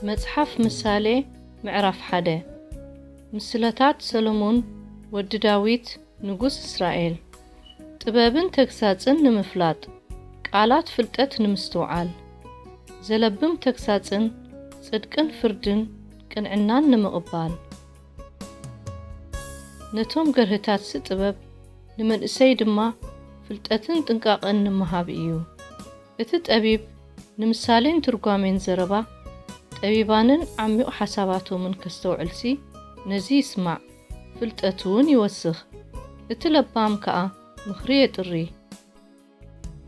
መጽሓፍ ምሳሌ ምዕራፍ ሓደ። ምስለታት ሰሎሞን ወዲ ዳዊት ንጉስ እስራኤል። ጥበብን ተግሳጽን ንምፍላጥ፣ ቃላት ፍልጠት ንምስትውዓል፣ ዘለብም ተግሳጽን ጽድቅን ፍርድን ቅንዕናን ንምቕባል። ነቶም ገርህታትሲ ጥበብ፣ ንመንእሰይ ድማ ፍልጠትን ጥንቃቐን ንምሃብ እዩ። እቲ ጠቢብ ንምሳሌን ትርጓሜን ዘረባ፣ ጠቢባንን ዓሚቕ ሓሳባቶምን ከስተውዕልሲ ነዚ ይስማዕ፣ ፍልጠቱ እውን ይወስኽ። እቲ ለባም ከኣ ምኽሪ የጥሪ።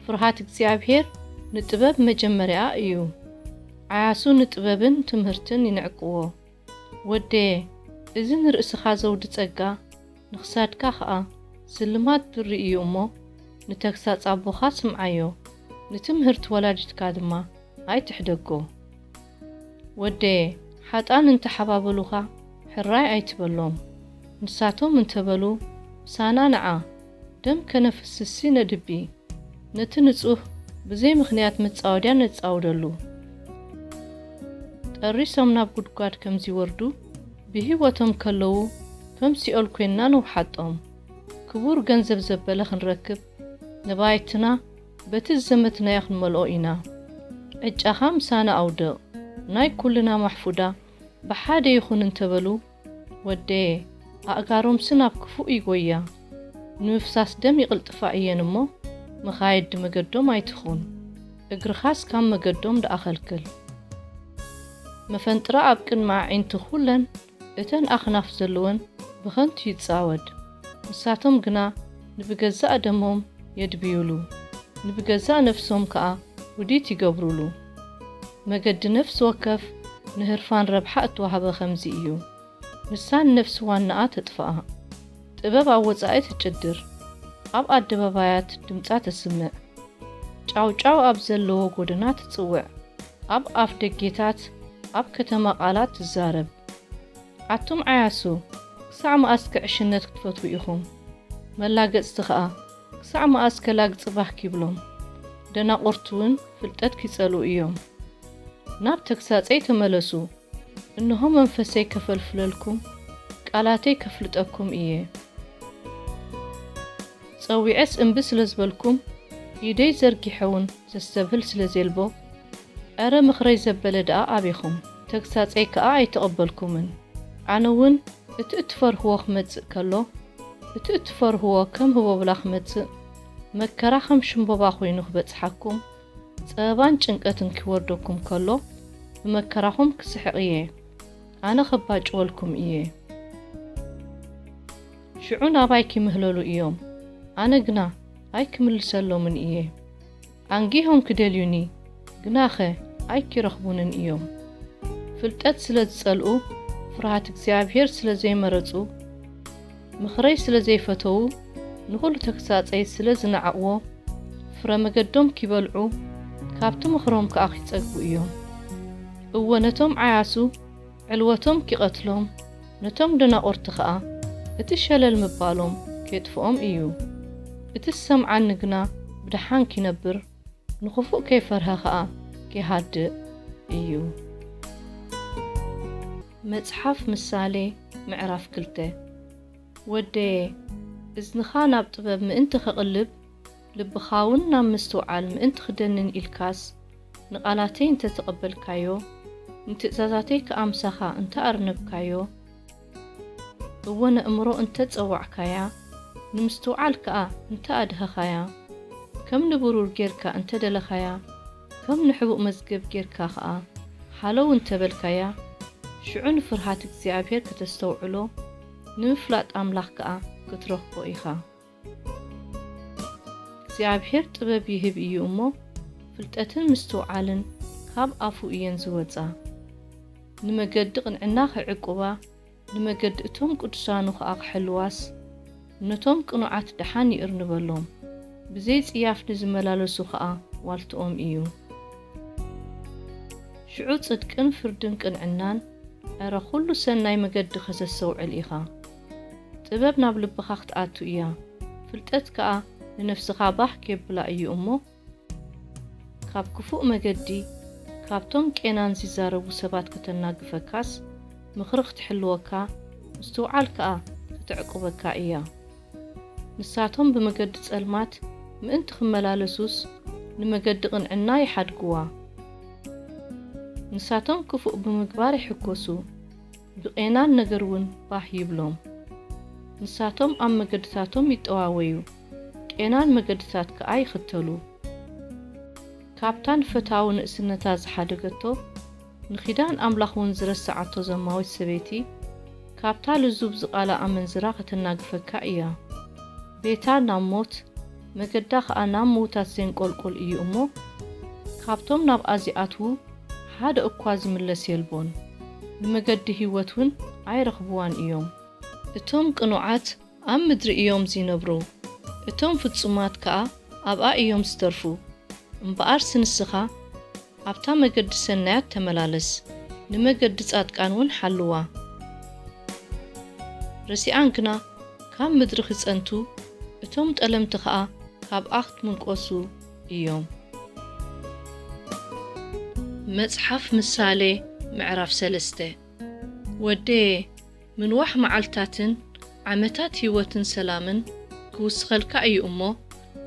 ፍርሃት እግዚኣብሔር ንጥበብ መጀመርያኣ እዩ። ዓያሱ ንጥበብን ትምህርትን ይንዕቅዎ። ወደየ፣ እዚ ንርእስኻ ዘውዲ ጸጋ፣ ንኽሳድካ ኸኣ ስልማት ብሪ እዩ እሞ፣ ንተግሳጽ ኣቦኻ ስምዓዮ፣ ንትምህርቲ ወላዲትካ ድማ ኣይትሕደጎ። ወደየ፣ ሓጥኣን እንተ ሓባበሉኻ፣ ሕራይ ኣይትበሎም። ንሳቶም እንተ በሉ፣ ምሳና ንዓ፣ ደም ከነፍስስሲ ነድቢ፣ ነቲ ንጹህ ብዘይ ምኽንያት መጻወድያ ነጻውደሉ። ጠሪሶም ናብ ጉድጓድ ከም ዚወርዱ፣ ብህይወቶም ከለዉ ከም ሲኦል ኰይንና ንውሓጦም። ክቡር ገንዘብ ዘበለ ኽንረክብ፣ ነባይትና በቲ ዝዘመትናዮ ኽንመልኦ ኢና። ዕጫኻ ምሳና ኣውድቕ፣ ናይ ኵልና ማሕፉዳ ብሓደ ይኹን እንተ በሉ፣ ወደየ፣ ኣእጋሮምሲ ናብ ክፉእ ይጐያ። ንምፍሳስ ደም ይቕልጥፋ እየን እሞ፣ መኻይዲ መገዶም ኣይትኹን። እግርኻስ ካብ መገዶም ደኣ ኸልክል። መፈንጥራ ኣብ ቅድሚ ኣዒንቲ ኹለን እተን ኣኽናፍ ዘለወን ብኸንቱ ይጻወድ። ንሳቶም ግና ንብገዛእ ደሞም የድብዩሉ፣ ንብገዛእ ነፍሶም ከኣ ውዲት ይገብሩሉ። መገዲ ነፍሲ ወከፍ ንህርፋን ረብሓ እተዋህበ ኸምዚ እዩ። ንሳ ንነፍሲ ዋናኣ ተጥፍኣ። ጥበብ ኣብ ወጻኢ ትጭድር፣ ኣብ ኣደባባያት ድምጻ ተስምዕ። ጫውጫው ኣብ ዘለዎ ጐደና ትጽውዕ፣ ኣብ ኣፍ ደጌታት ኣብ ከተማ ቃላት ትዛረብ። ኣቱም ዓያሱ፣ ክሳዕ መኣስ ከ ዕሽነት ክትፈትዉ ኢኹም? መላገጽቲ ኸኣ፣ ክሳዕ መኣስ ከ ላግጺ ባህ ኪብሎም? ደናቑርትውን ፍልጠት ኪጸልኡ እዮም። ናብ ተግሳጸይ ተመለሱ፣ እንሆ መንፈሰይ ከፈልፍለልኩም፣ ቃላተይ ከፍልጠኩም እየ። ጸዊዐስ እምቢ ስለ ዝበልኩም፣ ኢደይ ዘርጊሐውን ዘስተብህል ስለ ዜልቦ፣ ኧረ ምኽረይ ዘበለ ደኣ ኣቤኹም፣ ተግሳጸይ ከኣ ኣይተቐበልኩምን። ኣነ እውን እቲ እትፈርህዎ ክመጽእ ከሎ፣ እቲ እትፈርህዎ ከም ህቦብላ ክመጽእ፣ መከራ ከም ሽምቦባ ኾይኑ ክበጽሓኩም፣ ጸበባን ጭንቀትን ኪወርደኩም ከሎ፣ ብመከራኹም ክስሕቕ እየ፣ ኣነ ኸባጭወልኩም እየ። ሽዑ ናባይ ኪምህለሉ እዮም፣ ኣነ ግና ኣይክምልሰሎምን እየ። ኣንጊሆም ክደልዩኒ፣ ግናኸ ኣይኪረኽቡንን እዮም። ፍልጠት ስለ ዝጸልኡ፣ ፍርሃት እግዚኣብሔር ስለ ዘይመረጹ፣ ምኽረይ ስለ ዘይፈተዉ፣ ንኹሉ ተግሳጸይ ስለ ዝነዓቕዎ፣ ፍረ መገዶም ኪበልዑ፣ ካብቲ ምኽሮም ከኣ ኪጸግቡ እዮም። እወ፣ ነቶም ዓያሱ ዕልወቶም ኪቐትሎም፣ ነቶም ደናቑርቲ ኸኣ እቲ ሸለል ምባሎም ኬጥፍኦም እዩ። እቲ ዝሰምዓኒ ግና ብደሓን ኪነብር፣ ንኽፉእ ከይፈርሀ ኸኣ ኪሃድእ እዩ። መጽሓፍ ምሳሌ ምዕራፍ ክልተ። ወደየ፣ እዝንኻ ናብ ጥበብ ምእንቲ ኸቕልብ፣ ልብኻውን ናብ ምስትውዓል ምእንቲ ኽደንን ኢልካስ፣ ንቓላተይ እንተ ተቐበልካዮ፣ ንትእዛዛተይ ከኣ ምሳኻ እንተ ኣርነብካዮ፣ እወ፣ ነእምሮ እንተ ጸዋዕካያ፣ ንምስትውዓል ከኣ እንተ ኣድሀኻያ፣ ከም ንብሩር ጌርካ እንተ ደለኻያ፣ ከም ንሕቡእ መዝገብ ጌርካ ኸኣ ሃለው እንተ በልካያ፣ ሽዑ ንፍርሃት እግዚኣብሔር ከተስተውዕሎ፣ ንምፍላጥ ኣምላኽ ከኣ ክትረኽቦ ኢኻ። እግዚኣብሔር ጥበብ ይህብ እዩ እሞ፣ ፍልጠትን ምስትውዓልን ካብ ኣፉ እየን ዝወጻ። ንመገዲ ቅንዕና ኺዕቁባ፣ ንመገዲ እቶም ቅዱሳኑ ኸኣ ኺሕልዋስ፣ ነቶም ቅኑዓት ደሓን ይእርንበሎም። ብዘይ ጽያፍ ንዝመላለሱ ኸኣ ዋልትኦም እዩ። ሽዑ ጽድቅን ፍርድን ቅንዕናን፣ ኧረ ኹሉ ሰናይ መገዲ ኸተስተውዕል ኢኻ። ጥበብ ናብ ልብኻ ክትኣቱ እያ፣ ፍልጠት ከኣ ንነፍስኻ ባህ ኬብላ እዩ እሞ፣ ካብ ክፉእ መገዲ፣ ካብቶም ቄናን ዚዛረቡ ሰባት ከተናግፈካስ፣ ምኽሪ ክትሕልወካ፣ ምስትውዓል ከኣ ከተዕቁበካ እያ። ንሳቶም ብመገዲ ጸልማት ምእንቲ ኺመላለሱስ፣ ንመገዲ ቕንዕና ይሓድግዋ። ንሳቶም ክፉእ ብምግባር ይሕጐሱ፣ ብቄናን ነገር እውን ባህ ይብሎም። ንሳቶም ኣብ መገድታቶም ይጠዋወዩ፣ ቄናን መገድታት ከኣ ይኽተሉ። ካብታ ንፈታዊ ንእስነታ ዝሓደገቶ፣ ንኺዳን ኣምላኽ እውን ዝረስዓቶ ዘማዊት ሰበይቲ፣ ካብታ ልዙብ ዝቓላ ኣመንዝራ ኸተናግፈካ እያ። ቤታ ናብ ሞት፣ መገዳ ኸኣ ናብ ምዉታት ዜንቈልቁል እዩ እሞ፣ ካብቶም ናብኣ ዚኣትዉ ሓደ እኳ ዝምለስ የልቦን፣ ንመገዲ ህይወት እውን ኣይረኽብዋን እዮም። እቶም ቅኑዓት ኣብ ምድሪ እዮም ዚነብሩ፣ እቶም ፍጹማት ከኣ ኣብኣ እዮም ዝተርፉ። እምበኣርሲ ንስኻ ኣብታ መገዲ ሰናያት ተመላለስ፣ ንመገዲ ጻድቃን እውን ሓልዋ። ረሲኣን ግና ካብ ምድሪ ኺጸንቱ፣ እቶም ጠለምቲ ኸኣ ካብኣ ኽትምንቆሱ እዮም። መጽሓፍ ምሳሌ ምዕራፍ ሰለስተ። ወደየ፣ ምንዋሕ መዓልትታትን ዓመታት ህይወትን ሰላምን ክውስኸልካ እዩ እሞ፣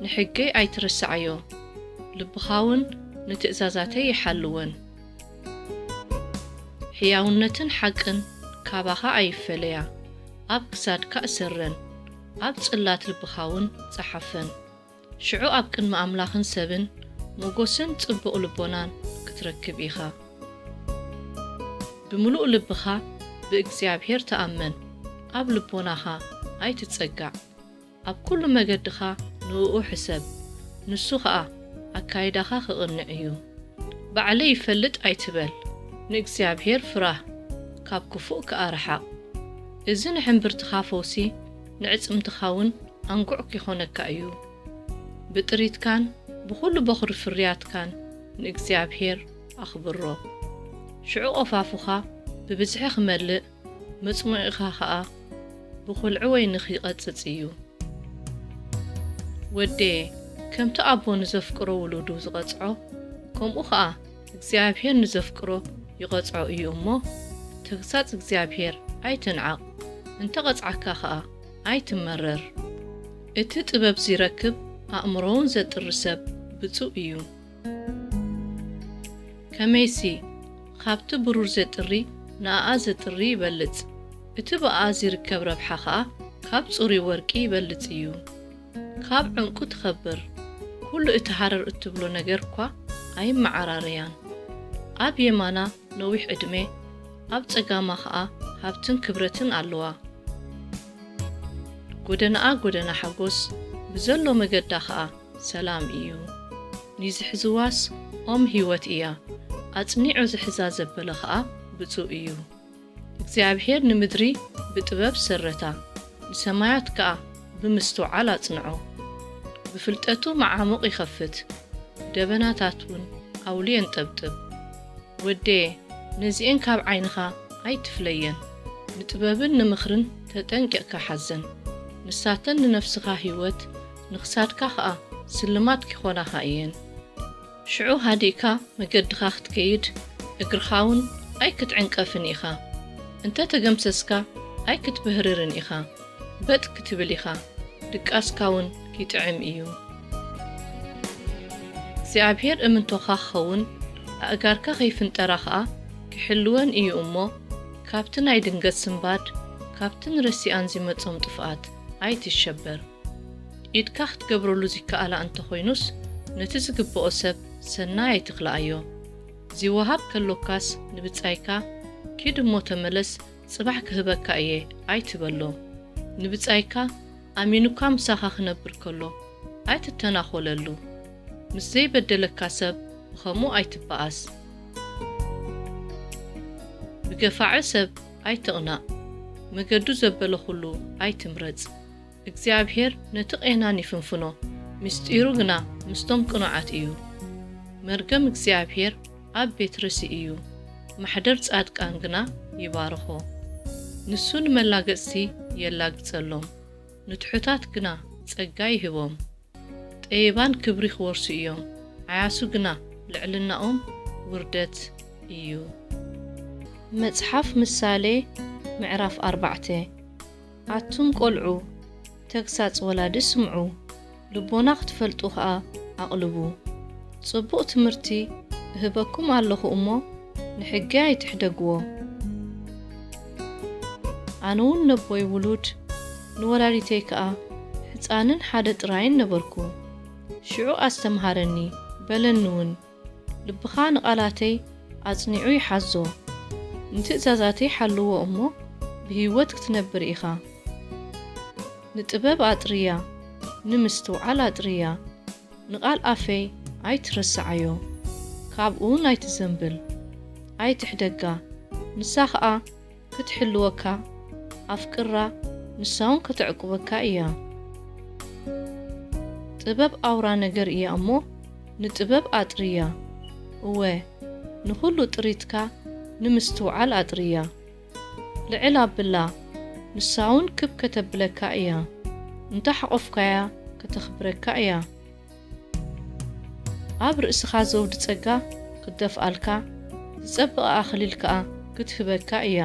ንሕገይ ኣይትረስዓዮ። ልብኻውን ንትእዛዛተይ ይሓልወን። ሕያውነትን ሓቅን ካባኻ ኣይፈለያ፣ ኣብ ክሳድካ እሰረን፣ ኣብ ጽላት ልብኻውን ጸሓፈን። ሽዑ ኣብ ቅድሚ ኣምላኽን ሰብን ሞጎስን ጽቡቕ ልቦናን ክትረክብ ኢኻ። ብምሉእ ልብኻ ብእግዚኣብሔር ተኣመን፣ ኣብ ልቦናኻ ኣይትጸጋዕ። ኣብ ኩሉ መገድኻ ንእኡ ሕሰብ፣ ንሱ ኸኣ ኣካይዳኻ ክቕንዕ እዩ። ባዕለይ ይፈልጥ ኣይትበል፣ ንእግዚኣብሔር ፍራህ፣ ካብ ክፉእ ከኣ ርሓቕ። እዚ ንሕምብርትኻ ፈውሲ፣ ንዕጽምትኻ እውን ኣንጉዕ ኪኾነካ እዩ። ብጥሪትካን ብኹሉ በኹሪ ፍርያትካን ንእግዚኣብሔር ኣኽብሮ። ሽዑ ቖፋፉኻ ብብዝሒ ኺመልእ፣ መጽሙዒኻ ኸኣ ብኹልዒ ወይኒ ኺቐጽጽ እዩ። ወደየ፣ ከምቲ ኣቦ ንዘፍቅሮ ውሉዱ ዝቐጽዖ፣ ከምኡ ኸኣ እግዚኣብሔር ንዘፍቅሮ ይቐጽዖ እዩ እሞ፣ ተግሳጽ እግዚኣብሔር ኣይትንዓቕ፣ እንተ ቐጽዓካ ኸኣ ኣይትመረር። እቲ ጥበብ ዚረክብ፣ ኣእምሮውን ዘጥሪ ሰብ ብጹእ እዩ። ከመይሲ፣ ኻብቲ ብሩር ዜጥሪ ንኣኣ ዜጥሪ ይበልጽ፣ እቲ ብኣኣ ዚርከብ ረብሓ ኸኣ ካብ ጽሩይ ወርቂ ይበልጽ እዩ። ካብ ዕንቁ ትኸብር፣ ኵሉ እቲ ሃረር እትብሎ ነገር እኳ ኣይመዓራረያን። ኣብ የማና ነዊሕ ዕድመ፣ ኣብ ጸጋማ ኸኣ ሃብትን ክብረትን ኣለዋ። ጐደናኣ ጐደና ሓጐስ፣ ብዘሎ መገዳ ኸኣ ሰላም እዩ። ንዝሕዝዋስ ኦም ህይወት እያ፣ ኣጽኒዑ ዝሕዛ ዘበለ ኸኣ ብጹእ እዩ። እግዚኣብሔር ንምድሪ ብጥበብ ሰረታ፣ ንሰማያት ከኣ ብምስትውዓል ኣጽንዖ። ብፍልጠቱ መዓሙቕ ይኸፍት፣ ደበናታት እውን ኣውሊ የንጠብጥብ። ወደየ፣ ነዚኤን ካብ ዓይንኻ ኣይትፍለየን፣ ንጥበብን ንምኽርን ተጠንቂቕካ ሓዘን። ንሳተን ንነፍስኻ ህይወት፣ ንኽሳድካ ኸኣ ስልማት ኪኾናኻ እየን። ሽዑ ሃዲእካ መገድኻ ክትከይድ፣ እግርኻ እውን ኣይክትዕንቀፍን ኢኻ። እንተ ተገምሰስካ ኣይክትብህርርን ኢኻ። በጥ ክትብል ኢኻ፣ ድቃስካ እውን ኪጥዕም እዩ። እግዚኣብሔር እምንቶኻ ክኸውን፣ ኣእጋርካ ከይፍንጠራ ኸኣ ክሕልወን እዩ እሞ፣ ካብቲ ናይ ድንገት ስንባድ፣ ካብቲ ንረሲኣን ዚመጾም ጥፍኣት ኣይትሸበር። ኢድካ ክትገብረሉ ዚከኣላ እንተ ኾይኑስ፣ ነቲ ዝግብኦ ሰብ ሰናይ ኣይትኽልኣዮ። ዚወሃብ ከሎካስ ንብጻይካ፣ ኪድ እሞ ተመለስ፣ ጽባሕ ክህበካ እየ ኣይትበሎ። ንብጻይካ ኣሚኑካ ምሳኻ ክነብር ከሎ ኣይትተናኾለሉ። ምስ ዘይበደለካ ሰብ ብኸምኡ ኣይትበኣስ። ብገፋዒ ሰብ ኣይትቕናእ። መገዱ ዘበለ ኹሉ ኣይትምረጽ። እግዚኣብሔር ነቲ ቄናን ይፍንፍኖ፣ ምስጢሩ ግና ምስቶም ቅኑዓት እዩ። መርገም እግዚኣብሔር ኣብ ቤት ርእሲ እዩ፣ ማሕደር ጻድቃን ግና ይባርኾ። ንሱ ንመላገጽቲ የላግጸሎም፣ ንትሑታት ግና ጸጋ ይህቦም። ጠቢባን ክብሪ ኺወርሱ እዮም፣ ዓያሱ ግና ልዕልናኦም ውርደት እዩ። መጽሓፍ ምሳሌ ምዕራፍ ኣርባዕተ። ኣቱም ቆልዑ፣ ተግሳጽ ወላዲ ስምዑ፣ ልቦና ክትፈልጡ ኸኣ ኣቕልቡ። ጽቡቕ ትምህርቲ እህበኩም ኣለኹ እሞ፣ ንሕጊ ኣይትሕደግዎ። ኣነ እውን ነቦይ ውሉድ፣ ንወላዲተይ ከኣ ሕጻንን ሓደ ጥራይን ነበርኩ። ሽዑ ኣስተምሃረኒ፣ በለኒ እውን። ልብኻ ንቓላተይ ኣጽኒዑ ይሓዞ፣ ንትእዛዛተይ ሓልዎ እሞ ብህይወት ክትነብር ኢኻ። ንጥበብ ኣጥርያ፣ ንምስትውዓል ኣጥርያ። ንቓል ኣፈይ ኣይትረስዓዮ፣ ካብኡ እውን ኣይትዘንብል። ኣይትሕደጋ፣ ንሳ ኸኣ ክትሕልወካ፣ ኣፍቅራ፣ ንሳ እውን ከተዕቁበካ እያ። ጥበብ ኣውራ ነገር እያ እሞ፣ ንጥበብ ኣጥርያ። እወ፣ ንኹሉ ጥሪትካ ንምስትውዓል ኣጥርያ። ልዕል ኣብላ፣ ንሳ እውን ክብ ከተብለካ እያ። እንተ ሓቖፍካያ፣ ከተኽብረካ እያ። ኣብ ርእስኻ ዘውዲ ጸጋ ክትደፍኣልካ፣ ዝጸበቐ ኣኽሊል ከኣ ክትህበካ እያ።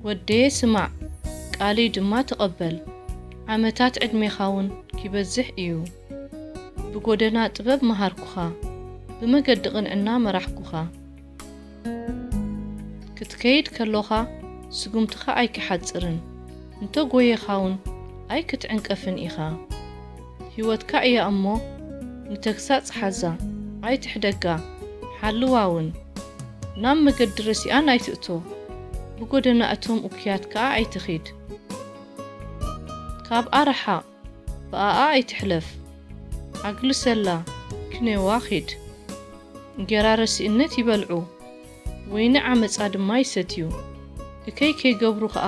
ወደየ ስማዕ፣ ቃለይ ድማ ተቐበል፣ ዓመታት ዕድሜኻ እውን ኪበዝሕ እዩ። ብጎደና ጥበብ መሃርኩኻ፣ ብመገዲ ቅንዕና መራሕኩኻ። ክትከይድ ከሎኻ ስጉምትኻ ኣይኪሓጽርን፣ እንተ ጐየኻ እውን ኣይክትዕንቀፍን ኢኻ። ህይወትካ እያ እሞ፣ ንተግሳጽ ሓዛ፣ ኣይትሕደጋ፣ ሓልዋ እውን። ናብ መገዲ ረሲኣን ኣይትእቶ፣ ብጎደና እቶም እኩያት ከኣ ኣይትኺድ። ካብኣ ርሓቕ፣ ብኣኣ ኣይትሕለፍ። ኣግልሰላ፣ ክንዮዋ ኺድ። ጌራ ረሲእነት ይበልዑ፣ ወይኒ ዓመጻ ድማ ይሰትዩ። እከይ ከይገብሩ ኸኣ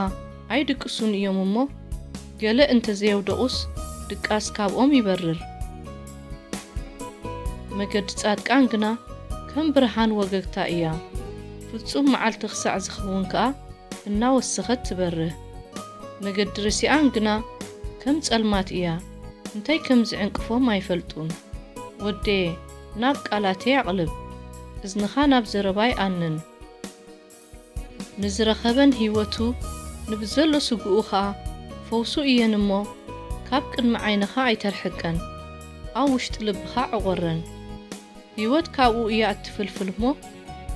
ኣይድቅሱን እዮም እሞ፣ ገለ እንተ ዘየውደቑስ ድቃስ ካብኦም ይበርር። መገዲ ጻድቃን ግና ከም ብርሃን ወገግታ እያ፣ ፍጹም መዓልቲ ክሳዕ ዝኸውን ከኣ እናወሰኸት ትበርህ። መገዲ ርሲኣን ግና ከም ጸልማት እያ፣ እንታይ ከም ዝዕንቅፎም ኣይፈልጡን። ወደየ፣ ናብ ቃላተይ ኣቕልብ፣ እዝንኻ ናብ ዘረባይ ኣንን። ንዝረኸበን ህይወቱ፣ ንብዘሎ ስግኡ ኸኣ ፈውሱ እየን እሞ፣ ካብ ቅድሚ ዓይንኻ ኣይተርሕቀን፣ ኣብ ውሽጢ ልብኻ ዕቖረን። ህይወት ካብኡ እያ እትፍልፍል እሞ፣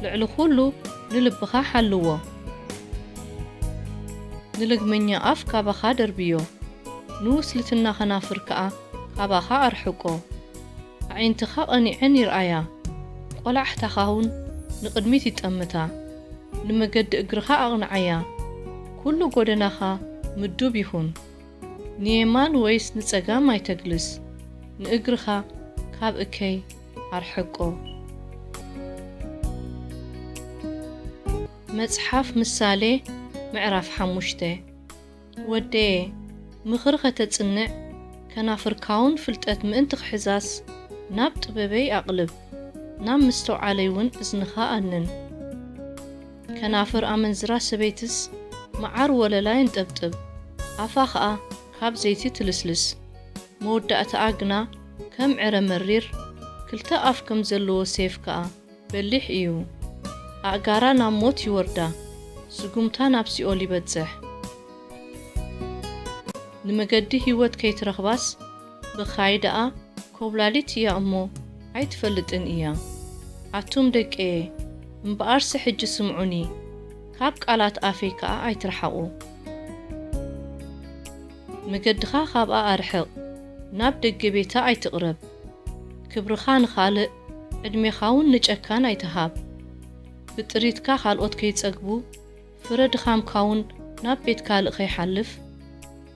ልዕሊ ኹሉ ንልብኻ ሓልዎ። ንልግመኛ ኣፍ ካባኻ ደርብዮ፣ ንውስልትና ኸናፍር ከኣ ካባኻ ኣርሕቆ። ኣዒንትኻ ቐኒዐን ይርኣያ፣ ቈላሕታኻ እውን ንቕድሚት ይጠምታ። ንመገዲ እግርኻ ኣቕንዓያ፣ ኩሉ ጐደናኻ ምዱብ ይኹን። ንየማን ወይስ ንጸጋም ኣይተግልስ፣ ንእግርኻ ካብ እከይ ኣርሕቆ። መጽሓፍ ምሳሌ ምዕራፍ ሓሙሽተ። ወደየ፣ ምኽሪ ኸተጽንዕ፣ ከናፍርካውን ፍልጠት ምእንቲ ክሕዛስ፣ ናብ ጥበበይ ኣቕልብ፣ ናብ ምስትውዓለይ እውን እዝንኻ ኣንን። ከናፍር ኣመንዝራ ሰበይትስ መዓር ወለላ የንጠብጥብ፣ ኣፋ ኸኣ ካብ ዘይቲ ትልስልስ። መወዳእታኣ ግና ከም ዕረ መሪር፣ ክልተ ኣፍ ከም ዘለዎ ሴፍ ከኣ በሊሕ እዩ። ኣእጋራ ናብ ሞት ይወርዳ፣ ስጉምታ ናብ ሲኦል ይበጽሕ። ንመገዲ ህይወት ከይትረኽባስ፣ ብኻይዳኣ ኰብላሊት እያ እሞ ኣይትፈልጥን እያ። ኣቱም ደቀየ፣ እምበኣርሲ ሕጂ ስምዑኒ፣ ካብ ቃላት ኣፈይ ከኣ ኣይትርሓቑ። መገድኻ ካብኣ ኣርሕቕ፣ ናብ ደገ ቤታ ኣይትቕረብ። ክብርኻ ንኻልእ፣ ዕድሜኻውን ንጨካን ኣይትሃብ። ብጥሪትካ ካልኦት ከይጸግቡ፣ ፍረ ድኻምካውን ናብ ቤት ካልእ ከይሓልፍ፣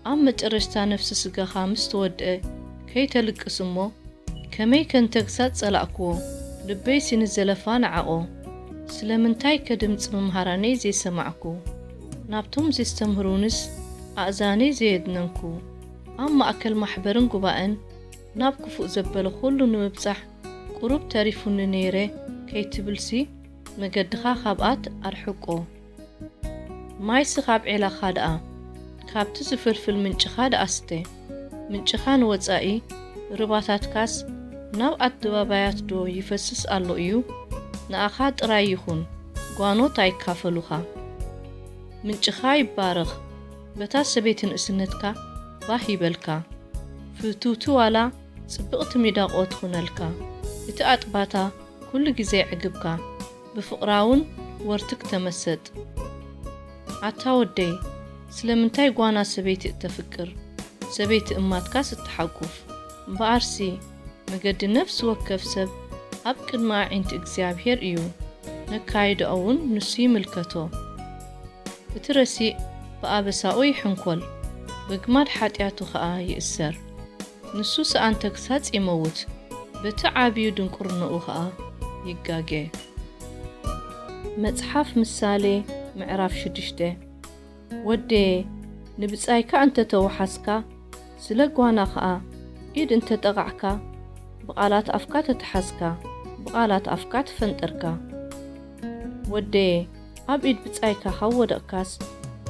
ኣብ መጨረሽታ ነፍሲ ስጋኻ ምስ ተወድአ ከይተልቅስ እሞ፣ ከመይ ከንተግሳጽ ጸላእክዎ፣ ልበይሲ ንዘለፋ ነዓቖ። ስለምንታይከ ድምጺ መምሃራነይ ዘይሰማዕኩ፣ ናብቶም ዜስተምህሩንስ ኣእዛነይ ዘየድነንኩ። ኣብ ማእከል ማሕበርን ጉባኤን ናብ ክፉእ ዘበለ ኹሉ ንምብጻሕ ቁሩብ ተሪፉኒ ነይረ ከይትብልሲ፣ መገድኻ ካብኣት ኣርሕቆ። ማይሲ ካብ ዔላኻ ደኣ፣ ካብቲ ዝፍልፍል ምንጭኻ ደኣ ስተ። ምንጭኻ ንወጻኢ፣ ርባታትካስ ናብ ኣደባባያት ዶ ይፈስስ ኣሎ እዩ? ንኣኻ ጥራይ ይኹን፣ ጓኖት ኣይካፈሉኻ። ምንጭኻ ይባረኽ፣ በታ ሰበይቲ ንእስነትካ ባህ ይበልካ። ፍትውቲ ዋላ ጽብቕቲ ሚዳቖ ትኹነልካ፣ እቲ ኣጥባታ ኩሉ ግዜ የዕግብካ፣ ብፍቕራውን ወርትግ ተመሰጥ። ኣታ ወደይ፣ ስለምንታይ ጓና ሰበይቲ እተፍቅር፣ ሰበይቲ እማትካስ እትሓቁፍ? እምበኣርሲ፣ መገዲ ነፍሲ ወከፍ ሰብ ኣብ ቅድሚ ኣዒንቲ እግዚኣብሔር እዩ፣ ነካይዳኡ እውን ንሱ ይምልከቶ። እቲ ረሲእ ብኣበሳኡ ይሕንኮል፣ በግማድ ሓጢኣቱ ኸኣ ይእሰር። ንሱ ሰኣን ተግሳጽ ይመውት፣ በቲ ዓብዩ ድንቁርናኡ ኸኣ ይጋገ። መጽሓፍ ምሳሌ ምዕራፍ ሽዱሽተ። ወደየ፣ ንብጻይካ እንተ ተወሓስካ፣ ስለ ጓና ኸኣ ኢድ እንተ ጠቓዕካ፣ ብቓላት ኣፍካ ተተሓዝካ፣ ብቓላት ኣፍካ ተፈንጠርካ። ወደየ፣ ኣብ ኢድ ብጻይካ ካብ ወደቕካስ፣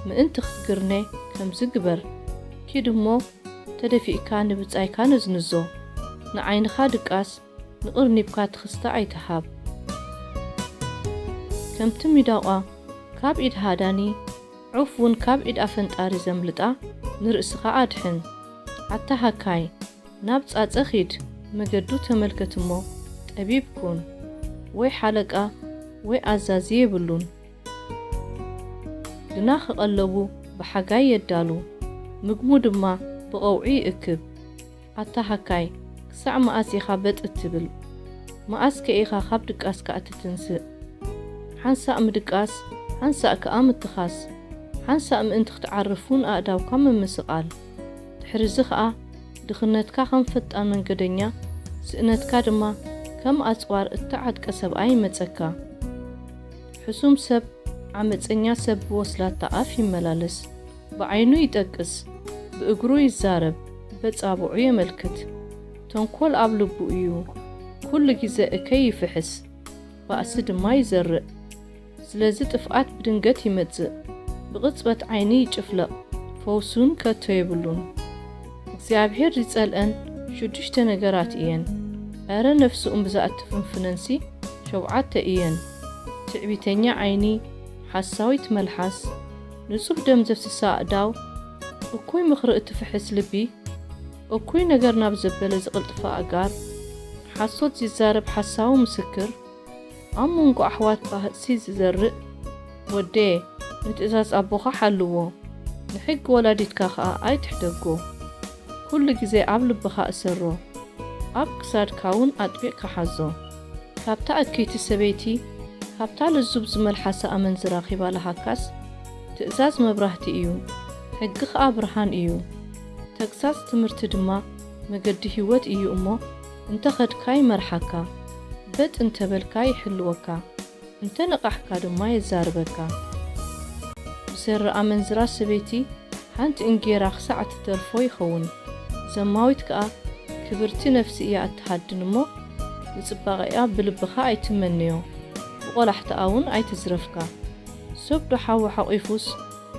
ምእንቲ ክትግርኔ ከምዚ ግበር፣ ኪድ እሞ ተደፊእካ ንብጻይካ ነዝንዞ፣ ንዓይንኻ ድቃስ ንቕርኒብካ ትኽስተ ኣይትሃብ። ከምቲ ሚዳቋ ካብ ኢድ ሃዳኒ፣ ዑፍ እውን ካብ ኢድ ኣፈንጣሪ ዘምልጣ፣ ንርእስኻ ኣድሕን። ኣታ ሃካይ፣ ናብ ጻጸ ኺድ፣ መገዱ ተመልከት እሞ ጠቢብ ኩን። ወይ ሓለቃ ወይ ኣዛዚ የብሉን። ግና ኽቐለቡ ብሓጋይ የዳሉ፣ ምግሙ ድማ ብቐውዒ ይእክብ። ኣታ ሃካይ፣ ክሳዕ መኣስ ኢኻ በጥ እትብል? መኣስከ ኢኻ ካብ ድቃስካ እትትንስእ? ሓንሳእ ምድቃስ፣ ሓንሳእ ከኣ ምትኻስ፣ ሓንሳእ ምእንቲ ክትዓርፍ እውን ኣእዳውካ ምምስቓል። ድሕርዚ ኸኣ ድኽነትካ ከም ፈጣን መንገደኛ፣ ስእነትካ ድማ ከም ኣጽዋር እተዓጥቀ ሰብኣይ ይመጸካ። ሕሱም ሰብ፣ ዓመጸኛ ሰብ ብወስላታ ኣፍ ይመላለስ፣ ብዓይኑ ይጠቅስ፣ ብእግሩ ይዛረብ፣ በጻብዑ የመልክት። ተንኮል ኣብ ልቡ እዩ፣ ኩሉ ግዜ እከይ ይፍሕስ፣ ባእሲ ድማ ይዘርእ። ስለዚ ጥፍኣት ብድንገት ይመጽእ፣ ብቕጽበት ዓይኒ ይጭፍለቕ፣ ፈውሲ እውን ከቶ የብሉን። እግዚኣብሄር ዚጸልአን ሽዱሽተ ነገራት እየን። ኣረ ነፍሱ እምብዛ እትፍንፍነንሲ ሸውዓተ እየን። ትዕቢተኛ ዓይኒ፣ ሓሳዊት መልሓስ፣ ንጹህ ደም ዘፍስሳ ኣእዳው፣ እኩይ ምኽሪ እትፍሕስ ልቢ፣ እኩይ ነገር ናብ ዘበለ ዝቕልጥፋ ኣእጋር፣ ሓሶት ዚዛረብ ሓሳዊ ምስክር፣ ኣብ መንጎ ኣሕዋት ባህሲ ዝዘርእ። ወደየ፣ ንትእዛዝ ኣቦኻ ሓልዎ፣ ንሕጊ ወላዲትካ ኸኣ ኣይትሕደጎ። ኩሉ ግዜ ኣብ ልብኻ እሰሮ፣ ኣብ ክሳድካ እውን ኣጥቢቕካ ሓዞ። ካብታ እክይቲ ሰበይቲ፣ ካብታ ልዙብ ዝመልሓሳ ኣመንዝራ ኺባልሃካስ፣ ትእዛዝ መብራህቲ እዩ፣ ሕጊ ኸኣ ብርሃን እዩ። ተግሳጽ ትምህርቲ ድማ መገዲ ህይወት እዩ እሞ፣ እንተ ኸድካ ይመርሓካ፣ በጥ እንተ በልካ ይሕልወካ፣ እንተ ነቓሕካ ድማ የዛርበካ። ብሰሪ ኣመንዝራ ሰበይቲ ሓንቲ እንጌራ ክሳዕ እትተርፎ ይኸውን። ዘማዊት ከኣ ክብርቲ ነፍሲ እያ እትሃድን እሞ፣ ንጽባቐኣ ብልብኻ ኣይትመንዮ፣ ብቖላሕታኣ እውን ኣይትዝረፍካ። ሰብ ዶ ሓዊ ሓቒፉስ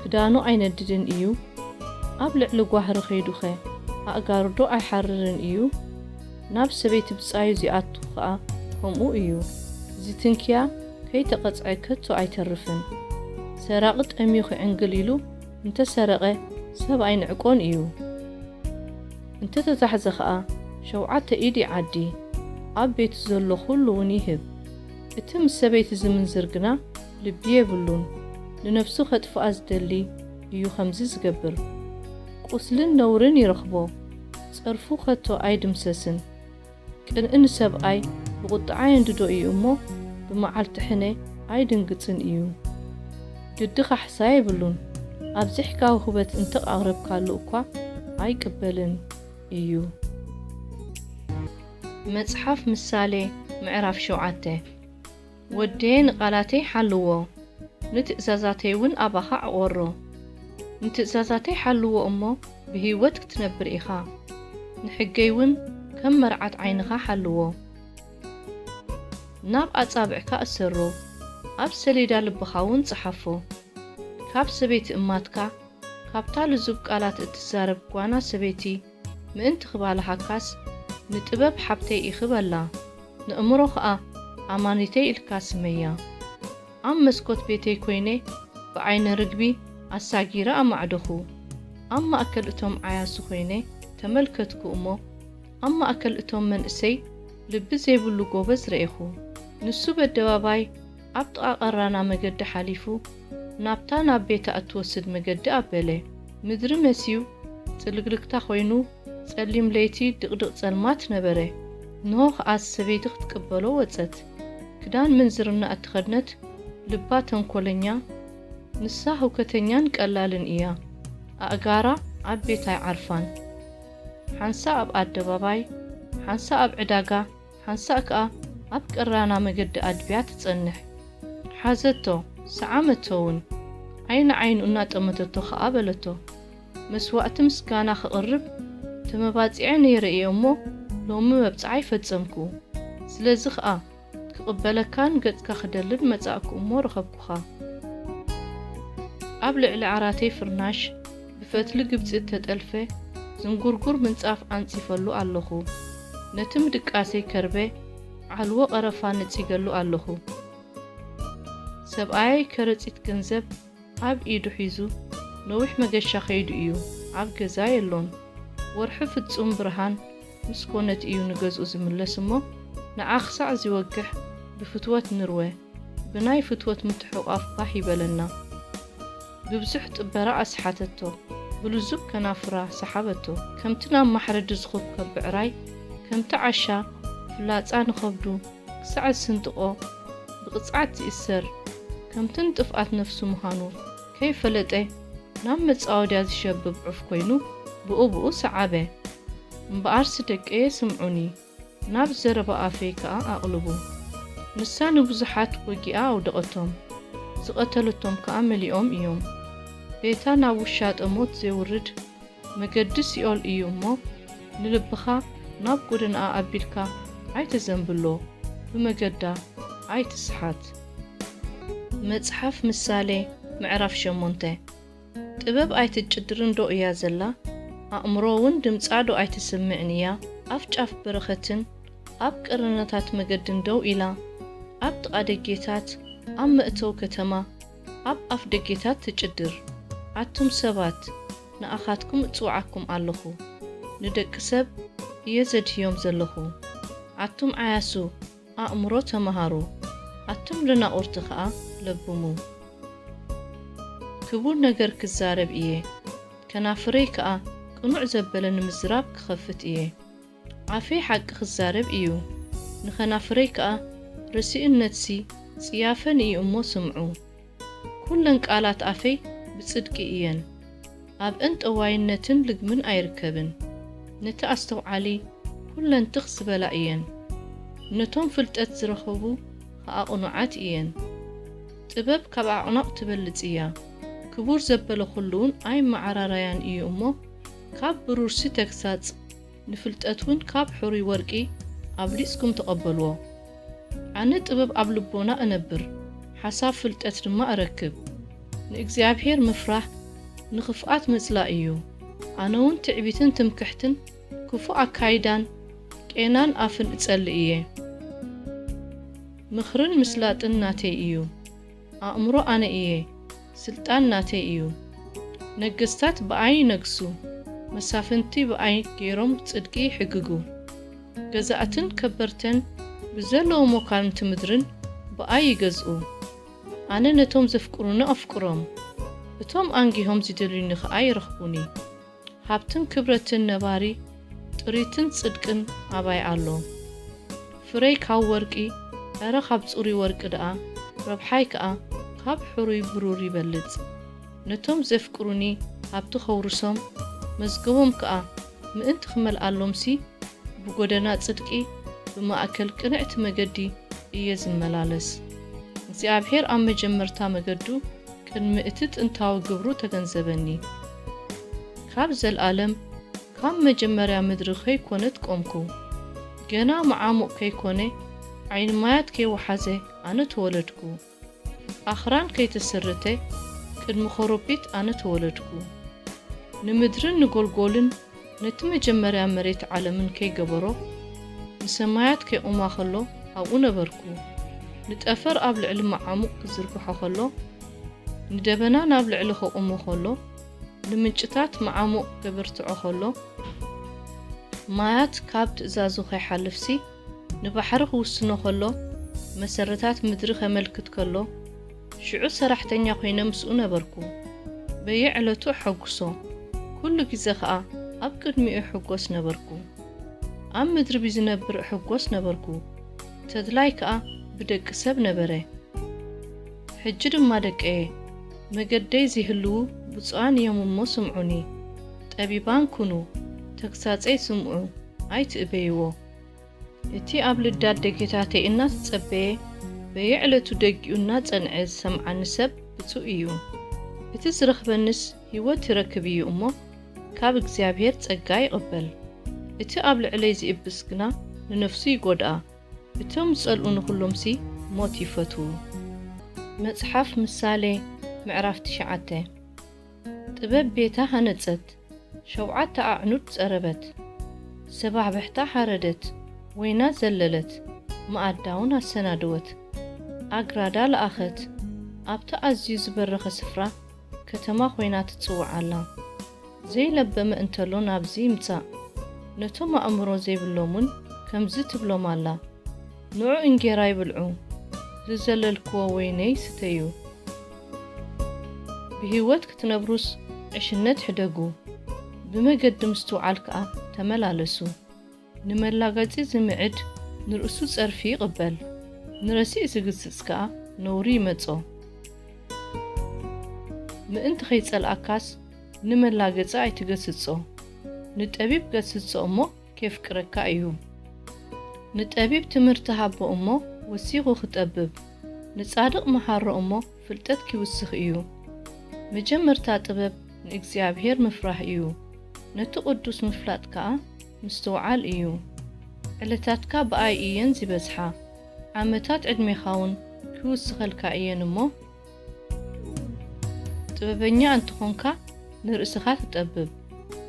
ክዳኑ ኣይነድድን እዩ? ኣብ ልዕሊ ጓህሪ ኸይዱኸ ኣእጋሩዶ ኣይሓርርን እዩ? ናብ ሰበይቲ ብጻዩ ዚኣቱ ኸኣ ከምኡ እዩ። ዚትንክያ ከይተቐጽዐ ከቶ ኣይተርፍን። ሰራቒ ጠምዩ ኺዕንግል ኢሉ እንተ ሰረቐ ሰብ ኣይንዕቆን እዩ። እንተ ተታሕዘ ኸኣ ሸውዓተ ኢድ ይዓዲ፣ ኣብ ቤቱ ዘሎ ኹሉ እውን ይህብ። እቲ ምስ ሰበይቲ ዝምንዝር ግና ልቢ የብሉን፣ ንነፍሱ ኼጥፍኣ ዝደሊ እዩ ኸምዚ ዝገብር። ቁስልን ነውርን ይረኽቦ፣ ጸርፉ ኸቶ ኣይድምሰስን። ቅንኢ ንሰብኣይ ብቑጥዓ የንድዶ እዩ እሞ፣ ብመዓልቲ ሕነ ኣይድንግጽን እዩ። ግዲ ኻሕሳ የብሉን፣ ኣብዚሕካ ውህበት እንተ ኣቕረብካሉ እኳ ኣይቅበልን እዩ። መጽሓፍ ምሳሌ ምዕራፍ ሸውዓተ። ወደየ ንቓላተይ ሓልዎ፣ ንትእዛዛተይ እውን ኣባኻ ዕቖሮ። ንትእዛዛተይ ሓልዎ እሞ ብህይወት ክትነብር ኢኻ፣ ንሕገይ እውን ከም መርዓት ዓይንኻ ሓልዎ። ናብ ኣጻብዕካ እሰሮ፣ ኣብ ሰሌዳ ልብኻ እውን ጸሓፎ። ካብ ሰበይቲ እማትካ፣ ካብታ ልዙብ ቃላት እትዛረብ ጓና ሰበይቲ ምእንቲ ክባልሃካስ፣ ንጥበብ ሓብተይ ኢኺ በላ፣ ንእምሮ ኸኣ ኣማኒተይ ኢልካ ስመያ። ኣብ መስኮት ቤተይ ኮይነ ብዓይነ ርግቢ ኣሳጊረ ኣማዕደኹ። ኣብ ማእከል እቶም ዓያሱ ኮይነ ተመልከትኩ እሞ፣ ኣብ ማእከል እቶም መንእሰይ ልቢ ዘይብሉ ጎበዝ ረኤኹ። ንሱ በደባባይ ኣብ ጥቓ ቀራና መገዲ ሓሊፉ፣ ናብታ ናብ ቤታ እትወስድ መገዲ ኣበለ። ምድሪ መስዩ ጽልግልግታ ኮይኑ፣ ጸሊም ለይቲ ድቕድቕ ጸልማት ነበረ። እንሆ ኸኣ ሰበይቲ ክትቅበሎ ወጸት። ክዳን ምንዝርና እተኸድነት፣ ልባ ተንኮለኛ፣ ንሳ ህውከተኛን ቀላልን እያ። ኣእጋራ ኣብ ቤት ኣይዓርፋን። ሓንሳእ ኣብ ኣደባባይ፣ ሓንሳእ ኣብ ዕዳጋ፣ ሓንሳእ ከኣ ኣብ ቀራና መገዲ ኣድብያ ትጸንሕ። ሓዘቶ፣ ሰዓመቶ እውን። ዓይኒ ዓይኑ እናጠመተቶ ከኣ በለቶ፣ መስዋእቲ ምስጋና ከቕርብ ተመባጺዐ ነይረ እየ እሞ፣ ሎሚ መብጽዓይ ፈጸምኩ። ስለዚ ኸኣ ክቕበለካን ገጽካ ክደልን መጻእኩ እሞ ረኸብኩኻ። ኣብ ልዕሊ ዓራተይ ፍርናሽ ብፈትሊ ግብጺ እተጠልፈ ዝንጉርጉር ምንጻፍ ኣንጺፈሉ ኣለኹ። ነቲ ምድቃሰይ ከርበ ዓልዎ ቀረፋ ነጺገሉ ኣለኹ። ሰብኣየይ ከረጺት ገንዘብ ኣብ ኢዱ ሒዙ ነዊሕ መገሻ ከይዱ እዩ፣ ኣብ ገዛ የሎን። ወርሒ ፍጹም ብርሃን ምስ ኮነት እዩ ንገዝኡ ዝምለስ እሞ፣ ንዓ ክሳዕ ዚወግሕ ብፍትወት ንርወ፣ ብናይ ፍትወት ምትሕቑቓፍ ባህ ይበለና። ብብዙሕ ጥበራ ኣስሓተቶ፣ ብልዙብ ከናፍራ ሰሓበቶ። ከምቲ ናብ ማሕረዲ ዝኹብከብ ብዕራይ፣ ከምቲ ዓሻ ፍላጻ ንኸብዱ ክሳዕ ዝስንጥቖ ብቕጽዓት ዝእሰር፣ ከምቲ ንጥፍኣት ነፍሱ ምዃኑ ከይፈለጠ ናብ መጻወድያ ዝሸብብ ዑፍ ኮይኑ ብኡ ብኡ ሰዓበ። እምበኣርሲ ደቀየ ስምዑኒ፣ ናብ ዘረባ ኣፈይ ከኣ ኣቕልቡ። ንሳ ንብዙሓት ወጊኣ ኣውደቐቶም፣ ዝቐተለቶም ከኣ መሊኦም እዮም። ቤታ ናብ ውሻጠ ሞት ዜውርድ መገዲ ሲኦል እዩ እሞ፣ ንልብኻ ናብ ጐደናኣ ኣቢልካ ኣይተዘንብሎ፣ ብመገዳ ኣይትስሓት። መጽሓፍ ምሳሌ ምዕራፍ ሸሞንተ። ጥበብ ኣይትጭድርን ዶ እያ ዘላ? ኣእምሮ እውን ድምጻ ዶ ኣይትስምዕን እያ? ኣብ ጫፍ በረኸትን ኣብ ቀረነታት መገድን ደው ኢላ፣ ኣብ ጥቓ ደጌታት፣ ኣብ መእተዊ ከተማ፣ ኣብ ኣፍ ደጌታት ትጭድር። ኣቱም ሰባት፣ ንኣኻትኩም እጽውዓኩም ኣለኹ፣ ንደቂ ሰብ እየ ዘድህዮም ዘለኹ። ኣቱም ዓያሱ፣ ኣእምሮ ተመሃሩ፣ ኣቱም ደናቑርቲ ኸኣ ለብሙ። ክቡር ነገር ክዛረብ እየ፣ ከናፍረይ ከኣ ቅኑዕ ዘበለ ንምዝራብ ክኸፍት እየ። ኣፈይ ሓቂ ክዛረብ እዩ፣ ንኸናፍረይ ከኣ ርሲእነትሲ ጽያፈን እዩ እሞ ስምዑ። ኩለን ቃላት ኣፈይ ብጽድቂ እየን፣ ኣብአን ጠዋይነትን ልግምን ኣይርከብን። ነቲ ኣስተውዓሊ ኩለን ትኽ ዝበላ እየን፣ ነቶም ፍልጠት ዝረኸቡ ኸኣ ቅኑዓት እየን። ጥበብ ካብ ኣዕናቕ ትበልጽ እያ፣ ክቡር ዘበለ ኹሉውን ኣይመዓራረያን እዩ እሞ፣ ካብ ብሩርሲ ተግሳጽ፣ ንፍልጠት እውን ካብ ሕሩይ ወርቂ ኣብሊጽኩም ተቐበልዎ። ኣነ ጥበብ ኣብ ልቦና እነብር፣ ሓሳብ ፍልጠት ድማ እረክብ። ንእግዚኣብሔር ምፍራህ ንኽፍኣት ምጽላእ እዩ። ኣነ እውን ትዕቢትን ትምክሕትን ክፉእ ኣካይዳን ቄናን ኣፍን እጸልእ እየ። ምኽርን ምስላጥን ናተይ እዩ። ኣእምሮ ኣነ እየ፣ ስልጣን ናተይ እዩ። ነገስታት ብኣይ ይነግሱ፣ መሳፍንቲ ብኣይ ገይሮም ጽድቂ ይሕግጉ። ገዛእትን ከበርተን ብዘለዉ መኳንንቲ ምድርን ብኣይ ይገዝኡ። ኣነ ነቶም ዘፍቅሩኒ ኣፍቅሮም፣ እቶም ኣንጊሆም ዝደልዩኒ ኸኣ ይረኽቡኒ። ሃብትን ክብረትን ነባሪ፣ ጥሪትን ጽድቅን ኣባይ ኣሎ። ፍረይ ካብ ወርቂ፣ ዕረ ካብ ጽሩይ ወርቂ ደኣ፣ ረብሓይ ከኣ ካብ ሕሩይ ብሩር ይበልጽ። ነቶም ዘፍቅሩኒ ሃብቲ ኸውርሶም፣ መዝገቦም ከኣ ምእንቲ ኽመልኣሎምሲ፣ ብጎደና ጽድቂ፣ ብማእከል ቅንዕቲ መገዲ እየ ዝመላለስ። እግዚኣብሔር ኣብ መጀመርታ መገዱ ቅድሚ እቲ ጥንታዊ ግብሩ ተገንዘበኒ። ካብ ዘልኣለም፣ ካብ መጀመርያ ምድሪ ኸይኮነት ቆምኩ። ገና መዓሙቕ ከይኮነ፣ ዓይኒ ማያት ከይወሓዘ ኣነ ተወለድኩ። ኣኽራን ከይተሰረተ፣ ቅድሚ ኸሮፒት ኣነ ተወለድኩ። ንምድርን ንጎልጎልን ነቲ መጀመርያ መሬት ዓለምን ከይገበሮ፣ ንሰማያት ከይቑማ ኸሎ፣ ኣብኡ ነበርኩ። ንጠፈር ኣብ ልዕሊ መዓሙቕ ክዝርግሖ ኸሎ፣ ንደበና ናብ ልዕሊ ከቑሞ ኸሎ፣ ንምንጭታት መዓሙቕ ከበርትዖ ኸሎ፣ ማያት ካብ ትእዛዙ ኸይሓልፍሲ፣ ንባሕሪ ክውስኖ ኸሎ፣ መሰረታት ምድሪ ኸመልክት ከሎ፣ ሽዑ ሰራሕተኛ ኾይነ ምስኡ ነበርኩ። በየዕለቱ እሐጉሶ፣ ኩሉ ግዜ ኸኣ ኣብ ቅድሚኡ እሕጎስ ነበርኩ። ኣብ ምድሪ ብዝነብር እሕጎስ ነበርኩ፣ ተድላይ ከኣ ብደቂ ሰብ ነበረ። ሕጂ ድማ ደቀየ፣ መገደይ ዚህልዉ ብፁዓን እዮም እሞ ስምዑኒ። ጠቢባን ኩኑ፣ ተግሳጸይ ስምዑ፣ ኣይትእበይዎ። እቲ ኣብ ልዳት ደጌታተይ እናተጸበየ፣ በየዕለቱ ደጊኡ እናጸንዐ ዝሰምዓኒ ሰብ ብፁእ እዩ። እቲ ዝረኽበንስ ህይወት ይረክብ እዩ እሞ፣ ካብ እግዚኣብሔር ጸጋ ይቕበል። እቲ ኣብ ልዕለይ ዝእብስ ግና ንነፍሱ ይጎድኣ። እቶም ዝጸልኡ ንኹሎምሲ ሞት ይፈትዉ። መጽሓፍ ምሳሌ ምዕራፍ ትሽዓተ። ጥበብ ቤታ ሃነጸት፣ ሸውዓተ ኣዕኑድ ጸረበት። ሰባሕብሕታ ሓረደት፣ ወይና ዘለለት፣ መኣዳውን ኣሰናደወት። ኣግራዳ ለኣኸት፣ ኣብቲ ኣዝዩ ዝበረኸ ስፍራ ከተማ ኮይና ትጽውዕ ኣላ። ዘይለበመ እንተሎ ናብዚ ይምጻእ። ነቶም ኣእምሮ ዘይብሎም እውን ከምዚ ትብሎም ኣላ። ንዑ እንጌራይ ብልዑ፣ ዝዘለልክዎ ወይነይ ስተዩ። ብህይወት ክትነብሩስ ዕሽነት ሕደጉ፣ ብመገዲ ምስትውዓል ከኣ ተመላለሱ። ንመላገጺ ዝምዕድ ንርእሱ ጸርፊ ይቕበል፣ ንረሲእ ዝግስጽ ከኣ ነውሪ ይመጾ። ምእንቲ ኸይጸልኣካስ ንመላገጺ ኣይትገስጾ። ንጠቢብ ገስጾ እሞ ኬፍቅረካ እዩ። ንጠቢብ ትምህርቲ ሃቦ እሞ ወሲኹ ክጠብብ፣ ንጻድቕ መሃሮ እሞ ፍልጠት ኪውስኽ እዩ። መጀመርታ ጥበብ ንእግዚኣብሔር ምፍራህ እዩ፣ ነቲ ቅዱስ ምፍላጥ ከኣ ምስትውዓል እዩ። ዕለታትካ ብኣይ እየን ዚበዝሓ፣ ዓመታት ዕድሜኻውን ኪውስኸልካ እየን እሞ፣ ጥበበኛ እንተ ኾንካ ንርእስኻ ትጠብብ፣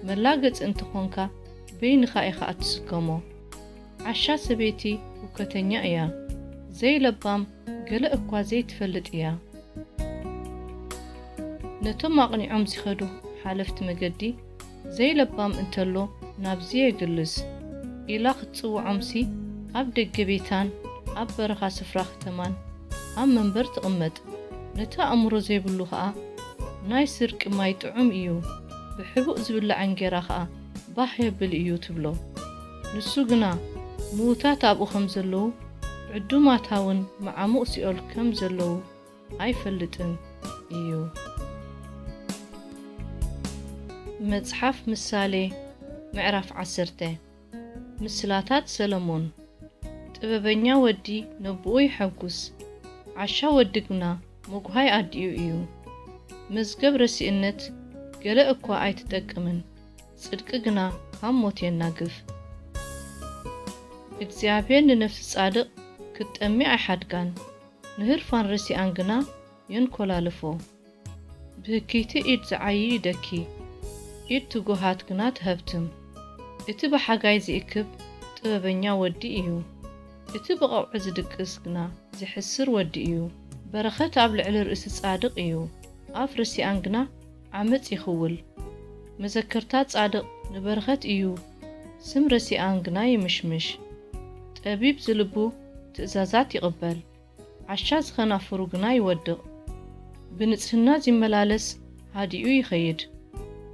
መላገጺ እንተ ኾንካ በይንኻ ኢኻ እትስከሞ። ዓሻ ሰበይቲ ሁከተኛ እያ፣ ዘይለባም ገለ እኳ ዘይትፈልጥ እያ። ነቶም ኣቕኒዖም ዚኸዱ ሓለፍቲ መገዲ፣ ዘይለባም እንተሎ ናብዚ የግልስ ኢላ ክትጽውዖምሲ፣ ኣብ ደገ ቤታን ኣብ በረኻ ስፍራ ከተማን ኣብ መንበር ትቕመጥ። ነቲ ኣእምሮ ዘይብሉ ኸኣ፣ ናይ ስርቂ ማይ ጥዑም እዩ፣ ብሕቡእ ዝብላዕ እንጌራ ኸኣ ባህ የብል እዩ ትብሎ። ንሱ ግና፣ ምዉታት ኣብኡ ኸም ዘለዉ፣ ዕዱማታውን መዓሙቕ ሲኦል ከም ዘለዉ ኣይፈልጥን እዩ። መጽሓፍ ምሳሌ ምዕራፍ ዓሰርተ። ምስላታት ሰሎሞን። ጥበበኛ ወዲ ነቦኡ ይሐጉስ፣ ዓሻ ወዲ ግና መጉሃይ ኣዲኡ እዩ። መዝገብ ረሲእነት ገለ እኳ ኣይትጠቅምን፣ ጽድቂ ግና ካብ ሞት የናግፍ። እግዚኣብሔር ንነፍሲ ጻድቕ ክትጠሚ ኣይሓድጋን፣ ንህርፋን ረሲኣን ግና የንኮላልፎ። ብህክይቲ ኢድ ዝዓዪ ይደኪ፣ ኢድ ትጉሃት ግና ትሀብትም። እቲ ብሓጋይ ዝእክብ ጥበበኛ ወዲ እዩ፣ እቲ ብቐውዒ ዝድቅስ ግና ዝሕስር ወዲ እዩ። በረኸት ኣብ ልዕሊ ርእሲ ጻድቕ እዩ፣ ኣፍ ረሲኣን ግና ዓመጽ ይኽውል። መዘከርታ ጻድቕ ንበረኸት እዩ፣ ስም ረሲኣን ግና ይምሽምሽ። ጠቢብ ዝልቡ ትእዛዛት ይቕበል፣ ዓሻ ዝኸናፍሩ ግና ይወድቕ። ብንጽህና ዚመላለስ ሃዲኡ ይኸይድ፣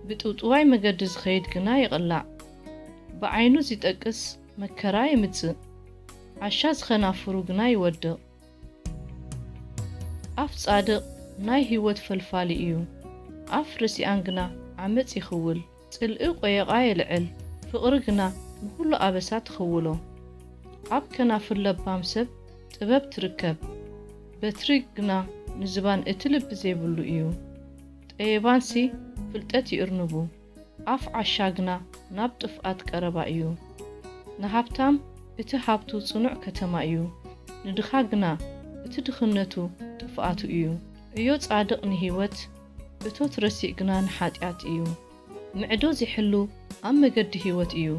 ብጥውጥዋይ መገዲ ዝኸይድ ግና ይቕላዕ። ብዓይኑ ዚጠቅስ መከራ የምጽእ፣ ዓሻ ዝኸናፍሩ ግና ይወድቕ። ኣፍ ጻድቕ ናይ ህይወት ፈልፋሊ እዩ፣ ኣፍ ረሲኣን ግና ዓመጽ ይኽውል። ጽልኢ ቆየቓ የልዕል፣ ፍቕሪ ግና ንኹሉ ኣበሳ ትኽውሎ። ኣብ ከናፍር ለባም ሰብ ጥበብ ትርከብ፣ በትሪ ግና ንዝባን እቲ ልቢ ዘይብሉ እዩ። ጠየባንሲ ፍልጠት ይእርንቡ፣ ኣፍ ዓሻ ግና ናብ ጥፍኣት ቀረባ እዩ። ንሃብታም እቲ ሃብቱ ጽኑዕ ከተማ እዩ፣ ንድኻ ግና እቲ ድኽነቱ ጥፍኣቱ እዩ። ዕዮ ጻድቕ ንህይወት፣ እቶት ረሲእ ግና ንሓጢኣት እዩ። ምዕዶ ዚሕሉ ኣብ መገዲ ህይወት እዩ፣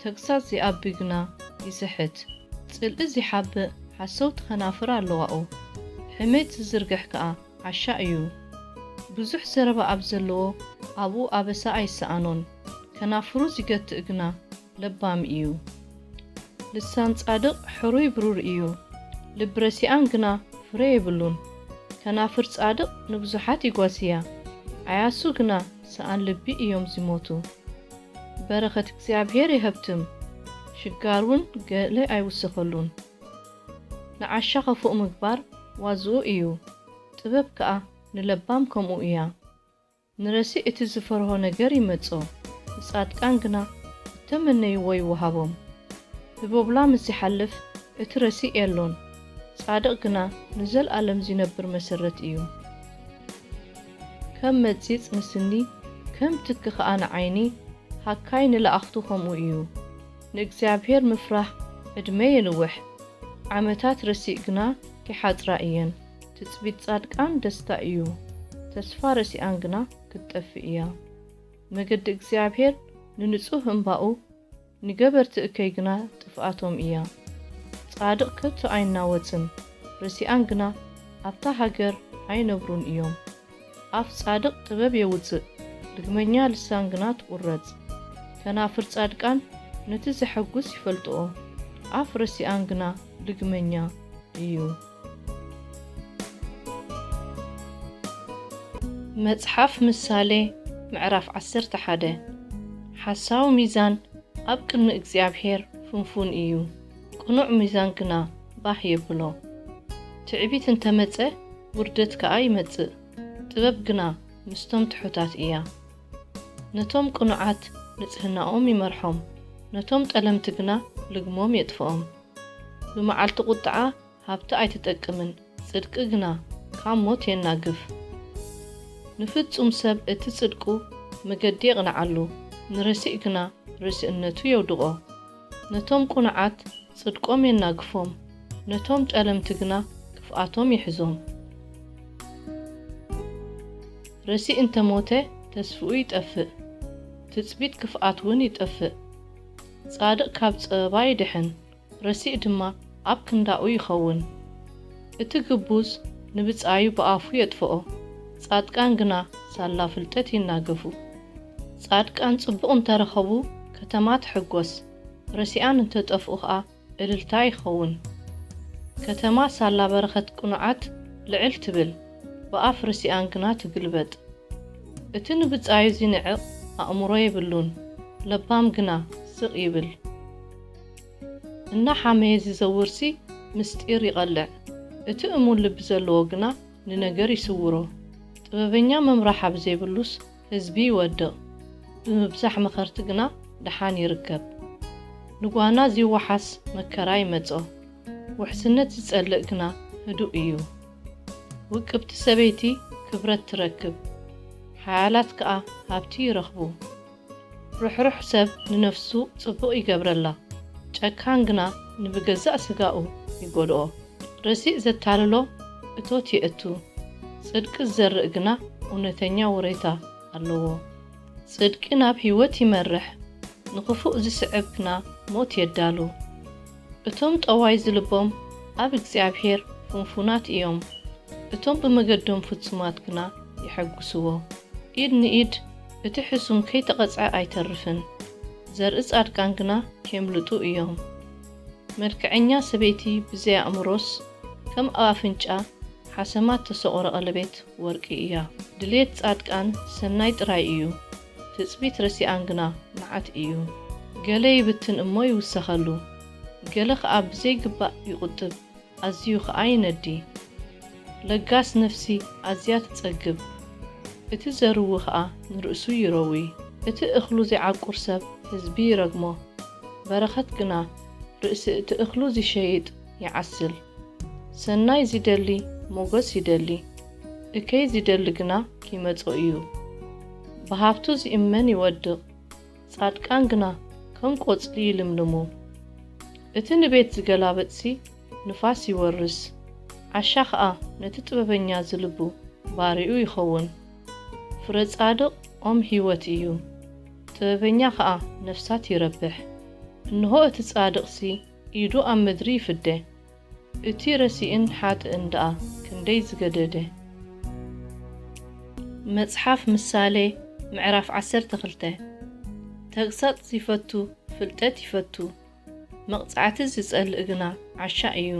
ተግሳጽ ዚኣቢ ግና ይስሕት። ጽልኢ ዚሓብእ ሓሰውቲ ኸናፍር ኣለዋኡ፣ ሕሜት ዝዝርግሕ ከኣ ዓሻ እዩ። ብዙሕ ዘረባ ኣብ ዘለዎ ኣብኡ ኣበሳ ኣይሰኣኖን፣ ከናፍሩ ዚገትእ ግና ለባም እዩ። ልሳን ጻድቕ ሕሩይ ብሩር እዩ፣ ልቢ ረሲኣን ግና ፍረ የብሉን። ከናፍር ጻድቕ ንብዙሓት ይጓስያ፣ ዓያሱ ግና ሰኣን ልቢ እዮም ዚሞቱ። በረኸት እግዚኣብሔር የሀብትም፣ ሽጋር እውን ገለ ኣይውስኸሉን። ንዓሻ ኸፉእ ምግባር ዋዝኡ እዩ፣ ጥበብ ከኣ ንለባም ከምኡ እያ። ንረሲእ እቲ ዝፈርሆ ነገር ይመጾ፣ ንጻድቃን ግና እተመነይዎ ይወሃቦም። ህቦብላ ምስ ዚሓልፍ እቲ ረሲእ የሎን፣ ጻድቕ ግና ንዘልኣለም ዚነብር መሰረት እዩ። ከም መጺጽ ንስኒ፣ ከም ትኪ ኸኣ ንዓይኒ፣ ሃካይ ንለኣኽቱ ኸምኡ እዩ። ንእግዚኣብሔር ምፍራህ ዕድመ የንውሕ፣ ዓመታት ረሲእ ግና ኪሓጽራ እየን። ትጽቢት ጻድቃን ደስታ እዩ፣ ተስፋ ረሲኣን ግና ክትጠፍእ እያ። መገዲ እግዚኣብሔር ንንጹህ እምባኡ፣ ንገበርቲ እከይ ግና ጥፍኣቶም እያ። ጻድቕ ከቶ ኣይናወጽን፣ ረሲኣን ግና ኣብታ ሃገር ኣይነብሩን እዮም። ኣፍ ጻድቕ ጥበብ የውጽእ፣ ልግመኛ ልሳን ግና ትቑረጽ። ከናፍር ጻድቃን ነቲ ዘሐጉስ ይፈልጥኦ፣ ኣፍ ረሲኣን ግና ልግመኛ እዩ። መጽሓፍ ምሳሌ ምዕራፍ ዓሰርተ ሓደ። ሓሳዊ ሚዛን ኣብ ቅድሚ እግዚኣብሔር ፍንፉን እዩ፣ ቅኑዕ ሚዛን ግና ባህ የብሎ። ትዕቢት እንተ መጸ፣ ውርደት ከኣ ይመጽእ፣ ጥበብ ግና ምስቶም ትሑታት እያ። ነቶም ቅኑዓት ንጽህናኦም ይመርሖም፣ ነቶም ጠለምቲ ግና ልግሞም የጥፍኦም። ብመዓልቲ ቁጥዓ ሃብቲ ኣይትጠቅምን፣ ጽድቂ ግና ካብ ሞት የናግፍ። ንፍጹም ሰብ እቲ ጽድቁ መገዲ የቕንዓሉ፣ ንረሲእ ግና ርስእነቱ የውድቖ። ነቶም ቅኑዓት ጽድቆም የናግፎም፣ ነቶም ጠለምቲ ግና ክፍኣቶም ይሕዞም። ረሲእ እንተ ሞተ ተስፍኡ ይጠፍእ፣ ትጽቢት ክፍኣት እውን ይጠፍእ። ጻድቕ ካብ ጸበባ ይድሕን፣ ረሲእ ድማ ኣብ ክንዳኡ ይኸውን። እቲ ግቡዝ ንብጻዩ ብኣፉ የጥፍኦ፣ ጻድቃን ግና ሳላ ፍልጠት ይናገፉ። ጻድቃን ጽቡቕ እንተ ረኸቡ ከተማ ትሕጎስ፣ ረሲኣን እንተ ጠፍኡ ኸኣ እልልታ ይኸውን። ከተማ ሳላ በረኸት ቅኑዓት ልዕል ትብል፣ ብኣፍ ረሲኣን ግና ትግልበጥ። እቲ ንብጻዩ ዚንዕቕ ኣእምሮ የብሉን፣ ለባም ግና ስቕ ይብል። እናሓመየ ዚዘውርሲ ምስጢር ይቐልዕ፣ እቲ እሙን ልቢ ዘለዎ ግና ንነገር ይስውሮ። ጥበበኛ መምርሓ ብዘይብሉስ ህዝቢ ይወድቕ፣ ብምብዛሕ መኸርቲ ግና ደሓን ይርከብ። ንጓና ዚወሓስ መከራ ይመጾ፣ ውሕስነት ዚጸልእ ግና ህዱእ እዩ። ውቅብቲ ሰበይቲ ክብረት ትረክብ፣ ሓያላት ከኣ ሃብቲ ይረኽቡ። ርሕሩሕ ሰብ ንነፍሱ ጽቡቕ ይገብረላ፣ ጨካን ግና ንብገዛእ ስጋኡ ይጎድኦ። ረሲእ ዘታልሎ እቶት የእቱ፣ ጽድቂ ዝዘርእ ግና እውነተኛ ወሬታ ኣለዎ። ጽድቂ ናብ ህይወት ይመርሕ፣ ንኽፉእ ዝስዕብ ግና ሞት የዳሉ። እቶም ጠዋይ ዝልቦም ኣብ እግዚኣብሔር ፍንፉናት እዮም፣ እቶም ብመገዶም ፍጹማት ግና የሐጉስዎ። ኢድ ንኢድ እቲ ሕሱም ከይተቐጽዐ ኣይተርፍን፣ ዘርኢ ጻድቃን ግና ኬምልጡ እዮም። መልክዐኛ ሰበይቲ ብዘይ ኣእምሮስ ከም ኣብ ኣፍንጫ ሓሰማ እተሰቑረ ቀለቤት ወርቂ እያ። ድልየት ጻድቃን ሰናይ ጥራይ እዩ፣ ትጽቢት ረሲኣን ግና መዓት እዩ። ገለ ይብትን እሞ ይውሰኸሉ፣ ገለ ኸኣ ብዘይግባእ ይቑጥብ፣ ኣዝዩ ኸኣ ይነዲ። ለጋስ ነፍሲ ኣዝያ ትጸግብ፣ እቲ ዘርዊ ኸኣ ንርእሱ ይረዊ። እቲ እኽሉ ዚዓቁር ሰብ ህዝቢ ይረግሞ፣ በረኸት ግና ርእሲ እቲ እኽሉ ዚሸይጥ ይዓስል። ሰናይ ዚደሊ ሞገስ ይደሊ፣ እከይ ዚደሊ ግና ኪመጾ እዩ። ብሃብቱ ዚእመን ይወድቕ፣ ጻድቃን ግና ከም ቈጽሊ ይልምልሙ። እቲ ንቤት ዚገላብጥሲ ንፋስ ይወርስ፣ ዓሻ ኸኣ ነቲ ጥበበኛ ዝልቡ ባሪኡ ይኸውን። ፍረ ጻድቕ ኦም ህይወት እዩ፣ ጥበበኛ ኸኣ ነፍሳት ይረብሕ። እንሆ እቲ ጻድቕሲ ኢዱ ኣብ ምድሪ ይፍደ። እቲ ረሲእን ሓጥእን ደኣ ክንደይ ዝገደደ። መጽሓፍ ምሳሌ ምዕራፍ ዓሰርተ ክልተ። ተግሳጽ ዝፈቱ ፍልጠት ይፈቱ፣ መቕጻዕቲ ዝጸልእ ግና ዓሻ እዩ።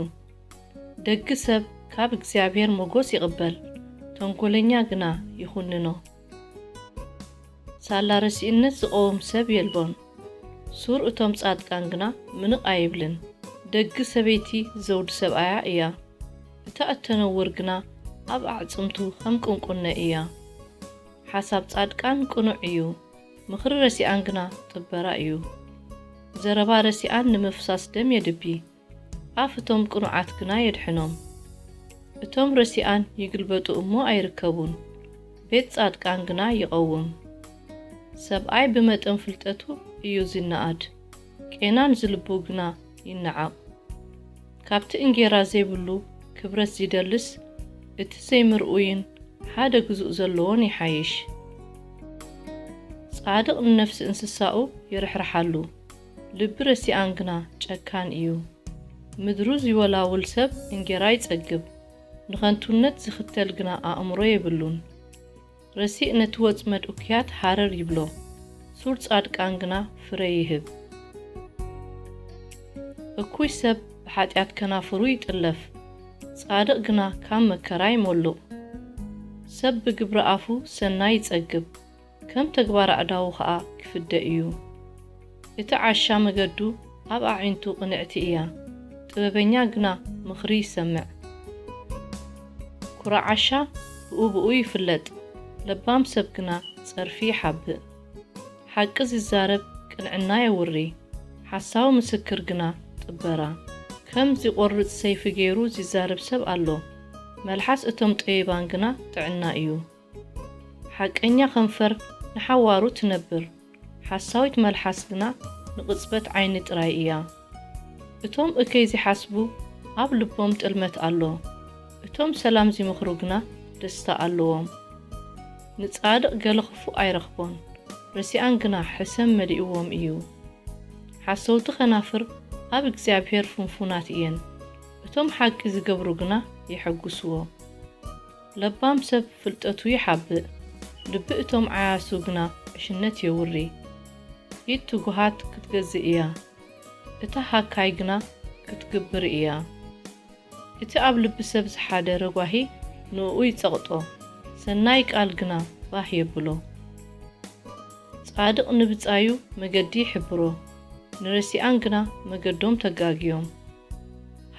ደግ ሰብ ካብ እግዚኣብሔር ሞጎስ ይቕበል፣ ተንኮለኛ ግና ይኹንኖ። ሳላ ረሲእነት ዝቐውም ሰብ የልቦን፣ ሱር እቶም ጻድቃን ግና ምንቕ ኣይብልን። ደግ ሰበይቲ ዘውዲ ሰብኣያ እያ፣ እታ እተነውር ግና ኣብ ኣዕጽምቱ ከም ቁንቁነ እያ። ሓሳብ ጻድቃን ቅኑዕ እዩ፣ ምኽሪ ረሲኣን ግና ጥበራ እዩ። ዘረባ ረሲኣን ንምፍሳስ ደም የድቢ፣ ኣፍ እቶም ቅኑዓት ግና የድሕኖም። እቶም ረሲኣን ይግልበጡ እሞ ኣይርከቡን፣ ቤት ጻድቃን ግና ይቐውም። ሰብኣይ ብመጠን ፍልጠቱ እዩ ዝነኣድ፣ ቄናን ዝልቡ ግና ይነዓቕ። ካብቲ እንጌራ ዘይብሉ ክብረት ዚደልስ፣ እቲ ዘይምርኡይን ሓደ ግዙእ ዘለዎን ይሓይሽ። ጻድቕ ንነፍሲ እንስሳኡ ይርሕርሓሉ፣ ልቢ ረሲኣን ግና ጨካን እዩ። ምድሩ ዚወላውል ሰብ እንጌራ ይጸግብ፣ ንኸንቱነት ዚኽተል ግና ኣእምሮ የብሉን። ረሲእ ነቲ ወጽመድ እኩያት ሃረር ይብሎ፣ ሱር ጻድቃን ግና ፍረ ይህብ። እኩይ ሰብ ብሓጢኣት ከናፍሩ ይጥለፍ፣ ጻድቕ ግና ካብ መከራ ይመሉቕ። ሰብ ብግብሪ ኣፉ ሰናይ ይጸግብ፣ ከም ተግባር ኣእዳዉ ኸኣ ክፍደ እዩ። እቲ ዓሻ መገዱ ኣብ ኣዒንቱ ቅንዕቲ እያ፣ ጥበበኛ ግና ምኽሪ ይሰምዕ። ኩራ ዓሻ ብኡ ብኡ ይፍለጥ፣ ለባም ሰብ ግና ጸርፊ ይሓብእ። ሓቂ ዚዛረብ ቅንዕና የውሪ፣ ሓሳዊ ምስክር ግና ጥበራ። ከም ዚቖርጽ ሰይፊ ገይሩ ዚዛረብ ሰብ ኣሎ፣ መልሓስ እቶም ጠቢባን ግና ጥዕና እዩ። ሓቀኛ ከንፈር ንሓዋሩ ትነብር፣ ሓሳዊት መልሓስ ግና ንቕጽበት ዓይኒ ጥራይ እያ። እቶም እከይ ዚሓስቡ ኣብ ልቦም ጥልመት ኣሎ፣ እቶም ሰላም ዚምኽሩ ግና ደስታ ኣለዎም። ንጻድቕ ገለ ኽፉእ ኣይረኽቦን፣ ረሲኣን ግና ሕሰም መሊእዎም እዩ። ሓሰውቲ ኸናፍር ኣብ እግዚኣብሔር ፍንፉናት እየን፣ እቶም ሓቂ ዚገብሩ ግና የሐጉስዎ። ለባም ሰብ ፍልጠቱ ይሓብእ፣ ልቢ እቶም ዓያሱ ግና ዕሽነት የውሪ። ኢድ ትጉሃት ክትገዝእ እያ፣ እታ ሃካይ ግና ክትግብር እያ። እቲ ኣብ ልቢ ሰብ ዝሓደረ ጓሂ ንእኡ ይጸቕጦ፣ ሰናይ ቃል ግና ባህ የብሎ። ጻድቕ ንብጻዩ መገዲ ይሕብሮ፣ ንረሲኣን ግና መገዶም ተጋግዮም።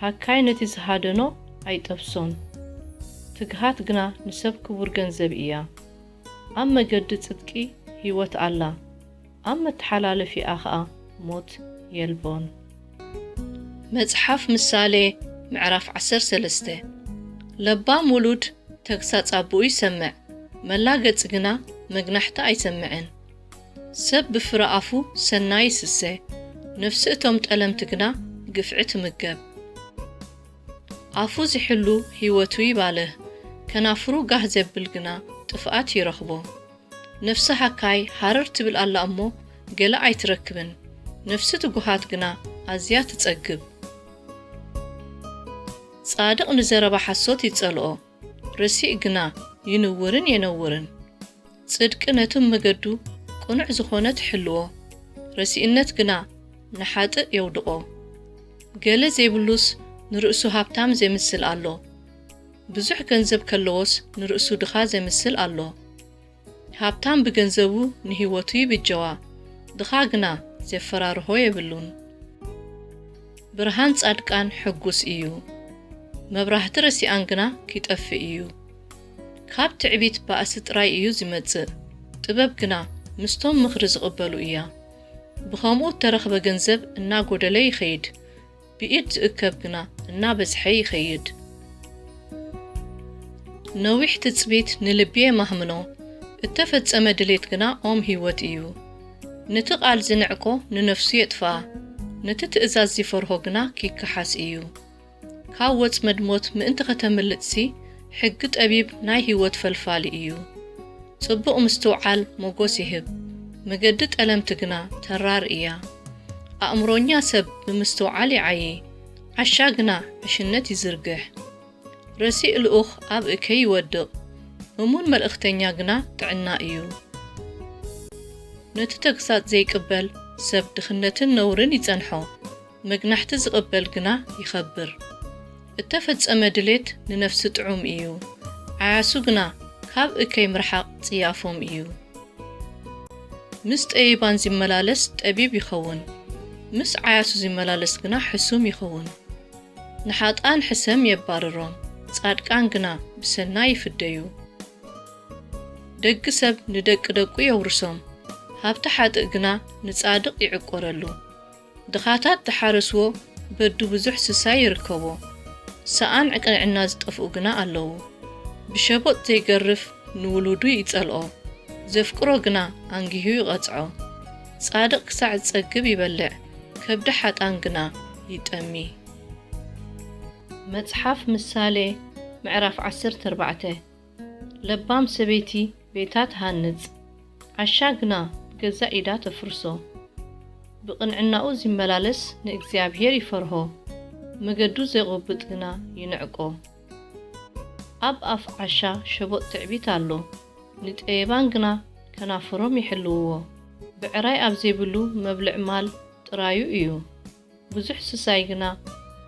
ሃካይ ነቲ ዝሃደኖ ኣይጠብሶን፣ ትግሃት ግና ንሰብ ክቡር ገንዘብ እያ። ኣብ መገዲ ጽድቂ ህይወት ኣላ፣ ኣብ መተሓላለፊኣ ኸኣ ሞት የልቦን። መጽሓፍ ምሳሌ ምዕራፍ ዓሰርተ ሰለስተ። ለባም ውሉድ ተግሳጽ ኣቦኡ ይሰምዕ፣ መላገጺ ግና መግናሕቲ ኣይሰምዕን። ሰብ ብፍረ ኣፉ ሰናይ ይስሰ፣ ነፍሲ እቶም ጠለምቲ ግና ግፍዒ ትምገብ። ኣፉ ዚሕሉ ህይወቱ ይባልህ፣ ከናፍሩ ጋህ ዜብል ግና ጥፍኣት ይረኽቦ። ነፍሲ ሃካይ ሃረር ትብል ኣላ እሞ፣ ገለ ኣይትረክብን፣ ነፍሲ ትጉሃት ግና ኣዝያ ትጸግብ። ጻድቕ ንዘረባ ሓሶት ይጸልኦ፣ ረሲእ ግና ይንውርን የነውርን። ጽድቂ ነቲ መገዱ ቅኑዕ ዝኾነ ትሕልዎ፣ ረሲእነት ግና ንሓጥእ የውድቖ። ገለ ዘይብሉስ ንርእሱ ሃብታም ዜምስል ኣሎ፣ ብዙሕ ገንዘብ ከለዎስ ንርእሱ ድኻ ዜምስል ኣሎ። ሃብታም ብገንዘቡ ንህይወቱ ይብጀዋ፣ ድኻ ግና ዜፈራርሆ የብሉን። ብርሃን ጻድቃን ሕጉስ እዩ፣ መብራህቲ ረሲኣን ግና ኪጠፍእ እዩ። ካብ ትዕቢት ባእሲ ጥራይ እዩ ዚመጽእ፣ ጥበብ ግና ምስቶም ምኽሪ ዚቕበሉ እያ። ብኸምኡ እተረኽበ ገንዘብ እናጐደለ ይኸይድ፣ ብኢድ ዝእከብ ግና እናበዝሐ ይኸይድ። ነዊሕ ትጽቢት ንልቢ የማህምኖ፣ እተፈጸመ ድሌት ግና ኦም ህይወት እዩ። ነቲ ቃል ዝንዕቆ ንነፍሱ የጥፍኣ፣ ነቲ ትእዛዝ ዚፈርሆ ግና ኪከሓስ እዩ። ካብ ወጽመድ ሞት ምእንቲ ኸተምልጥሲ፣ ሕጊ ጠቢብ ናይ ህይወት ፈልፋሊ እዩ። ጽቡቕ ምስትውዓል ሞጎስ ይህብ፣ መገዲ ጠለምቲ ግና ተራር እያ። ኣእምሮኛ ሰብ ብምስትውዓል ይዓዪ፣ ዓሻ ግና ዕሽነት ይዝርግሕ። ረሲእ ልኡኽ ኣብ እከይ ይወድቕ፣ እሙን መልእኽተኛ ግና ጥዕና እዩ። ነቲ ተግሳጽ ዘይቅበል ሰብ ድኽነትን ነውርን ይጸንሖ፣ መግናሕቲ ዝቕበል ግና ይኸብር። እተፈጸመ ድሌት ንነፍሲ ጥዑም እዩ፣ ዓያሱ ግና ካብ እከይ ምርሓቕ ጽያፎም እዩ። ምስ ጠቢባን ዚመላለስ ጠቢብ ይኸውን፣ ምስ ዓያሱ ዚመላለስ ግና ሕሱም ይኸውን። ንሓጥኣን ሕሰም የባርሮም፣ ጻድቃን ግና ብሰናይ ይፍደዩ። ደግ ሰብ ንደቂ ደቁ የውርሶም፣ ሃብቲ ሓጥእ ግና ንጻድቕ ይዕቆረሉ። ድኻታት ዝሓረስዎ በዱ ብዙሕ ስሳይ ይርከቦ፣ ሰኣን ዕቅንዕና ዝጠፍኡ ግና ኣለዉ። ብሸቦጥ ዘይገርፍ ንውሉዱ ይጸልኦ፣ ዘፍቅሮ ግና ኣንጊሁ ይቐጽዖ። ጻድቕ ክሳዕ ዝጸግብ ይበልዕ፣ ከብዲ ሓጥኣን ግና ይጠሚ። መጽሓፍ ምሳሌ ምዕራፍ ዓሰርተ ኣርባዕተ። ለባም ሰበይቲ ቤታ ትሃንጽ፣ ዓሻ ግና ብገዛእ ኢዳ ተፍርሶ። ብቕንዕናኡ ዚመላለስ ንእግዚኣብሄር ይፈርሆ፣ መገዱ ዜቑብጥ ግና ይንዕቆ። ኣብ ኣፍ ዓሻ ሸቦጥ ትዕቢት ኣሎ፣ ንጠቢባን ግና ከናፍሮም ይሕልውዎ። ብዕራይ ኣብ ዘይብሉ መብልዕ ማል ጥራዩ እዩ፣ ብዙሕ ስሳይ ግና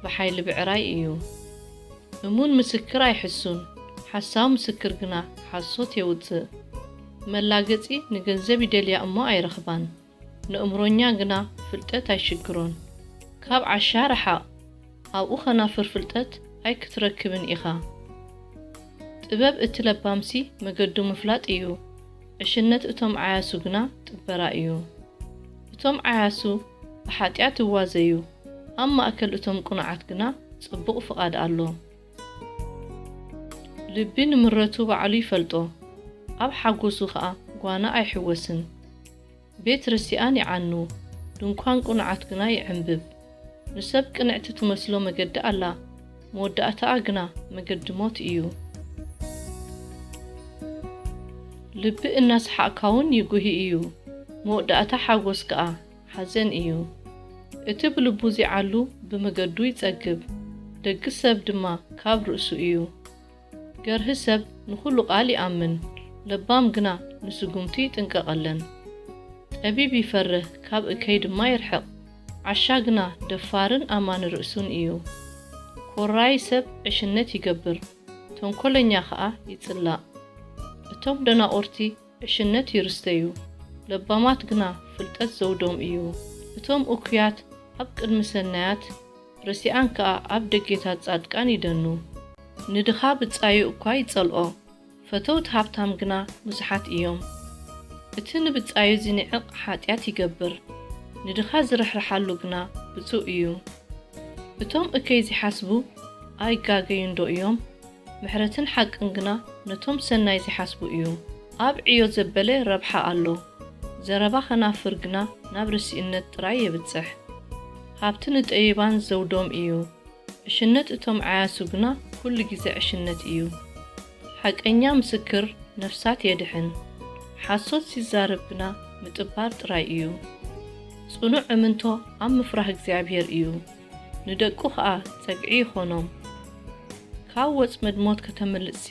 ብሓይሊ ብዕራይ እዩ። እሙን ምስክር ኣይሕሱን፣ ሓሳዊ ምስክር ግና ሓሶት የውጽእ። መላገጺ ንገንዘብ ይደልያ እሞ ኣይረኽባን፣ ንእምሮኛ ግና ፍልጠት ኣይሽግሮን። ካብ ዓሻ ርሓቕ፣ ኣብኡ ኸናፍር ፍልጠት ኣይክትረክብን ኢኻ። ጥበብ እቲ ለባምሲ መገዱ ምፍላጥ እዩ፣ ዕሽነት እቶም ዓያሱ ግና ጥበራ እዩ። እቶም ዓያሱ ብሓጢኣት ይዋዘዩ፣ ኣብ ማእከል እቶም ቅኑዓት ግና ጽቡቕ ፍቓድ ኣሎ። ልቢ ንምረቱ ባዕሉ ይፈልጦ፣ ኣብ ሓጎሱ ኸኣ ጓና ኣይሕወስን። ቤት ርሲኣን ይዓኑ፣ ድንኳን ቅኑዓት ግና ይዕንብብ። ንሰብ ቅንዕቲ ትመስሎ መገዲ ኣላ፣ መወዳእታኣ ግና መገዲ ሞት እዩ። ልቢ እናሰሓቕካውን ይጉሂ እዩ፣ መወዳእታ ሓጎስ ከኣ ሓዘን እዩ። እቲ ብልቡ ዚዓሉ ብመገዱ ይጸግብ፣ ደግ ሰብ ድማ ካብ ርእሱ እዩ። ገርሂ ሰብ ንኹሉ ቃል ይኣምን፣ ለባም ግና ንስጉምቲ ይጥንቀቐለን። ጠቢብ ይፈርህ፣ ካብ እከይ ድማ ይርሕቕ፣ ዓሻ ግና ደፋርን ኣማኒ ርእሱን እዩ። ኮራዪ ሰብ ዕሽነት ይገብር፣ ተንኮለኛ ኸኣ ይጽላእ። እቶም ደናቑርቲ ዕሽነት ይርስተዩ፣ ለባማት ግና ፍልጠት ዘውዶም እዩ። እቶም እኩያት ኣብ ቅድሚ ሰናያት፣ ረሲኣን ከኣ ኣብ ደጌታት ጻድቃን ይደኑ። ንድኻ ብጻዩ እኳ ይጸልኦ፣ ፈተውቲ ሃብታም ግና ብዙሓት እዮም። እቲ ንብጻዩ ዚንዕቕ ሓጢኣት ይገብር፣ ንድኻ ዝርሕርሓሉ ግና ብጹእ እዩ። እቶም እከይ ዚሓስቡ ኣይጋገዩንዶ እዮም? ምሕረትን ሓቅን ግና ነቶም ሰናይ ዚሓስቡ እዩ። ኣብ ዕዮ ዘበለ ረብሓ ኣሎ፣ ዘረባ ኸናፍር ግና ናብ ርሲእነት ጥራይ የብጽሕ። ሃብቲ ንጠቢባን ዘውዶም እዩ፣ ዕሽነት እቶም ዓያሱ ግና ኩሉ ግዜ ዕሽነት እዩ። ሓቀኛ ምስክር ነፍሳት የድሕን፣ ሓሶት ሲዛረብ ግና ምጥባር ጥራይ እዩ። ጽኑዕ እምንቶ ኣብ ምፍራህ እግዚኣብሄር እዩ፣ ንደቁ ኸኣ ጸግዒ ይኾኖም። ካብ ወጽመድ ሞት ከተምልጥሲ፣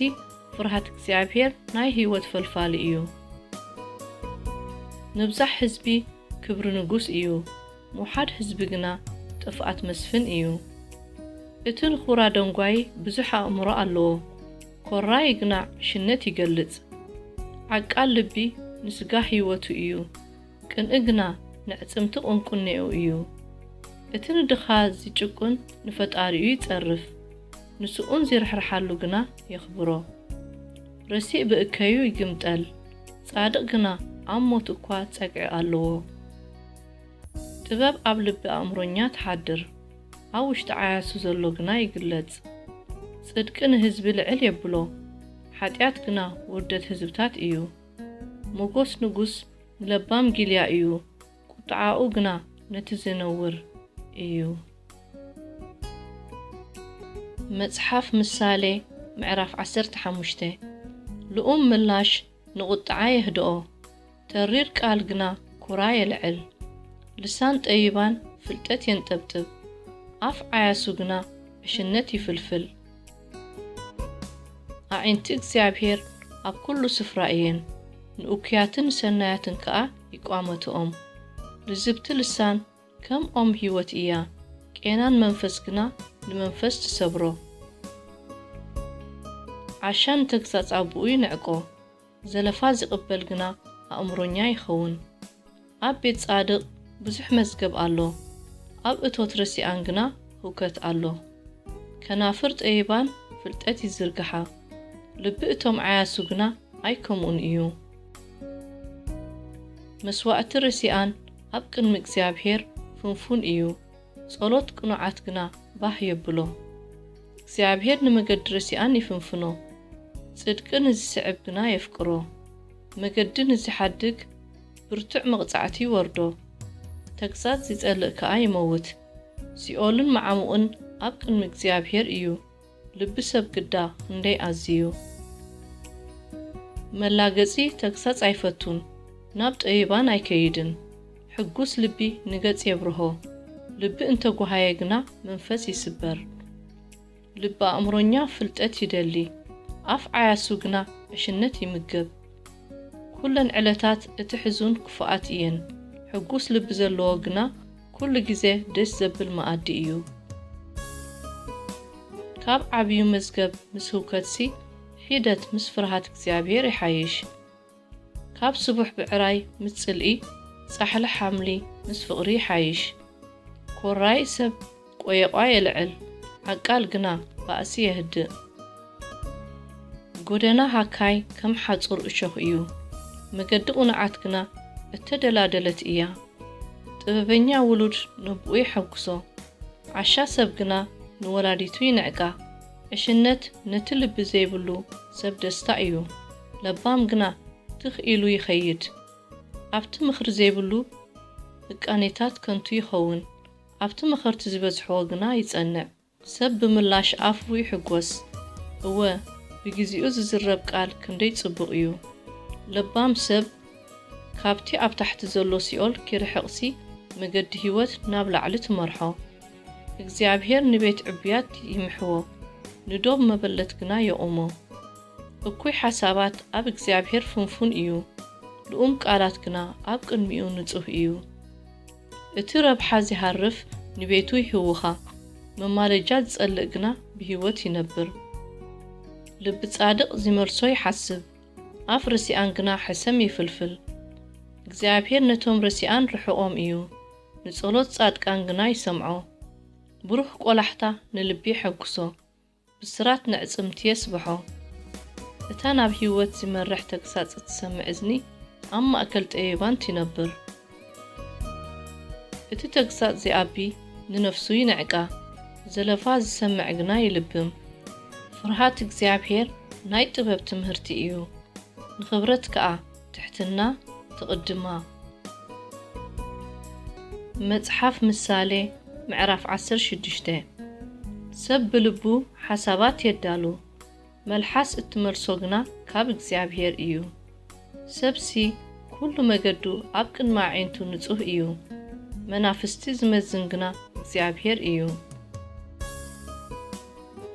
ፍርሃት እግዚኣብሄር ናይ ህይወት ፈልፋሊ እዩ። ምብዛሕ ህዝቢ ክብሪ ንጉስ እዩ፣ ምውሓድ ህዝቢ ግና ጥፍኣት መስፍን እዩ። እቲ ንኹራ ደንጓዪ ብዙሕ ኣእምሮ ኣለዎ፣ ኮራዪ ግና ዕሽነት ይገልጽ። ዓቃል ልቢ ንስጋ ህይወቱ እዩ፣ ቅንኢ ግና ንዕጽምቲ ቁንቁኔኡ እዩ። እቲ ንድኻ ዚጭቁን ንፈጣሪኡ ይጸርፍ፣ ንስኡን ዚርሕርሓሉ ግና የኽብሮ። ረሲእ ብእከዩ ይግምጠል፣ ጻድቕ ግና ኣብ ሞት እኳ ጸግዒ ኣለዎ። ጥበብ ኣብ ልቢ ኣእምሮኛ ትሓድር፣ ኣብ ውሽጢ ዓያሱ ዘሎ ግና ይግለጽ። ጽድቂ ንህዝቢ ልዕል የብሎ፣ ሓጢኣት ግና ውርደት ህዝብታት እዩ። ሞጎስ ንጉስ ንለባም ጊልያ እዩ፣ ቁጥዓኡ ግና ነቲ ዜነውር እዩ። መጽሓፍ ምሳሌ ምዕራፍ ዓሰርተ ሓሙሽተ። ልኡም ምላሽ ንቑጥዓ የህድኦ፣ ተሪር ቃል ግና ኩራ የልዕል። ልሳን ጠቢባን ፍልጠት የንጠብጥብ፣ ኣፍ ዓያሱ ግና ዕሽነት ይፍልፍል። ኣዒንቲ እግዚኣብሔር ኣብ ኩሉ ስፍራ እየን፣ ንእኩያትን ሰናያትን ከኣ ይቋመትኦም። ልዝብቲ ልሳን ከም ኦም ህይወት እያ፣ ቄናን መንፈስ ግና ንመንፈስ ትሰብሮ። ዓሻ ንተግሳጽ ኣቦኡ ይንዕቆ፣ ዘለፋ ዚቕበል ግና ኣእምሮኛ ይኸውን። ኣብ ቤት ጻድቕ ብዙሕ መዝገብ ኣሎ፣ ኣብ እቶት ረሲኣን ግና ህውከት ኣሎ። ከናፍር ጠቢባን ፍልጠት ይዝርግሓ፣ ልቢ እቶም ዓያሱ ግና ኣይከምኡን እዩ። መስዋእቲ ረሲኣን ኣብ ቅድሚ እግዚኣብሔር ፍንፉን እዩ፣ ጸሎት ቅኑዓት ግና ባህ የብሎ። እግዚኣብሔር ንመገዲ ረሲኣን ይፍንፍኖ፣ ጽድቂ ንዝስዕብ ግና የፍቅሮ። መገዲ ንዝሓድግ ብርቱዕ መቕጻዕቲ ይወርዶ፣ ተግሳጽ ዚጸልእ ከኣ ይመውት። ሲኦልን መዓሙቕን ኣብ ቅድሚ እግዚኣብሔር እዩ፣ ልቢ ሰብ ግዳ ክንደይ ኣዝዩ። መላገጺ ተግሳጽ ኣይፈቱን፣ ናብ ጠቢባን ኣይከይድን። ሕጉስ ልቢ ንገጽ የብርሆ፣ ልቢ እንተጓሃየ ግና መንፈስ ይስበር። ልቢ ኣእምሮኛ ፍልጠት ይደሊ፣ ኣፍ ዓያሱ ግና ዕሽነት ይምገብ። ኩለን ዕለታት እቲ ሕዙን ክፉኣት እየን፣ ሕጉስ ልቢ ዘለዎ ግና ኩሉ ግዜ ደስ ዘብል መኣዲ እዩ። ካብ ዓብዩ መዝገብ ምስ ህውከትሲ፣ ሒደት ምስ ፍርሃት እግዚኣብሔር ይሓይሽ። ካብ ስቡሕ ብዕራይ ምስ ጽልኢ፣ ጻሕሊ ሓምሊ ምስ ፍቕሪ ይሓይሽ። ኮራይ ሰብ ቆየቋ የልዕል፣ ዓቃል ግና ባእሲ የህድእ። ጎደና ሃካይ ከም ሓጹር እሾኽ እዩ፣ መገዲ ቅኑዓት ግና እተደላደለት እያ። ጥበበኛ ውሉድ ነቦኡ የሐጉሶ፣ ዓሻ ሰብ ግና ንወላዲቱ ይንዕቃ። ዕሽነት ነቲ ልቢ ዘይብሉ ሰብ ደስታ እዩ፣ ለባም ግና ትኽ ኢሉ ይኸይድ። ኣብቲ ምኽሪ ዘይብሉ ምቃኔታት ከንቱ ይኸውን፣ ኣብቲ መኸርቲ ዝበዝሕዎ ግና ይጸንዕ። ሰብ ብምላሽ ኣፉ ይሕጎስ፣ እወ፣ ብግዜኡ ዝዝረብ ቃል ክንደይ ጽቡቕ እዩ። ለባም ሰብ ካብቲ ኣብ ታሕቲ ዘሎ ሲኦል ኪርሕቕሲ፣ መገዲ ህይወት ናብ ላዕሊ ትመርሖ። እግዚኣብሔር ንቤት ዕቡያት ይምሕዎ፣ ንዶብ መበለት ግና የቑሞ። እኩይ ሓሳባት ኣብ እግዚኣብሔር ፍንፉን እዩ፣ ልኡም ቃላት ግና ኣብ ቅድሚኡ ንጹህ እዩ። እቲ ረብሓ ዚሃርፍ ንቤቱ ይህውኻ፣ መማለጃ ዝጸልእ ግና ብህይወት ይነብር። ልቢ ጻድቕ ዚመልሶ ይሓስብ፣ ኣፍ ርሲኣን ግና ሕሰም ይፍልፍል። እግዚኣብሔር ነቶም ረሲኣን ርሑቖም እዩ፣ ንጸሎት ጻድቃን ግና ይሰምዖ። ብሩህ ቆላሕታ ንልቢ የሐጉሶ፣ ብስራት ንዕጽምቲ የስብሖ። እታ ናብ ህይወት ዚመርሕ ተግሳጽ እትሰምዕ እዝኒ ኣብ ማእከል ጠቢባን ትነብር። እቲ ተግሳጽ ዚኣቢ ንነፍሱ ይንዕቃ፣ ዘለፋ ዚሰምዕ ግና ይልብም። ፍርሃት እግዚኣብሔር ናይ ጥበብ ትምህርቲ እዩ፣ ንኽብረት ከኣ ትሕትና ትቕድማ። መጽሓፍ ምሳሌ ምዕራፍ ዓሰርተ ሽዱሽተ። ሰብ ብልቡ ሓሳባት የዳሉ፣ መልሓስ እትመልሶ ግና ካብ እግዚኣብሔር እዩ። ሰብሲ ኩሉ መገዱ ኣብ ቅድሚ ኣዒንቱ ንጹህ እዩ፣ መናፍስቲ ዝመዝን ግና እግዚኣብሔር እዩ።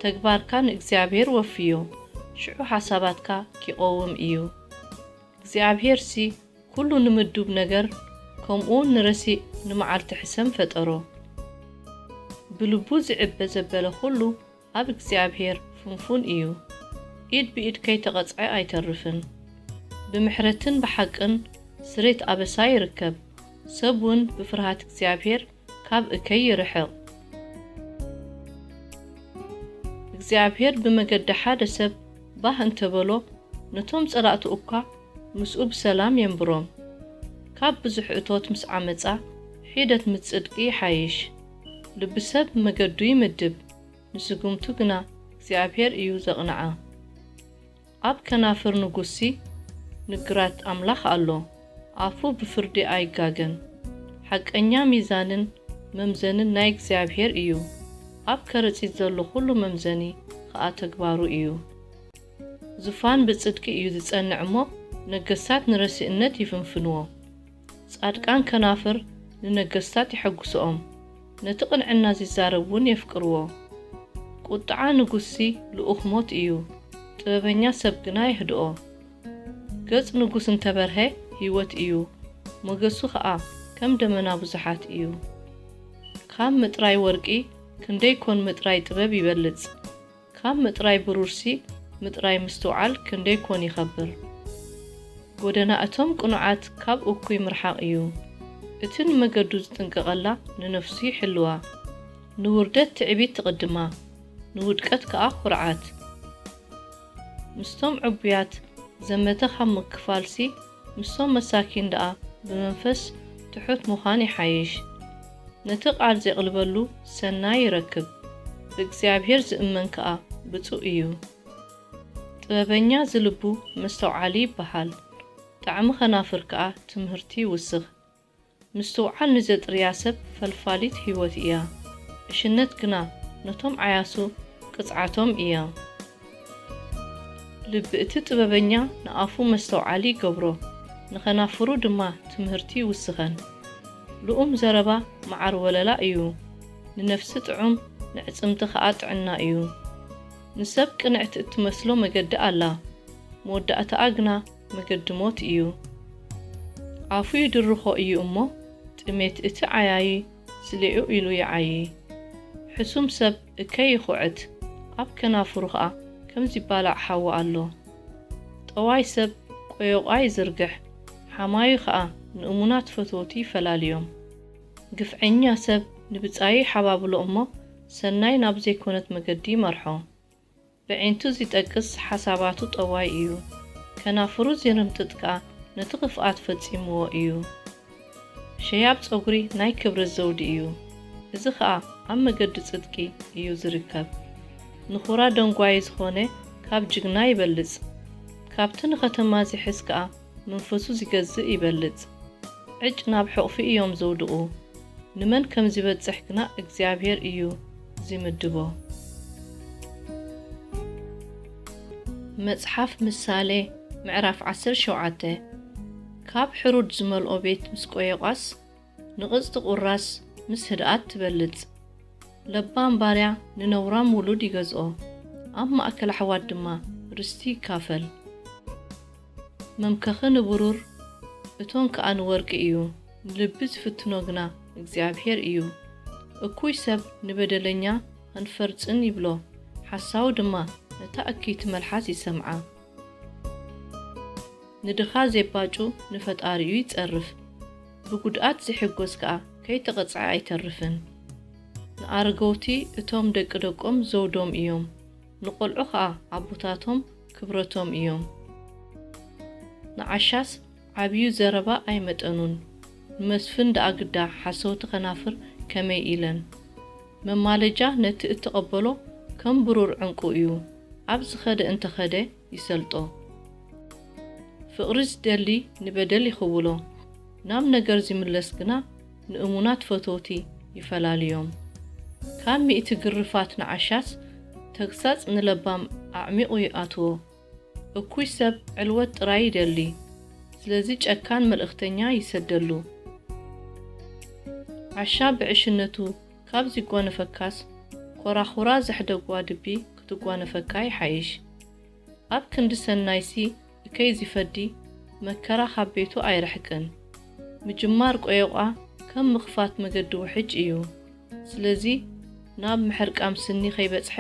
ተግባርካ ንእግዚኣብሔር ወፍዮ፣ ሽዑ ሓሳባትካ ኪቐውም እዩ። እግዚኣብሔርሲ ኩሉ ንምዱብ ነገር፣ ከምኡውን ንረሲእ ንመዓልቲ ሕሰም ፈጠሮ። ብልቡ ዝዕበ ዘበለ ኩሉ ኣብ እግዚኣብሔር ፍንፉን እዩ። ኢድ ብኢድ ከይተቐጽዐ ኣይተርፍን። ብምሕረትን ብሓቅን ስሬት ኣበሳ ይርከብ። ሰብ እውን ብፍርሃት እግዚኣብሔር ካብ እከይ ይርሕቕ። እግዚኣብሔር ብመገዲ ሓደ ሰብ ባህ እንተበሎ፣ ነቶም ጸላእቱ እኳ ምስኡ ብሰላም የንብሮም። ካብ ብዙሕ እቶት ምስ ዓመጻ፣ ሒደት ምስ ጽድቂ ይሓይሽ። ልቢ ሰብ መገዱ ይምድብ፣ ንስጉምቱ ግና እግዚኣብሔር እዩ ዘቕንዓ። ኣብ ከናፍር ንጉሲ ንግራት ኣምላኽ ኣሎ፣ ኣፉ ብፍርዲ ኣይጋገን። ሓቀኛ ሚዛንን መምዘንን ናይ እግዚኣብሔር እዩ፣ ኣብ ከረጺት ዘሎ ኩሉ መምዘኒ ኸኣ ተግባሩ እዩ። ዙፋን ብጽድቂ እዩ ዝጸንዕ እሞ፣ ነገስታት ንረሲእነት ይፍንፍንዎ። ጻድቃን ከናፍር ንነገስታት የሐጉስኦም፣ ነቲ ቅንዕና ዚዛረብ እውን የፍቅርዎ። ቁጥዓ ንጉስሲ ልኡኽ ሞት እዩ፣ ጥበበኛ ሰብ ግና የህድኦ። ገጽ ንጉስ እንተ በርሀ ህይወት እዩ፣ ሞገሱ ኸኣ ከም ደመና ብዙሓት እዩ። ካብ ምጥራይ ወርቂ ክንደይ ኮን ምጥራይ ጥበብ ይበልጽ፣ ካብ ምጥራይ ብሩርሲ ምጥራይ ምስትውዓል ክንደይ ኮን ይኸብር። ጎደና እቶም ቅኑዓት ካብ እኩይ ምርሓቕ እዩ፣ እቲ ንመገዱ ዝጥንቀቐላ ንነፍሱ ይሕልዋ። ንውርደት ትዕቢት ትቕድማ፣ ንውድቀት ከኣ ኹርዓት። ምስቶም ዕቡያት ዘመተ ካብ ምክፋልሲ፣ ምስቶም መሳኪን ደኣ ብመንፈስ ትሑት ምዃን ይሓይሽ። ነቲ ቃል ዜቕልበሉ ሰናይ ይረክብ፣ ብእግዚኣብሔር ዝእመን ከኣ ብጹእ እዩ። ጥበበኛ ዝልቡ መስተውዓሊ ይበሃል፣ ጣዕሚ ኸናፍር ከኣ ትምህርቲ ይውስኽ። ምስትውዓል ንዘጥርያ ሰብ ፈልፋሊት ህይወት እያ፣ ዕሽነት ግና ነቶም ዓያሱ ቅጽዓቶም እያ። ልቢ እቲ ጥበበኛ ንኣፉ መስተውዓሊ ይገብሮ፣ ንኸናፍሩ ድማ ትምህርቲ ይውስኸን። ልኡም ዘረባ መዓር ወለላ እዩ፣ ንነፍሲ ጥዑም ንዕጽምቲ ኸኣ ጥዕና እዩ። ንሰብ ቅንዕቲ እትመስሎ መገዲ ኣላ፣ መወዳእታኣ ግና መገዲ ሞት እዩ። ኣፉ ይድርኾ እዩ እሞ፣ ጥሜት እቲ ዓያዪ ስሊዑ ኢሉ ይዓዪ። ሕሱም ሰብ እከይ ይኹዕት፣ ኣብ ከናፍሩ ኸኣ ከም ዚባላዕ ሓዊ ኣሎ። ጠዋይ ሰብ ቆዮቋ ይዝርግሕ፣ ሓማዩ ኸኣ ንእሙናት ፈተውቲ ይፈላልዮም። ግፍዐኛ ሰብ ንብጻዩ ይሓባብሎ እሞ፣ ሰናይ ናብ ዘይኮነት መገዲ ይመርሖ። ብዒንቱ ዚጠቅስ ሓሳባቱ ጠዋይ እዩ፣ ከናፍሩ ዚርምጥጥ ከኣ ነቲ ኽፍኣት ፈጺምዎ እዩ። ሸያብ ጸጉሪ ናይ ክብሪ ዘውዲ እዩ፣ እዚ ኸኣ ኣብ መገዲ ጽድቂ እዩ ዚርከብ። ንኹራ ደንጓዪ ዝኾነ ካብ ጅግና ይበልጽ፣ ካብቲ ንኸተማ ዚሕዝ ከኣ መንፈሱ ዚገዝእ ይበልጽ። ዕጭ ናብ ሕቑፊ እዮም ዘውድቑ፣ ንመን ከም ዚበጽሕ ግና እግዚኣብሄር እዩ ዚምድቦ። መጽሓፍ ምሳሌ ምዕራፍ ዓሰርተ ሸውዓተ። ካብ ሕሩድ ዝመልኦ ቤት ምስ ቆየቋስ፣ ንቕጽቲ ቁራስ ምስ ህድኣት ትበልጽ። ለባም ባርያ ንነውራም ውሉድ ይገዝኦ፣ ኣብ ማእከል ኣሕዋት ድማ ርስቲ ይካፈል። መምከኺ ንብሩር፣ እቶን ከኣ ንወርቂ እዩ፣ ንልቢ ዝፍትኖ ግና እግዚኣብሄር እዩ። እኩይ ሰብ ንበደለኛ ኸንፈር ጽን ይብሎ፣ ሓሳዊ ድማ ነታ እክይቲ መልሓስ ይሰምዓ። ንድኻ ዜባጩ ንፈጣሪኡ ይጸርፍ፣ ብጉድኣት ዚሕጎስ ከኣ ከይተቐጽዐ ኣይተርፍን። ንኣረገውቲ እቶም ደቂ ደቆም ዘውዶም እዮም፣ ንቖልዑ ኸኣ ኣቦታቶም ክብረቶም እዮም። ንዓሻስ ዓብዩ ዘረባ ኣይመጠኑን፣ ንመስፍን ደኣ ግዳ ሓሰውቲ ኸናፍር ከመይ ኢለን። መማለጃ ነቲ እተቐበሎ ከም ብሩር ዕንቁ እዩ፣ ኣብ ዝኸደ እንተ ኸደ ይሰልጦ። ፍቕሪ ዝደሊ ንበደል ይኽውሎ፣ ናብ ነገር ዚምለስ ግና ንእሙናት ፈተውቲ ይፈላልዮም። ካብ ሚእቲ ግርፋት ንዓሻስ፣ ተግሳጽ ንለባም ኣዕሚቑ ይኣትዎ። እኩይ ሰብ ዕልወት ጥራይ ይደሊ፣ ስለዚ ጨካን መልእኽተኛ ይሰደሉ። ዓሻ ብዕሽነቱ ካብ ዚጓነፈካስ፣ ኾራኹራ ዘሕደጓ ድቢ ክትጓነፈካ ይሓይሽ። ኣብ ክንዲ ሰናይሲ እከይ ዚፈዲ፣ መከራ ካብ ቤቱ ኣይርሕቅን። ምጅማር ቆየቋ ከም ምኽፋት መገዲ ውሕጅ እዩ። ስለዚ ናብ ምሕርቃም ስኒ ከይበጽሐ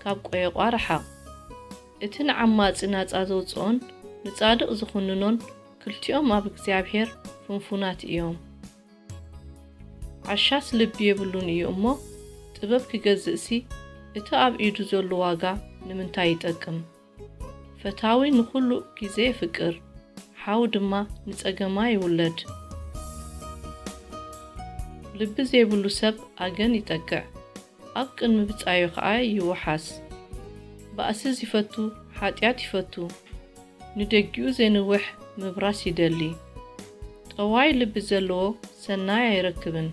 ካብ ቆየቋ ርሓቕ። እቲ ንዓማጺ ናጻ ዘውጽኦን ንጻድቕ ዝኹንኖን ክልቲኦም ኣብ እግዚኣብሄር ፍንፉናት እዮም። ዓሻስ ልቢ የብሉን እዩ እሞ፣ ጥበብ ኪገዝእሲ፣ እቲ ኣብ ኢዱ ዘሎ ዋጋ ንምንታይ ይጠቅም? ፈታዊ ንኹሉ ግዜ የፍቅር፣ ሓው ድማ ንጸገማ ይውለድ። ልቢ ዘይብሉ ሰብ ኣገን ይጠቅዕ፣ ኣብ ቅድሚ ብጻዩ ኸኣ ይውሓስ። ባእሲ ዚፈቱ ሓጢኣት ይፈቱ፣ ንደጊኡ ዜንውሕ ምብራስ ይደሊ። ጠዋይ ልቢ ዘለዎ ሰናይ ኣይረክብን፣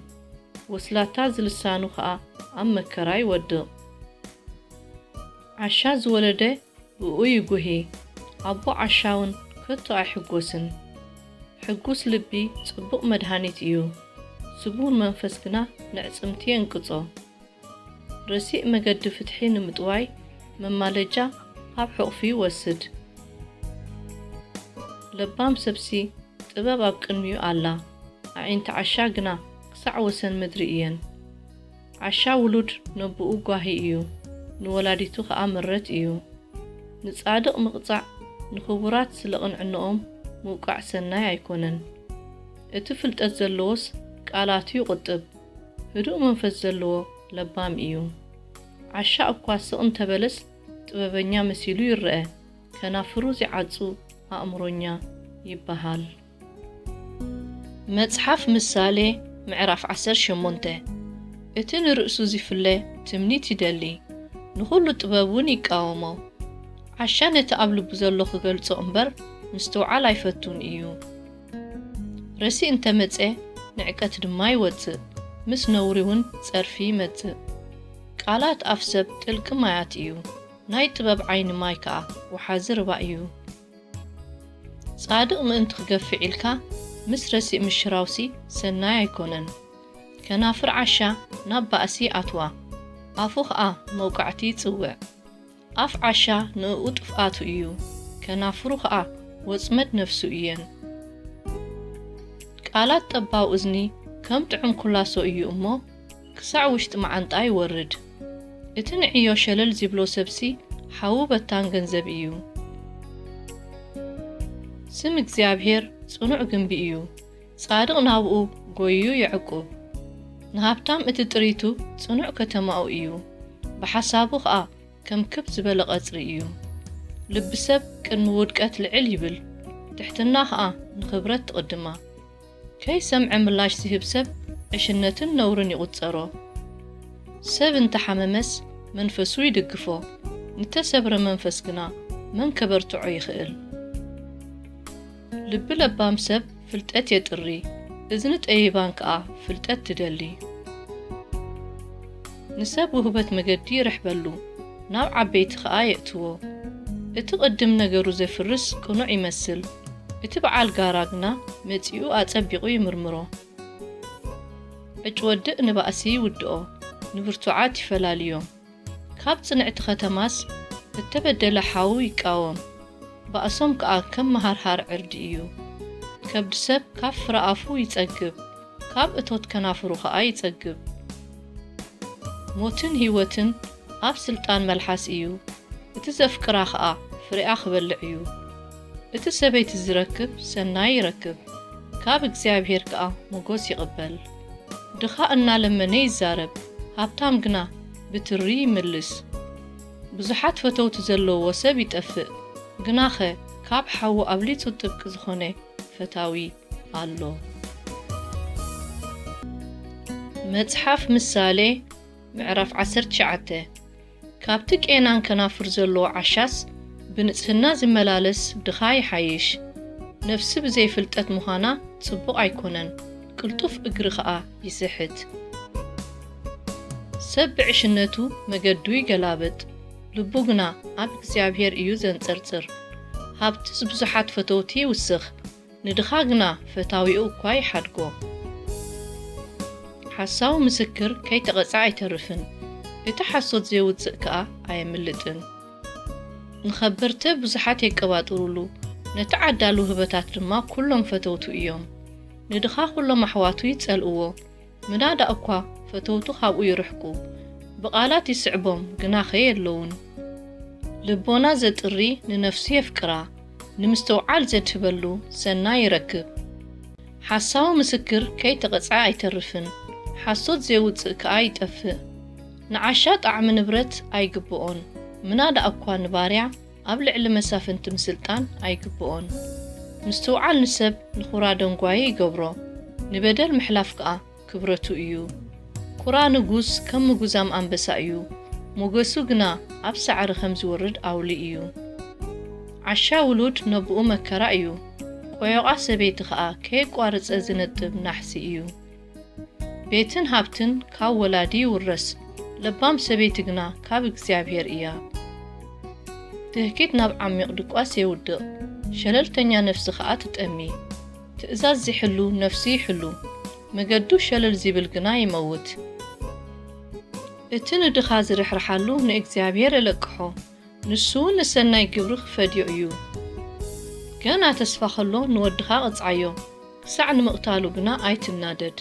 ወስላታ ዝልሳኑ ኸኣ ኣብ መከራ ይወድቕ። ዓሻ ዝወለደ ብእኡ ይጉሂ፣ ኣቦ ዓሻ እውን ከቶ ኣይሕጎስን። ሕጉስ ልቢ ጽቡቕ መድሃኒት እዩ፣ ስቡር መንፈስ ግና ንዕጽምቲ የንቅጾ። ረሲእ መገዲ ፍትሒ ንምጥዋይ መማለጃ ካብ ሕቑፊ ይወስድ። ለባም ሰብሲ ጥበብ ኣብ ቅድሚኡ ኣላ፣ ኣዒንቲ ዓሻ ግና ክሳዕ ወሰን ምድሪ እየን። ዓሻ ውሉድ ነቡኡ ጓሂ እዩ፣ ንወላዲቱ ኸኣ ምረት እዩ። ንጻድቕ ምቕጻዕ ንኽቡራት ስለ ቕንዕንኦም ምውቃዕ ሰናይ ኣይኮነን። እቲ ፍልጠት ዘለዎስ ቃላቱ ይቑጥብ፣ ህዱእ መንፈስ ዘለዎ ለባም እዩ። ዓሻ እኳ ስቕ እንተ በለስ ጥበበኛ መሲሉ ይረአ፣ ከናፍሩ ዚዓጹ ኣእምሮኛ ይበሃል። መጽሓፍ ምሳሌ ምዕራፍ ዓሰርተ ሸሞንተ። እቲ ንርእሱ ዚፍለ ትምኒት ይደሊ፣ ንኹሉ ጥበብ እውን ይቃወሞ። ዓሻ ነቲ ኣብ ልቡ ዘሎ ክገልጾ እምበር ምስትውዓል ኣይፈቱን እዩ። ረሲእ እንተ መጸ ንዕቀት ድማ ይወጽእ፣ ምስ ነውሪ እውን ጸርፊ ይመጽእ። ቃላት ኣፍ ሰብ ጥልቂ ማያት እዩ፣ ናይ ጥበብ ዓይኒ ማይ ከኣ ወሓዚ ርባ እዩ። ጻድቕ ምእንቲ ክገፍዕ ኢልካ ምስ ረሲእ ምሽራውሲ ሰናይ ኣይኮነን። ከናፍር ዓሻ ናብ ባእሲ ይኣትዋ፣ ኣፉ ኸኣ መውቃዕቲ ይጽውዕ። ኣፍ ዓሻ ንእኡ ጥፍኣቱ እዩ፣ ከናፍሩ ኸኣ ወጽመድ ነፍሱ እየን። ቃላት ጠባው እዝኒ ከም ጥዑም ኩላሶ እዩ እሞ፣ ክሳዕ ውሽጢ መዓንጣ ይወርድ። እቲ ንዕዮ ሸለል ዚብሎ ሰብሲ ሓዉ በታን ገንዘብ እዩ። ስም እግዚኣብሔር ጽኑዕ ግንቢ እዩ፣ ጻድቕ ናብኡ ጐይዩ የዕቁብ። ንሃብታም እቲ ጥሪቱ ጽኑዕ ከተማኡ እዩ፣ ብሓሳቡ ኸኣ ከም ክብ ዝበለ ቐጽሪ እዩ። ልቢ ሰብ ቅድሚ ውድቀት ልዕል ይብል፣ ትሕትና ኸኣ ንኽብረት ትቕድማ። ከይሰምዐ ምላሽ ዚህብ ሰብ ዕሽነትን ነውርን ይቑጸሮ። ሰብ እንተ ሓመመስ መንፈሱ ይድግፎ፣ ንተሰብረ መንፈስ ግና መን ከበርትዖ ይኽእል? ልቢ ለባም ሰብ ፍልጠት የጥሪ፣ እዝኒ ጠቢባን ከኣ ፍልጠት ትደሊ። ንሰብ ውህበት መገዲ ይርሕበሉ፣ ናብ ዓበይቲ ኸኣ የእትዎ። እቲ ቅድም ነገሩ ዘፍርስ ቅኑዕ ይመስል፣ እቲ በዓል ጋራ ግና መጺኡ ኣጸቢቑ ይምርምሮ። ዕጭ ወድእ ንባእሲ ይውድኦ፣ ንብርቱዓት ይፈላልዮም። ካብ ጽንዕቲ ከተማስ እተበደለ ሓው ይቃወም፣ ባእሶም ከኣ ከም መሃርሃር ዕርዲ እዩ። ከብዲ ሰብ ካብ ፍረ ኣፉ ይጸግብ፣ ካብ እቶት ከናፍሩ ኸኣ ይጸግብ። ሞትን ህይወትን ኣብ ስልጣን መልሓስ እዩ፣ እቲ ዘፍቅራ ኸኣ ፍሬኣ ክበልዕ እዩ። እቲ ሰበይቲ ዚረክብ ሰናይ ይረክብ፣ ካብ እግዚኣብሔር ከኣ ሞጎስ ይቕበል። ድኻ እናለመነ ይዛረብ፣ ሃብታም ግና ብትሪ ይምልስ። ብዙሓት ፈተውቲ ዘለዎ ሰብ ይጠፍእ፣ ግናኸ ካብ ሓዉ ኣብሊጹ ጥብቂ ዝኾነ ፈታዊ ኣሎ። መጽሓፍ ምሳሌ ምዕራፍ ዓሰርተ ትሽዓተ። ካብቲ ቄናን ከናፍር ዘለዎ ዓሻስ ብንጽህና ዚመላለስ ድኻ ይሓይሽ። ነፍሲ ብዘይ ፍልጠት ምዃና ጽቡቕ ኣይኮነን፣ ቅልጡፍ እግሪ ኸኣ ይስሕት። ሰብ ብዕሽነቱ መገዱ ይገላብጥ፣ ልቡ ግና ኣብ እግዚኣብሔር እዩ ዘንጸርጽር። ሃብትስ ብዙሓት ፈተውቲ ይውስኽ፣ ንድኻ ግና ፈታዊኡ እኳ ይሓድጎ። ሓሳዊ ምስክር ከይተቐጽዐ ኣይተርፍን፣ እቲ ሓሶት ዜውጽእ ከኣ ኣየምልጥን። ንኸበርተ ብዙሓት የቀባጥሩሉ፣ ነቲ ዓዳል ውህበታት ድማ ኵሎም ፈተውቱ እዮም። ንድኻ ኵሎም ኣሕዋቱ ይጸልእዎ፣ ምናዳ እኳ ፈተውቱ ኻብኡ ይርሕቁ። ብቓላት ይስዕቦም፣ ግናኸ የለዉን። ልቦና ዘጥሪ ንነፍሱ የፍቅራ፣ ንምስትውዓል ዘድህበሉ ሰናይ ይረክብ። ሓሳዊ ምስክር ከይተቐጽዐ ኣይተርፍን፣ ሓሶት ዜውጽእ ከኣ ይጠፍእ። ንዓሻ ጣዕሚ ንብረት ኣይግብኦን፣ ምናዳ እኳ ንባርያ ኣብ ልዕሊ መሳፍንቲ ምስልጣን ኣይግብኦን። ምስትውዓል ንሰብ ንኹራ ደንጓዪ ይገብሮ፣ ንበደል ምሕላፍ ከኣ ክብረቱ እዩ። ኩራ ንጉስ ከም ምጉዛም ኣንበሳ እዩ፣ ሞገሱ ግና ኣብ ሳዕሪ ከም ዚወርድ ኣውሊ እዩ። ዓሻ ውሉድ ነብኡ መከራ እዩ፣ ቆዮቓ ሰበይቲ ኸኣ ከየቋረጸ ዚነጥብ ናሕሲ እዩ። ቤትን ሃብትን ካብ ወላዲ ይውረስ፣ ለባም ሰበይቲ ግና ካብ እግዚኣብሔር እያ። ትህኪት ናብ ዓሚቕ ድቋስ የውድቕ፣ ሸለልተኛ ነፍሲ ኸኣ ትጠሚ። ትእዛዝ ዚሕሉ ነፍሱ ይሕሉ፣ መገዱ ሸለል ዚብል ግና ይመውት። እቲ ንድኻ ዝርሕርሓሉ ንእግዚኣብሔር የለቅሖ፣ ንሱ እውን ንሰናይ ግብሪ ኺፈድዮ እዩ። ገና ተስፋ ኸሎ ንወድኻ ቕጽዓዮ፣ ክሳዕ ንምቕታሉ ግና ኣይትናደድ።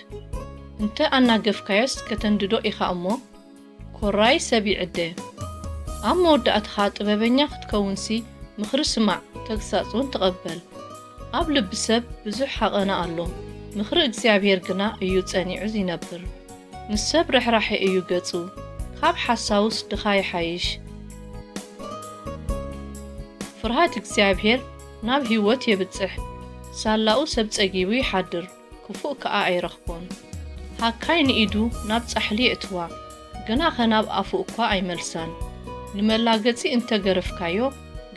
እንተ ኣናገፍካዮስ ከተንድዶ ኢኻ እሞ፣ ኮራይ ሰብ ይዕደ። ኣብ መወዳእታኻ ጥበበኛ ክትከውንሲ ምኽሪ ስማዕ፣ ተግሳጽ እውን ተቐበል። ኣብ ልቢ ሰብ ብዙሕ ሃቐና ኣሎ፣ ምኽሪ እግዚኣብሔር ግና እዩ ጸኒዑ ዚነብር። ንሰብ ርሕራሐ እዩ ገጹ፣ ካብ ሓሳውስ ድኻ ይሓይሽ። ፍርሃት እግዚኣብሔር ናብ ህይወት የብጽሕ፣ ሳላኡ ሰብ ጸጊቡ ይሓድር። ክፉእ ከኣ ኣይረኽቦን። ሃካይ ንኢዱ ናብ ጻሕሊ የእትዋ፣ ግናኸ ናብ ኣፉ እኳ ኣይመልሳን። ንመላገጺ እንተ ገረፍካዮ፣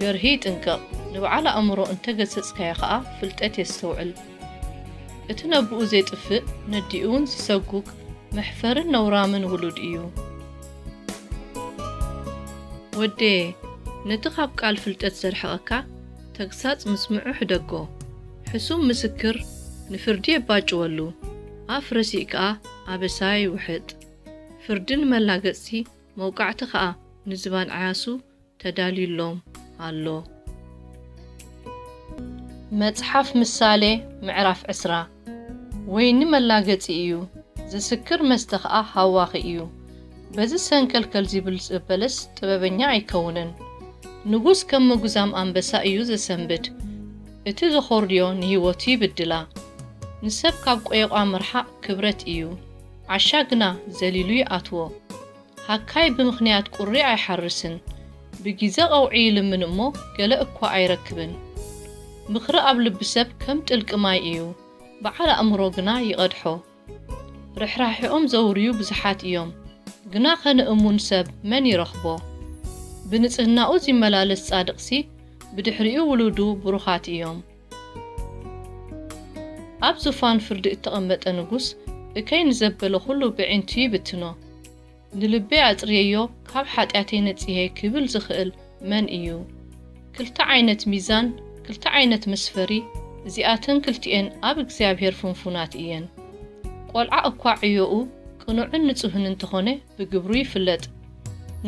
ገርሂ ይጥንቀቕ፣ ንበዓል ኣእምሮ እንተ ገሰጽካዮ ኸኣ፣ ፍልጠት የስተውዕል። እቲ ነብኡ ዜጥፍእ፣ ነዲኡውን ዚሰጉግ፣ መሕፈርን ነውራምን ውሉድ እዩ። ወደየ፣ ነቲ ኻብ ቃል ፍልጠት ዘርሕቐካ፣ ተግሳጽ ምስምዑ ሕደጎ። ሕሱም ምስክር ንፍርዲ የባጭወሉ፣ ኣፍ ረሲእ ከኣ ኣበሳ ይውሕጥ። ፍርዲ ንመላገጽቲ፣ መውቃዕቲ ኸኣ ንዝባን ዓያሱ ተዳልዩሎም ኣሎ። መጽሓፍ ምሳሌ ምዕራፍ ዕስራ። ወይኒ መላገጺ እዩ፣ ዝስክር መስተ ኸኣ ሃዋኺ እዩ። በዚ ሰንከልከል ዚብል ዝበለስ ጥበበኛ ኣይከውንን። ንጉስ ከም ምጉዛም ኣንበሳ እዩ ዘሰንብድ፣ እቲ ዘኾርድዮ ንህይወቱ ይብድላ። ንሰብ ካብ ቆየቋ ምርሓቕ ክብረት እዩ፣ ዓሻ ግና ዘሊሉ ይኣትዎ። ሃካይ ብምኽንያት ቁሪ ኣይሓርስን፣ ብጊዘ ቐውዒ ይልምን እሞ፣ ገለ እኳ ኣይረክብን። ምኽሪ ኣብ ልቢ ሰብ ከም ጥልቂ ማይ እዩ፣ በዓል ኣእምሮ ግና ይቐድሖ። ርሕራሒኦም ዘውርዩ ብዙሓት እዮም፣ ግናኸ ንእሙን ሰብ መን ይረኽቦ? ብንጽህናኡ ዚመላለስ ጻድቕሲ፣ ብድሕሪኡ ውሉዱ ብሩኻት እዮም። ኣብ ዙፋን ፍርዲ እተቐመጠ ንጉስ፣ እከይ ንዘበለ ኹሉ ብዒንቱ ይብትኖ። ንልበይ ኣጽርየዮ፣ ካብ ሓጢኣተይ ነጺሄ ክብል ዝኽእል መን እዩ? ክልተ ዓይነት ሚዛን፣ ክልተ ዓይነት መስፈሪ፣ እዚኣተን ክልቲኤን ኣብ እግዚኣብሔር ፍንፉናት እየን። ቈልዓ እኳ ዕዮኡ ቅኑዕን ንጹህን እንተኾነ፣ ብግብሩ ይፍለጥ።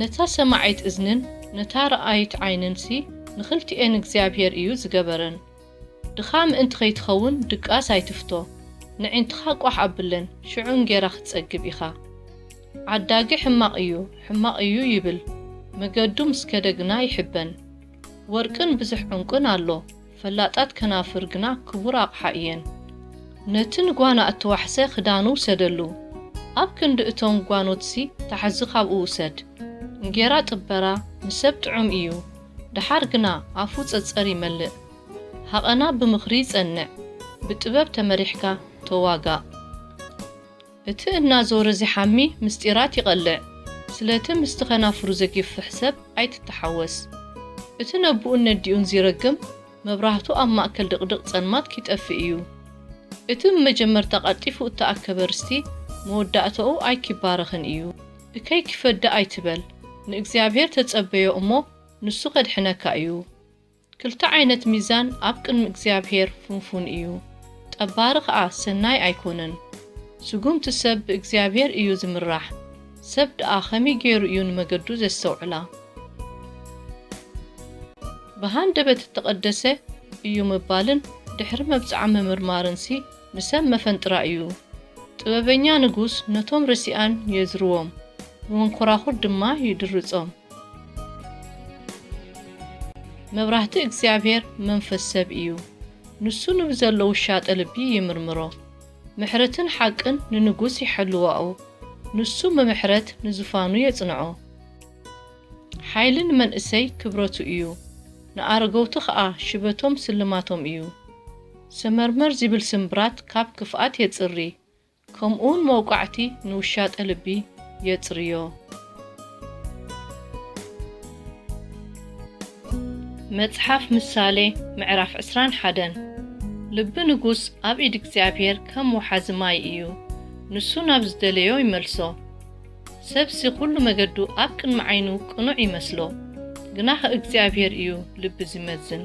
ነታ ሰማዒት እዝንን ነታ ረኣይት ዓይንንሲ ንኽልቲኤን እግዚኣብሔር እዩ ዝገበረን። ድኻ ምእንቲ ኸይትኸውን ድቃስ ኣይትፍቶ። ነዒንትኻ ቋሕ ኣብለን፣ ሽዑ እንጌራ ክትጸግብ ኢኻ። ዓዳጊ ሕማቕ እዩ፣ ሕማቕ እዩ ይብል፣ መገዱ ምስ ከደ ግና ይሕበን። ወርቅን ብዙሕ ዕንቁን ኣሎ፣ ፈላጣት ከናፍር ግና ክቡር ኣቕሓ እየን። ነቲ ንጓና እተዋሕሰ ክዳኑ ውሰደሉ፣ ኣብ ክንዲ እቶም ጓኖትሲ ተሓዚ ካብኡ ውሰድ። እንጌራ ጥበራ ንሰብ ጥዑም እዩ፣ ደሓር ግና ኣፉ ጸጸር ይመልእ። ሃቐና ብምኽሪ ይጸንዕ፣ ብጥበብ ተመሪሕካ ተዋጋእ። እቲ እናዞረ ዚሓሚ ምስጢራት ይቐልዕ፣ ስለቲ ምስቲ ኸናፍሩ ዘጊፍሕ ሰብ ኣይትተሓወስ። እቲ ነብኡን ነዲኡን ዚረግም፣ መብራህቱ ኣብ ማእከል ድቕድቕ ጸልማት ኪጠፍእ እዩ። እቲ ብመጀመርታ ቀልጢፉ እተኣከበ ርስቲ፣ መወዳእታኡ ኣይኪባረኽን እዩ። እከይ ኪፈዲ ኣይትበል፣ ንእግዚኣብሔር ተጸበዮ እሞ፣ ንሱ ኸድሕነካ እዩ። ክልተ ዓይነት ሚዛን ኣብ ቅድሚ እግዚኣብሔር ፍንፉን እዩ፣ ጠባሪ ኸኣ ሰናይ ኣይኮነን። ስጉምቲ ሰብ ብእግዚኣብሔር እዩ ዝምራሕ፣ ሰብ ደኣ ኸመይ ገይሩ እዩ ንመገዱ ዘስተውዕላ? ብሃንደበት እተቐደሰ እዩ ምባልን ድሕሪ መብጽዓ ምምርማርንሲ ንሰብ መፈንጥራ እዩ። ጥበበኛ ንጉስ ነቶም ረሲኣን የዝርዎም፣ ብመንኮራኹር ድማ ይድርጾም። መብራህቲ እግዚኣብሔር መንፈስ ሰብ እዩ፣ ንሱ ንብዘሎ ውሻጠ ልቢ ይምርምሮ። ምሕረትን ሓቅን ንንጉስ ይሕልዋኡ፣ ንሱ ብምሕረት ንዙፋኑ የጽንዖ። ሓይሊ ንመንእሰይ ክብረቱ እዩ፣ ንኣረገውቲ ኸኣ ሽበቶም ስልማቶም እዩ። ሰመርመር ዚብል ስምብራት ካብ ክፍኣት የጽሪ፣ ከምኡውን መውቃዕቲ ንውሻጠ ልቢ የጽርዮ። መጽሓፍ ምሳሌ ምዕራፍ ዕስራን ሓደን። ልቢ ንጉስ ኣብ ኢድ እግዚኣብሔር ከም ወሓዚ ማይ እዩ፣ ንሱ ናብ ዝደለዮ ይመልሶ። ሰብሲ ኩሉ መገዱ ኣብ ቅድሚ ዓይኑ ቅኑዕ ይመስሎ፣ ግናኸ እግዚኣብሔር እዩ ልቢ ዚመዝን።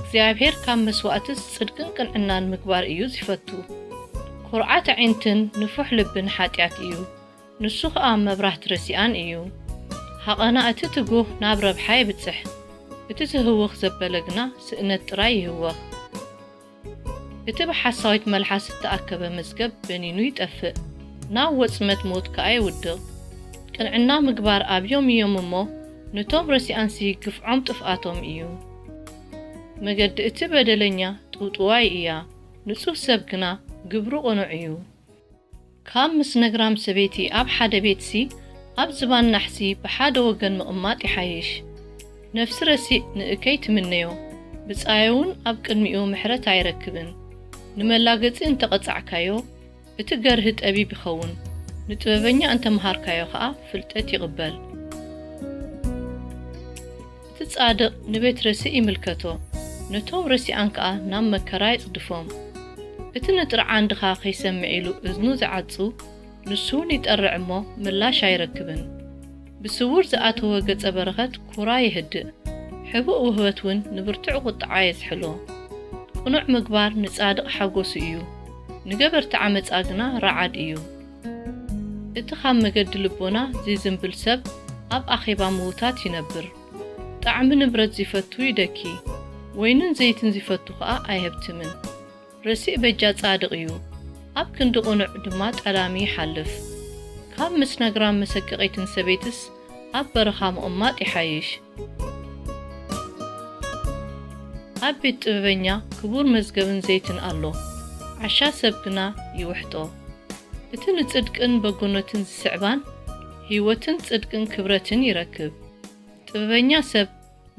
እግዚኣብሔር ካብ መስዋእትስ ጽድቅን ቅንዕናን ምግባር እዩ ዚፈቱ። ኩርዓት ኣዒንትን ንፉሕ ልብን ሓጢኣት እዩ፣ ንሱ ኸኣ መብራህት ረሲኣን እዩ። ሃቐና እቲ ትጉህ ናብ ረብሓ የብጽሕ፣ እቲ ዝህውኽ ዘበለ ግና ስእነት ጥራይ ይህወኽ። እቲ ብሓሳዊት መልሓስ እተኣከበ መዝገብ በኒኑ ይጠፍእ፣ ናብ ወጽመት ሞት ከኣ ይውድቕ። ቅንዕና ምግባር ኣብዮም እዮም እሞ፣ ነቶም ረሲኣንሲ ግፍዖም ጥፍኣቶም እዩ። መገዲ እቲ በደለኛ ጥውጥዋይ እያ፣ ንጹህ ሰብ ግና ግብሩ ቅኑዕ እዩ። ካብ ምስ ነግራም ሰበይቲ ኣብ ሓደ ቤትሲ፣ ኣብ ዝባን ናሕሲ ብሓደ ወገን ምቕማጥ ይሓይሽ። ነፍሲ ረሲእ ንእከይ ትምነዮ፣ ብጻዩ እውን ኣብ ቅድሚኡ ምሕረት ኣይረክብን። ንመላገጺ እንተቐጻዕካዮ፣ እቲ ገርሂ ጠቢብ ይኸውን፣ ንጥበበኛ እንተመሃርካዮ ኸኣ ፍልጠት ይቕበል። እቲ ጻድቕ ንቤት ረሲእ ይምልከቶ፣ ነቶም ረሲኣን ከኣ ናብ መከራ የጽድፎም። እቲ ንጥርዓን ድኻ ከይሰምዕ ኢሉ እዝኑ ዝዓጹ፣ ንሱ እውን ይጠርዕ እሞ ምላሽ ኣይረክብን። ብስውር ዝኣተወ ገጸ በረኸት ኩራ የህድእ፣ ሕቡእ ውህበት እውን ንብርቱዕ ቁጥዓ የዝሕሎ። ቅኑዕ ምግባር ንጻድቕ ሓጎሱ እዩ፣ ንገበርቲ ዓመጻ ግና ረዓድ እዩ። እቲ ካብ መገዲ ልቦና ዘይዝንብል ሰብ ኣብ ኣኼባ ምዉታት ይነብር። ጣዕሚ ንብረት ዚፈቱ ይደኪ፣ ወይንን ዘይትን ዚፈቱ ኸኣ ኣይሀብትምን። ረሲእ በጃ ጻድቕ እዩ፣ ኣብ ክንዲ ቅኑዕ ድማ ጠላሚ ይሓልፍ። ካብ ምስ ነግራም መሰቀቒትን ሰበይትስ ኣብ በረኻ ምቕማጥ ይሓይሽ። ኣብ ቤት ጥበበኛ ክቡር መዝገብን ዘይትን ኣሎ፣ ዓሻ ሰብ ግና ይውሕጦ። እቲ ንጽድቅን በጎነትን ዝስዕባን፣ ህይወትን ጽድቅን ክብረትን ይረክብ። ጥበበኛ ሰብ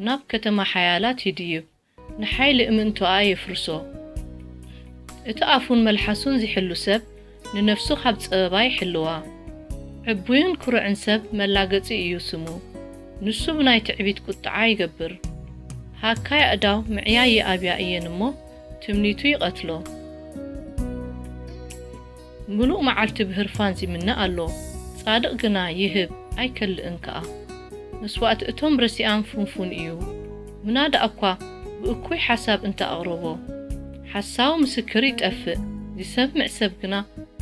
ናብ ከተማ ሓያላት ይድይብ፣ ንሓይሊ እምንቶኣ የፍርሶ። እቲ ኣፉን መልሓሱን ዚሕሉ ሰብ ንነፍሱ ካብ ጸበባ ይሕልዋ። ዕቡይን ኩሩዕን ሰብ መላገጺ እዩ ስሙ፣ ንሱ ብናይ ትዕቢት ቁጥዓ ይገብር። ሃካይ ኣእዳው ምዕያይ ይኣብያ እየን እሞ፣ ትምኒቱ ይቐትሎ። ምሉእ መዓልቲ ብህርፋን ዚምነ ኣሎ፣ ጻድቕ ግና ይህብ ኣይከልእን ከኣ። መስዋእቲ እቶም ረሲኣን ፍንፉን እዩ፣ ምናዳ እኳ ብእኩይ ሓሳብ እንተ ኣቕረቦ። ሓሳዊ ምስክር ይጠፍእ፣ ዚሰምዕ ሰብ ግና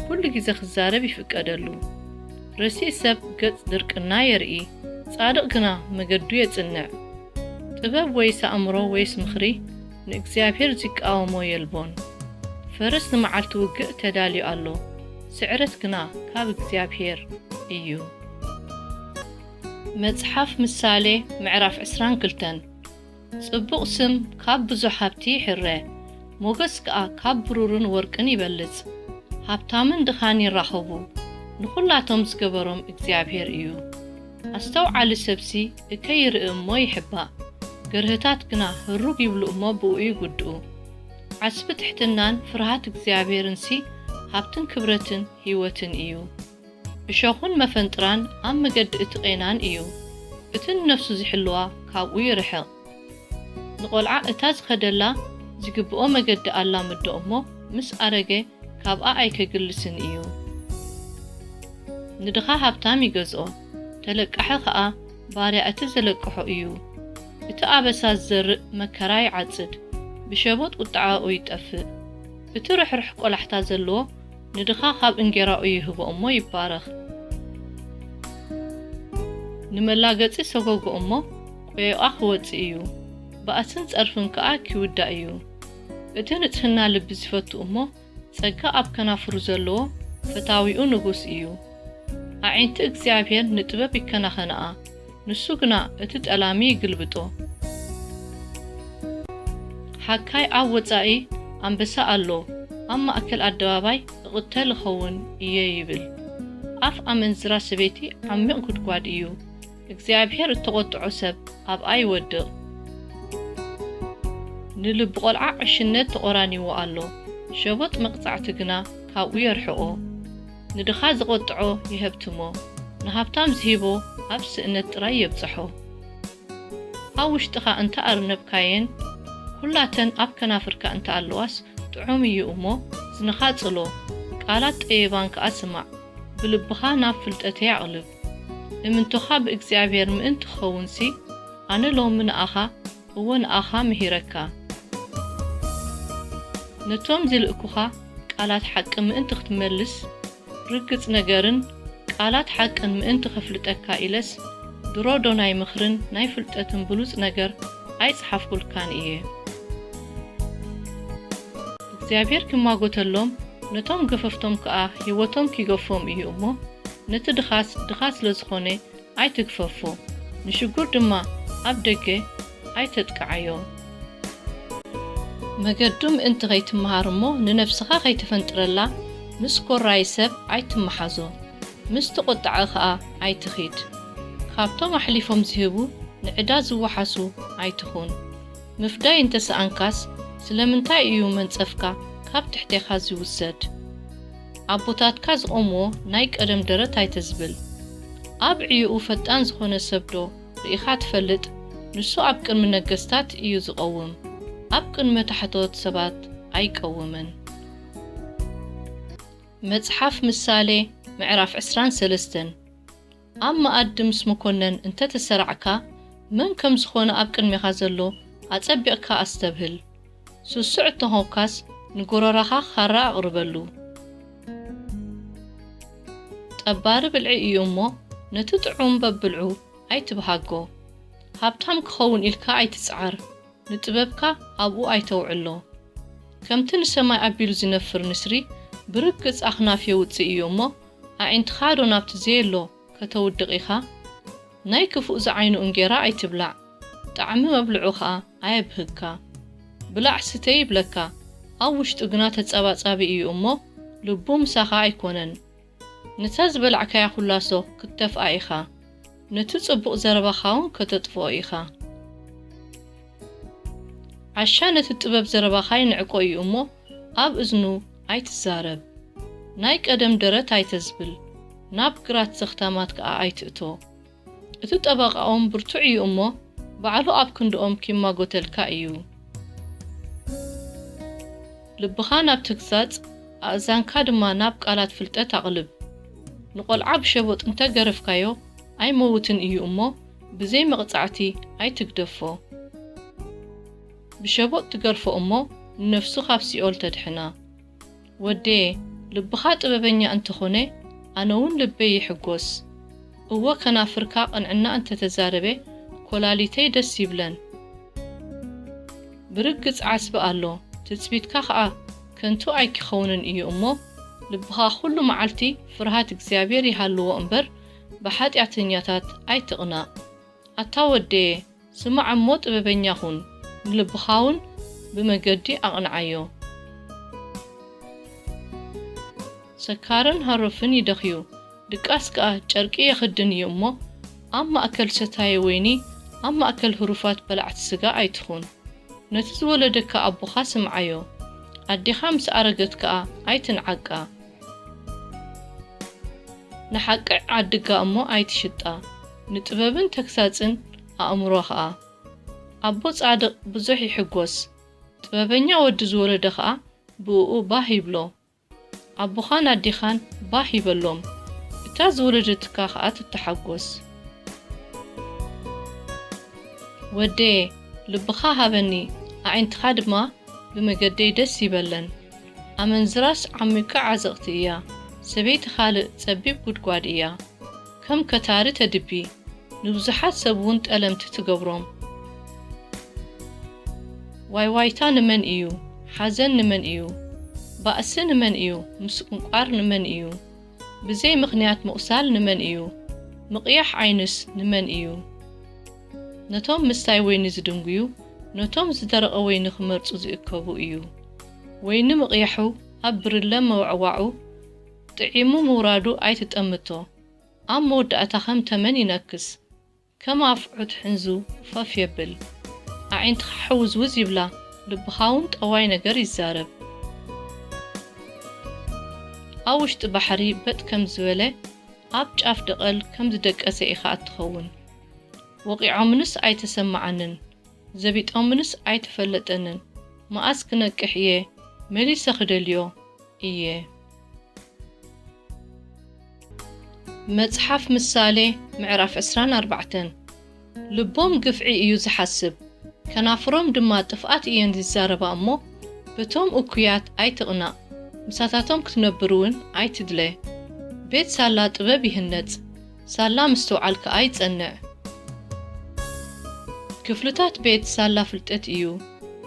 ኩሉ ግዜ ክዛረብ ይፍቀደሉ። ረሲእ ሰብ ገጽ ድርቅና የርኢ፣ ጻድቕ ግና መገዱ የጽንዕ። ጥበብ ወይስ ኣእምሮ ወይስ ምኽሪ ንእግዚኣብሔር ዚቃወሞ የልቦን። ፈረስ ንመዓልቲ ውግእ ተዳልዩ ኣሎ፣ ስዕረት ግና ካብ እግዚኣብሔር እዩ። መጽሓፍ ምሳሌ ምዕራፍ ዕስራን ክልተን። ጽቡቕ ስም ካብ ብዙሕ ሃብቲ ይሕረ፣ ሞገስ ከኣ ካብ ብሩርን ወርቅን ይበልጽ። ሃብታምን ድኻን ይራኸቡ፣ ንኹላቶም ዝገበሮም እግዚኣብሔር እዩ። ኣስተውዓሊ ሰብሲ እከይ ይርኢ እሞ ይሕባእ፣ ገርህታት ግና ህሩግ ይብሉ እሞ ብእኡ ይጉድኡ። ዓስቢ ትሕትናን ፍርሃት እግዚኣብሔርንሲ ሃብትን ክብረትን ህይወትን እዩ። እሾኹን መፈንጥራን ኣብ መገዲ እቲ ቄናን እዩ፣ እቲ ንነፍሱ ዚሕልዋ ካብኡ ይርሕቕ። ንቖልዓ እታ ዝኸደላ ዚግብኦ መገዲ ኣላምዶ እሞ፣ ምስ ኣረገ ካብኣ ኣይከግልስን እዩ። ንድኻ ሃብታም ይገዝኦ፣ ተለቃሒ ኸኣ ባርያ እቲ ዘለቅሖ እዩ። እቲ ኣበሳ ዝዘርእ መከራ ይዓጽድ፣ ብሸቦጥ ቁጥዓኡ ይጠፍእ። እቲ ርሕሩሕ ቆላሕታ ዘለዎ ንድኻ ካብ እንጌራኡ ይህቦ እሞ ይባረኽ። ንመላገጺ ሰጎጎ እሞ ቆዮቓ ክወጽእ እዩ፣ ባእስን ጸርፍን ከኣ ኪውዳእ እዩ። እቲ ንጽህና ልቢ ዚፈቱ እሞ ጸጋ ኣብ ከናፍሩ ዘለዎ ፈታዊኡ ንጉስ እዩ። ኣዒንቲ እግዚኣብሔር ንጥበብ ይከናኸንኣ፣ ንሱ ግና እቲ ጠላሚ ይግልብጦ። ሓካይ ኣብ ወጻኢ ኣንበሳ ኣሎ፣ ኣብ ማእከል ኣደባባይ እቕተል እኸውን እየ ይብል። ኣፍ ኣመንዝራ ሰበይቲ ዓሚቕ ጉድጓድ እዩ፣ እግዚኣብሔር እተቖጥዖ ሰብ ኣብኣ ይወድቕ። ንልቢ ቈልዓ ዕሽነት ተቖራኒዎ ኣሎ፣ ሸቦጥ መቕጻዕቲ ግና ካብኡ የርሕቖ። ንድኻ ዝቖጥዖ የሀብትሞ፣ ንሃብታም ዝሂቦ ኣብ ስእነት ጥራይ የብጽሖ። ኣብ ውሽጥኻ እንተ ኣርነብካየን፣ ኵላተን ኣብ ከናፍርካ እንተ ኣለዋስ ጥዑም እዩ እሞ፣ እዝንኻ ጽሎ፣ ቃላት ጠቢባን ከኣ ስማዕ፣ ብልብኻ ናብ ፍልጠተይ ኣቕልብ። እምንቶኻ ብእግዚኣብሔር ምእንቲ ክኸውንሲ፣ ኣነ ሎሚ ንኣኻ፣ እወ ንኣኻ ምሂረካ። ነቶም ዝልእኩኻ ቃላት ሓቂ ምእንቲ ክትመልስ፣ ርግጽ ነገርን ቃላት ሓቅን ምእንቲ ከፍልጠካ ኢለስ፣ ድሮ ዶ ናይ ምኽርን ናይ ፍልጠትን ብሉጽ ነገር ኣይጸሓፍኩልካን እየ። እግዚኣብሔር ኪማጎተሎም፣ ነቶም ገፈፍቶም ከኣ ህይወቶም ኪገፎም እዩ እሞ፣ ነቲ ድኻስ ድኻ ስለ ዝኾነ ኣይትግፈፎ፣ ንሽጉር ድማ ኣብ ደገ ኣይተጥቅዓዮ። መገዱ ምእንቲ ኸይትመሃር እሞ ንነፍስኻ ኸይትፈንጥረላ፣ ምስ ኮራይ ሰብ ኣይትመሓዞ፣ ምስ ተቖጣዐ ኸኣ ኣይትኺድ። ካብቶም ኣሕሊፎም ዚህቡ ንዕዳ ዝወሓሱ ኣይትኹን። ምፍዳይ እንተ ሰኣንካስ፣ ስለምንታይ እዩ መንጸፍካ ካብ ትሕቴኻ ዚውሰድ? ኣቦታትካ ዝቖምዎ ናይ ቀደም ደረት ኣይተዝብል። ኣብ ዕዮኡ ፈጣን ዝኾነ ሰብዶ ርኢኻ ትፈልጥ? ንሱ ኣብ ቅድሚ ነገስታት እዩ ዝቐውም፣ ኣብ ቅድሚ ታሕተዎት ሰባት ኣይቀውምን። መጽሓፍ ምሳሌ ምዕራፍ ዕስራን ሰለስተን። ኣብ መኣዲ ምስ መኮነን እንተ ተሰራዕካ፣ መን ከም ዝኾነ ኣብ ቅድሜኻ ዘሎ ኣጸቢቕካ ኣስተብህል። ስሱዕ እተኾንካስ፣ ንጎረራኻ ኻራ ኣቕርበሉ። ጠባሪ ብልዒ እዩ እሞ፣ ነቲ ጥዑም በብልዑ ኣይትብሃጎ። ሃብታም ክኸውን ኢልካ ኣይትጽዓር፣ ንጥበብካ ኣብኡ ኣይተውዕሎ። ከምቲ ንሰማይ ኣቢሉ ዝነፍር ንስሪ፣ ብርግጽ ኣኽናፍ የውጽእ እዩ እሞ፣ ኣዒንትኻ ዶ ናብቲ ዘየሎ ከተውድቕ ኢኻ? ናይ ክፉእ ዝዓይኑ እንጌራ ኣይትብላዕ፣ ጣዕሚ መብልዑ ኸኣ ኣየብህግካ። ብላዕ ስተ ይብለካ፣ ኣብ ውሽጡ ግና ተጸባጻቢ እዩ እሞ፣ ልቡ ምሳኻ ኣይኮነን። ነታ ዝበላዕካያ ኹላሶ ክትተፍኣ ኢኻ፣ ነቲ ጽቡቕ ዘረባኻውን ከተጥፍኦ ኢኻ። ዓሻ ነቲ ጥበብ ዘረባኻ ይንዕቆ እዩ እሞ፣ ኣብ እዝኑ ኣይትዛረብ። ናይ ቀደም ደረት ኣይተዝብል፣ ናብ ግራት ዘኽታማት ከኣ ኣይትእቶ። እቲ ጠበቓኦም ብርቱዕ እዩ እሞ፣ ባዕሉ ኣብ ክንድኦም ኪማጎተልካ እዩ። ልብኻ ናብ ተግሳጽ፣ ኣእዛንካ ድማ ናብ ቃላት ፍልጠት ኣቕልብ። ንቖልዓ ብሸቦጥ እንተ ገረፍካዮ፣ ኣይመውትን እዩ እሞ፣ ብዘይ መቕጻዕቲ ኣይትግደፎ። ብሸቦጥ ትገርፎ እሞ፣ ንነፍሱ ካብ ሲኦል ተድሕና። ወደየ፣ ልብኻ ጥበበኛ እንተኾነ፣ ኣነ እውን ልበይ ይሕጎስ። እወ፣ ከናፍርካ ቅንዕና እንተ ተዛረበ፣ ኮላሊተይ ደስ ይብለን። ብርግጽ ዓስቢ ኣሎ፣ ትጽቢትካ ኸኣ ከንቱ ኣይኪኸውንን እዩ እሞ፣ ልብኻ ኹሉ መዓልቲ ፍርሃት እግዚኣብሔር ይሃልዎ እምበር፣ ብሓጢኣተኛታት ኣይትቕናእ። ኣታ ወደየ፣ ስማዕ እሞ ጥበበኛ ኹን፣ ንልብኻውን ብመገዲ ኣቕንዓዮ። ሰካርን ሃሩፍን ይደኽዩ፣ ድቃስ ከኣ ጨርቂ የኽድን እዩ እሞ፣ ኣብ ማእከል ሰታየ ወይኒ፣ ኣብ ማእከል ህሩፋት በላዕቲ ስጋ ኣይትኹን። ነቲ ዝወለደካ ኣቦኻ ስምዓዮ፣ ኣዴኻ ምስ ኣረገት ከኣ ኣይትንዓቃ። ንሓቂ ዓድጋ እሞ ኣይትሽጣ፣ ንጥበብን ተግሳጽን ኣእምሮ ኸኣ። ኣቦ ጻድቕ ብዙሕ ይሕጎስ፣ ጥበበኛ ወዲ ዝወለደ ኸኣ ብእኡ ባህ ይብሎ። ኣቦኻን ኣዴኻን ባህ ይበሎም፣ እታ ዝወለደትካ ኸኣ ትተሓጎስ። ወደየ፣ ልብኻ ሃበኒ፣ ኣዒንትኻ ድማ ብመገደይ ደስ ይበለን። ኣመንዝራስ ዓሚቋ ዓዘቕቲ እያ፣ ሰበይቲ ኻልእ ጸቢብ ጒድጓድ እያ። ከም ከታሪ ተድቢ፣ ንብዙሓት ሰብ እውን ጠለምቲ ትገብሮም። ዋይዋይታ ንመን እዩ? ሓዘን ንመን እዩ? ባእሲ ንመን እዩ? ምስቁንቋር ንመን እዩ? ብዘይ ምኽንያት ምቑሳል ንመን እዩ? ምቕያሕ ዓይንስ ንመን እዩ? ነቶም ምስታይ ወይኒ ዝድንጉዩ፣ ነቶም ዝደረቐ ወይኒ ክመርጹ ዝእከቡ እዩ። ወይኒ ምቕያሑ ኣብ ብርለ ምውዕዋዑ፣ ጥዒሙ ምውራዱ ኣይትጠምቶ። ኣብ መወዳእታ ከም ተመን ይነክስ፣ ከም ኣፍዑት ሕንዙ ፈፍ የብል። ኣዒንትኻ ሕውዝውዝ ይብላ፣ ልብኻ እውን ጠዋይ ነገር ይዛረብ። ኣብ ውሽጢ ባሕሪ በጥ ከም ዝበለ፣ ኣብ ጫፍ ደቐል ከም ዝደቀሰ ኢኻ እትኸውን። ወቒዖምንስ ኣይተሰምዓንን፣ ዘቢጦምንስ ኣይተፈለጠንን። መኣስ ክነቅሕ እየ፣ መሊሰ ክደልዮ እየ። መጽሓፍ ምሳሌ ምዕራፍ ዕስራን ኣርባዕተን። ልቦም ግፍዒ እዩ ዝሓስብ፣ ከናፍሮም ድማ ጥፍኣት እየን ዝዛረባ እሞ፣ በቶም እኩያት ኣይትቕናእ፣ ምሳታቶም ክትነብር እውን ኣይትድለ። ቤት ሳላ ጥበብ ይህነጽ፣ ሳላ ምስትውዓል ከኣ ይጸንዕ። ክፍልታት ቤት ሳላ ፍልጠት እዩ፣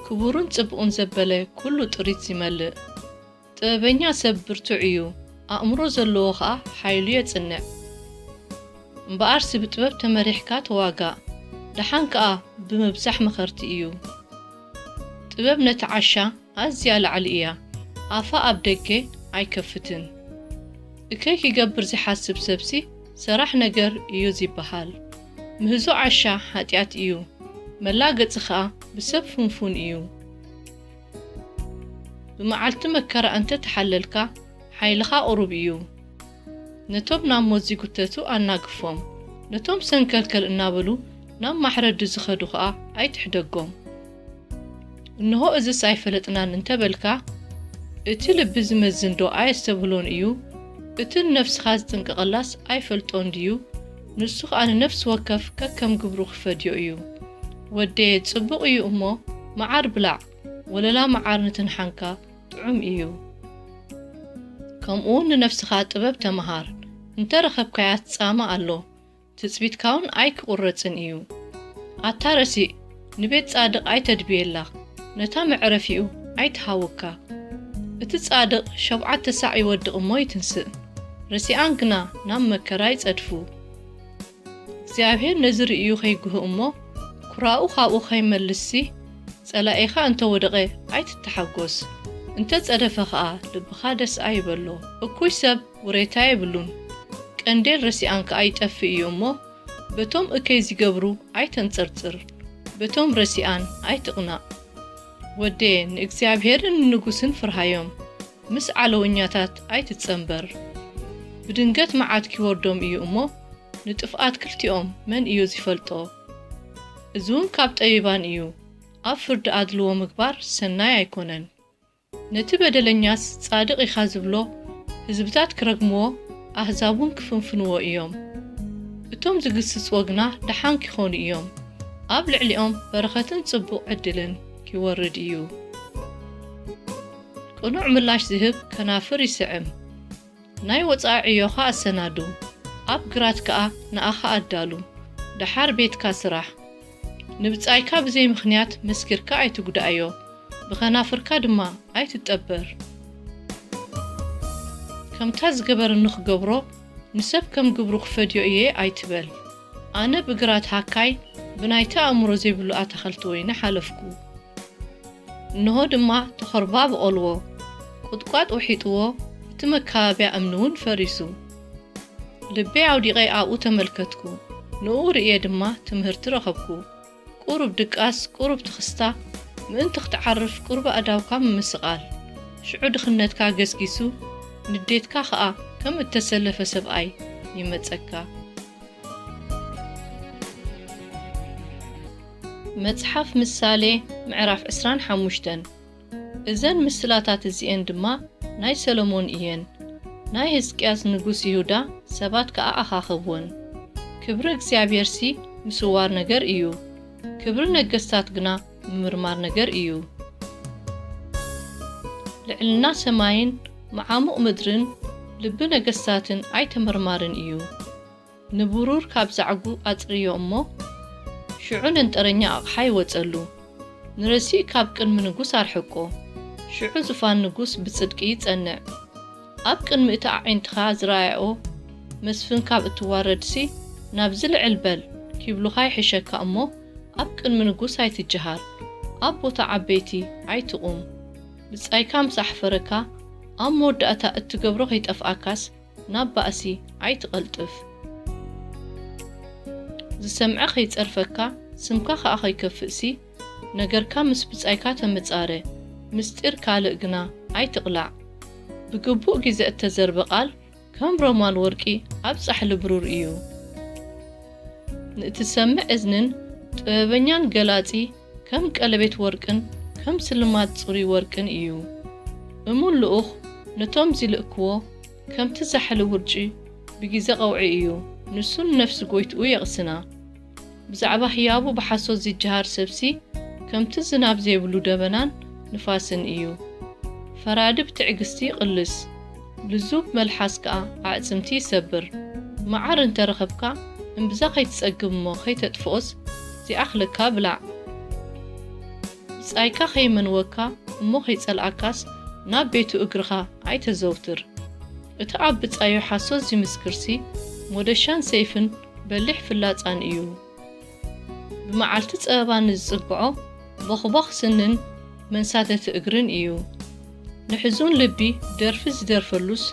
ክቡርን ጽቡቕን ዘበለ ኩሉ ጥሪት ይመልእ። ጥበበኛ ሰብ ብርቱዕ እዩ፣ ኣእምሮ ዘለዎ ኸኣ ሓይሉ የጽንዕ። እምበኣርሲ ብጥበብ ተመሪሕካ ተዋጋእ፣ ደሓን ከኣ ብምብዛሕ መኸርቲ እዩ። ጥበብ ነቲ ዓሻ ኣዝያ ላዕሊ እያ፣ ኣፋ ኣብ ደገ ኣይከፍትን። እከይ ኪገብር ዚሓስብ ሰብሲ ሰራሕ ነገር እዩ ዚበሃል። ምህዞ ዓሻ ሓጢኣት እዩ፣ መላገጺ ኸኣ ብሰብ ፍንፉን እዩ። ብመዓልቲ መከራ እንተ ተሓለልካ፣ ሓይልኻ ቁሩብ እዩ። ነቶም ናብ ሞት ዚጉተቱ ኣናግፎም፣ ነቶም ሰንከልከል እናበሉ ናብ ማሕረዲ ዝኸዱ ኸኣ ኣይትሕደጎም። እንሆ እዝስ ኣይፈለጥናን እንተ በልካ፣ እቲ ልቢ ዝመዝን ዶ ኣየስተብህሎን እዩ? እቲ ንነፍስኻ ዝጥንቀቐላስ ኣይፈልጦን ድዩ? ንሱ ኸኣ ንነፍሲ ወከፍ ከከም ግብሩ ክፈድዮ እዩ። ወደየ፣ ጽቡቕ እዩ እሞ፣ መዓር ብላዕ፣ ወለላ መዓር ንትንሓንካ ጥዑም እዩ። ከምኡውን ንነፍስኻ ጥበብ ተመሃር፣ እንተ ረኸብካያ ትጻማ ኣሎ፣ ትጽቢትካውን ኣይክቑረጽን እዩ። ኣታ ረሲእ፣ ንቤት ጻድቕ ኣይተድብየላ፣ ነታ መዕረፊኡ ኣይትሃውካ። እቲ ጻድቕ ሸውዓተ ሳዕ ይወድቕ እሞ ይትንስእ፣ ረሲኣን ግና ናብ መከራ ይጸድፉ። እግዚኣብሔር ነዚ ርእዩ ኸይጉህ እሞ፣ ኩራኡ ኻብኡ ኸይመልስሲ፣ ጸላኢኻ እንተ ወደቐ ኣይትተሓጎስ፣ እንተ ጸደፈ ኸኣ ልብኻ ደስ ኣይበሎ። እኩይ ሰብ ውሬታ የብሉን፣ ቀንዴል ረሲኣን ከኣ ይጠፍእ እዩ እሞ፣ በቶም እከይ ዚገብሩ ኣይተንጸርጽር፣ በቶም ረሲኣን ኣይትቕናእ። ወደየ፣ ንእግዚኣብሔርን ንንጉስን ፍርሃዮም፣ ምስ ዓለወኛታት ኣይትጸንበር። ብድንገት መዓት ኪወርዶም እዩ እሞ፣ ንጥፍኣት ክልቲኦም መን እዩ ዚፈልጦ? እዚ እውን ካብ ጠቢባን እዩ፣ ኣብ ፍርዲ ኣድልዎ ምግባር ሰናይ ኣይኮነን። ነቲ በደለኛስ ጻድቕ ኢኻ ዝብሎ፣ ህዝብታት ክረግምዎ፣ ኣህዛብ እውን ክፍንፍንዎ እዮም። እቶም ዝግስጽዎ ግና ደሓን ኪኾኑ እዮም፣ ኣብ ልዕሊኦም በረኸትን ጽቡቕ ዕድልን ኪወርድ እዩ። ቅኑዕ ምላሽ ዝህብ ከናፍር ይስዕም። ናይ ወጻኢ ዕዮኻ ኣሰናዱ፣ ኣብ ግራት ከኣ ንኣኻ ኣዳሉ። ደሓር ቤትካ ስራሕ። ንብጻይካ ብዘይ ምኽንያት መስኪርካ ኣይትጉዳእዮ፣ ብኸናፍርካ ድማ ኣይትጠበር። ከምታ ዝገበረኒ ክገብሮ፣ ንሰብ ከም ግብሩ ክፈድዮ እየ ኣይትበል። ኣነ ብግራት ሃካይ፣ ብናይቲ ኣእምሮ ዘይብሉ ኣታኸልቲ ወይኒ ሓለፍኩ። እንሆ ድማ ተኸርባ በቖልዎ፣ ቁጥቋጥ ውሒጥዎ፣ እቲ መካበብያ እምኒ እውን ፈሪሱ። ልበይ ኣውዲቐ ኣብኡ ተመልከትኩ፣ ንእኡ ርእየ ድማ ትምህርቲ ረኸብኩ። ቁሩብ ድቃስ፣ ቁሩብ ትኽስታ፣ ምእንቲ ክትዓርፍ ቁሩብ ኣእዳውካ ምምስቓል። ሽዑ ድኽነትካ ገስጊሱ፣ ንዴትካ ኸኣ ከም እተሰለፈ ሰብኣይ ይመጸካ። መጽሓፍ ምሳሌ ምዕራፍ ዕስራን ሓሙሽተን። እዘን ምስላታት እዚኤን ድማ ናይ ሰሎሞን እየን። ናይ ሕዝቅያስ ንጉስ ይሁዳ ሰባት ከኣ ኣኻኸብወን። ክብሪ እግዚኣብሔርሲ ምስዋር ነገር እዩ፣ ክብሪ ነገስታት ግና ምምርማር ነገር እዩ። ልዕልና ሰማይን መዓሙቕ ምድርን ልቢ ነገስታትን ኣይተመርማርን እዩ። ንብሩር ካብ ዛዕጉ ኣጽርዮ እሞ፣ ሽዑ ነንጠረኛ ኣቕሓ ይወጸሉ። ንረሲእ ካብ ቅድሚ ንጉስ ኣርሕቆ፣ ሽዑ ዙፋን ንጉስ ብጽድቂ ይጸንዕ። ኣብ ቅድሚ እቲ ኣዒንትኻ ዝረኣያኦ መስፍን ካብ እትዋረድሲ፣ ናብዚ ልዕል በል ኪብሉኻ ይሕሸካ እሞ፣ ኣብ ቅድሚ ንጉስ ኣይትጀሃር፣ ኣብ ቦታ ዓበይቲ ኣይትቑም። ብጻይካ ምስ ኣሕፈረካ፣ ኣብ መወዳእታ እትገብሮ ከይጠፍኣካስ፣ ናብ ባእሲ ኣይትቐልጥፍ። ዝሰምዐ ከይጸርፈካ፣ ስምካ ኸኣ ከይከፍእሲ፣ ነገርካ ምስ ብጻይካ ተመጻረ፣ ምስጢር ካልእ ግና ኣይትቕላዕ። ብግቡእ ግዜ እተዘርበ ቃል፣ ከም ሮማን ወርቂ ኣብ ጻሕሊ ብሩር እዩ። ንእትሰምዕ እዝንን ጥበበኛን ገላጺ ከም ቀለቤት ወርቅን ከም ስልማት ጽሩይ ወርቅን እዩ። እሙን ልኡኽ ነቶም ዚልእክዎ ከምቲ ዛሕሊ ውርጪ ብጊዜ ቀውዒ እዩ። ንሱ ንነፍሲ ጐይትኡ የቕስና። ብዛዕባ ህያቡ ብሓሶት ዚጀሃር ሰብሲ ከምቲ ዝናብ ዘይብሉ ደበናን ንፋስን እዩ። ፈራዲ ብትዕግስቲ ይቕልስ፣ ልዙብ መልሓስ ከኣ ኣዕጽምቲ ይሰብር። መዓር እንተ ረኸብካ፣ እምብዛ ከይትጸግብ እሞ ከይተጥፍኦስ፣ ዚኣኽለካ ብላዕ። ብጻይካ ከይመንወካ እሞ ከይጸልኣካስ፣ ናብ ቤቱ እግርኻ ኣይተዘውትር። እቲ ኣብ ብጻዩ ሓሶት ዚምስክርሲ፣ ሞደሻን ሰይፍን በሊሕ ፍላጻን እዩ። ብመዓልቲ ጸበባ ንዝጽግዖ፣ ቦኽቦኽ ስንን መንሳተቲ እግርን እዩ። ንሕዙን ልቢ ደርፊ ዝደርፈሉስ፣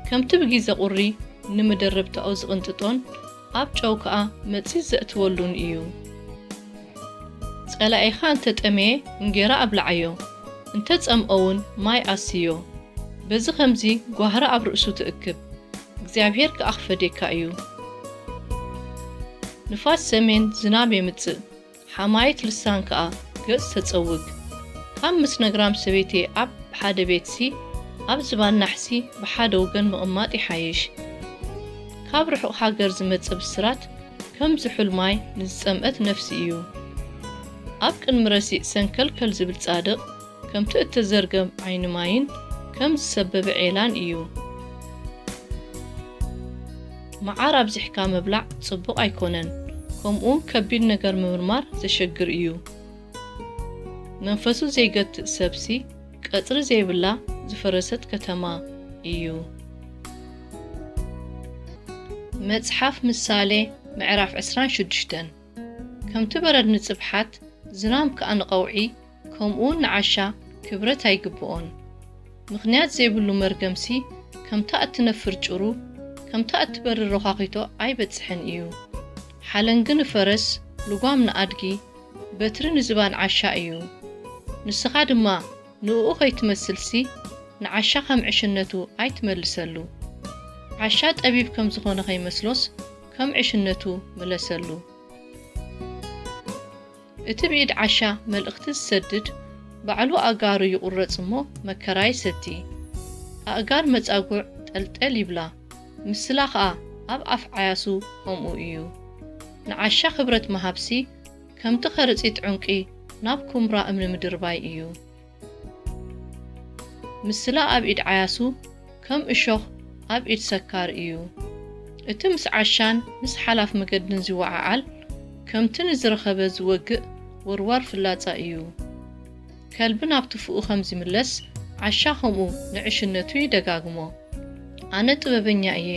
ከምቲ ብጊዘ ቁሪ ንመደረብታኡ ዝቕንጥጦን ኣብ ጨው ከኣ መጺጽ ዘእትወሉን እዩ። ጸላኢኻ እንተ ጠመየ እንጌራ ኣብልዓዮ፣ እንተ ጸምኦውን ማይ ኣስዮ። በዚ ኸምዚ ጓህሪ ኣብ ርእሱ ትእክብ፣ እግዚኣብሄር ከኣ ክፈድየካ እዩ። ንፋስ ሰሜን ዝናብ የምጽእ፣ ሓማይት ልሳን ከኣ ገጽ ተጸውግ። ካብ ምስ ነግራም ሰበይቲ ኣብ ሓደ ቤትሲ፣ ኣብ ዝባን ናሕሲ ብሓደ ወገን ምቕማጥ ይሓይሽ። ካብ ርሑቕ ሃገር ዝመጽእ ብስራት ከም ዝሑል ማይ ንዝጸምአት ነፍሲ እዩ። ኣብ ቅድሚ ረሲእ ሰንከልከል ዝብል ጻድቕ፣ ከምቲ እተዘርገ ዓይኒ ማይን ከም ዝሰበበ ዔላን እዩ። መዓር ኣብዚሕካ ምብላዕ ጽቡቕ ኣይኮነን፣ ከምኡውን ከቢድ ነገር ምምርማር ዘሸግር እዩ። መንፈሱ ዘይገትእ ሰብሲ፣ ቀጽሪ ዘይብላ ዝፈረሰት ከተማ እዩ። መጽሓፍ ምሳሌ ምዕራፍ ዕስራን ሽዱሽተን። ከምቲ በረድ ንጽብሓት፣ ዝናም ከኣ ንቐውዒ፣ ከምኡውን ንዓሻ ክብረት ኣይግብኦን። ምኽንያት ዘይብሉ መርገምሲ፣ ከምታ እትነፍር ጭሩ፣ ከምታ እትበርር ሮኻኺቶ ኣይበጽሕን እዩ። ሓለንጊ ንፈረስ፣ ልጓም ንኣድጊ፣ በትሪ ንዝባን ዓሻ እዩ። ንስኻ ድማ ንእኡ ኸይትመስልሲ፣ ንዓሻ ኸም ዕሽነቱ ኣይትመልሰሉ። ዓሻ ጠቢብ ከም ዝኾነ ኸይመስሎስ፣ ከም ዕሽነቱ ምለሰሉ። እቲ ብኢድ ዓሻ መልእኽቲ ዝሰድድ፣ ባዕሉ ኣእጋሩ ይቑረጽ እሞ መከራ ይሰቲ። ኣእጋር መጻጉዕ ጠልጠል ይብላ፣ ምስላ ኸኣ ኣብ ኣፍ ዓያሱ ከምኡ እዩ። ንዓሻ ክብረት ምሃብሲ፣ ከምቲ ከርጺት ዕንቂ ናብ ኩምራ እምኒ ምድርባይ እዩ። ምስላ ኣብ ኢድ ዓያሱ ከም እሾኽ ኣብ ኢድ ሰካር እዩ። እቲ ምስ ዓሻን ምስ ሓላፍ መገድን ዚወዓዓል፣ ከምቲ ንዝረኸበ ዝወግእ ወርዋር ፍላጻ እዩ። ከልቢ ናብ ትፉኡ ከም ዚምለስ፣ ዓሻ ኸምኡ ንዕሽነቱ ይደጋግሞ። ኣነ ጥበበኛ እየ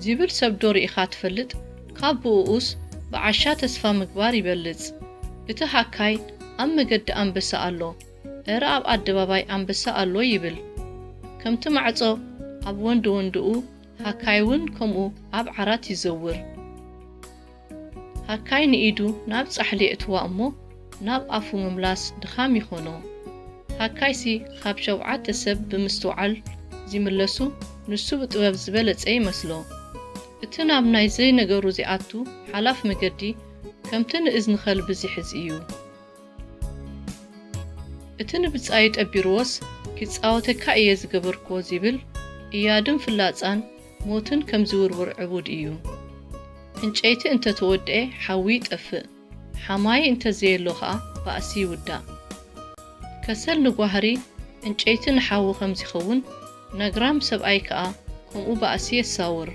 ዚብል ሰብ ዶ ርኢኻ ትፈልጥ? ካብ ብእኡስ ብዓሻ ተስፋ ምግባር ይበልጽ። እቲ ሃካይ ኣብ መገዲ ኣንበሳ ኣሎ፣ እረ ኣብ ኣደባባይ ኣንበሳ ኣሎ ይብል። ከምቲ ማዕጾ ኣብ ወንድወንድኡ፣ ሃካይ እውን ከምኡ ኣብ ዓራት ይዘውር። ሃካይ ንኢዱ ናብ ጻሕሊ የእትዋ እሞ፣ ናብ ኣፉ ምምላስ ድኻም ይኾኖ። ሃካይሲ ካብ ሸውዓተ ሰብ ብምስትውዓል ዚምለሱ፣ ንሱ ብጥበብ ዝበለጸ ይመስሎ። እቲ ናብ ናይ ዘይነገሩ ዚኣቱ ሓላፍ መገዲ፣ ከምቲ ንእዝኒ ኸልቢ ዚሕዝ እዩ። እቲ ንብጻዩ ጠቢርዎስ፣ ኪጻወተካ እየ ዝገበርክዎ ዚብል፣ እያድን ፍላጻን ሞትን ከም ዚውርውር ዕቡድ እዩ። ዕንጨይቲ እንተ ተወድኤ፣ ሓዊ ይጠፍእ፣ ሓማዪ እንተ ዘየሎ ኸኣ፣ ባእሲ ይውዳእ። ከሰል ንጓህሪ፣ ዕንጨይቲ ንሓዊ ከም ዚኸውን፣ ነግራም ሰብኣይ ከኣ ከምኡ ባእሲ የሳውር።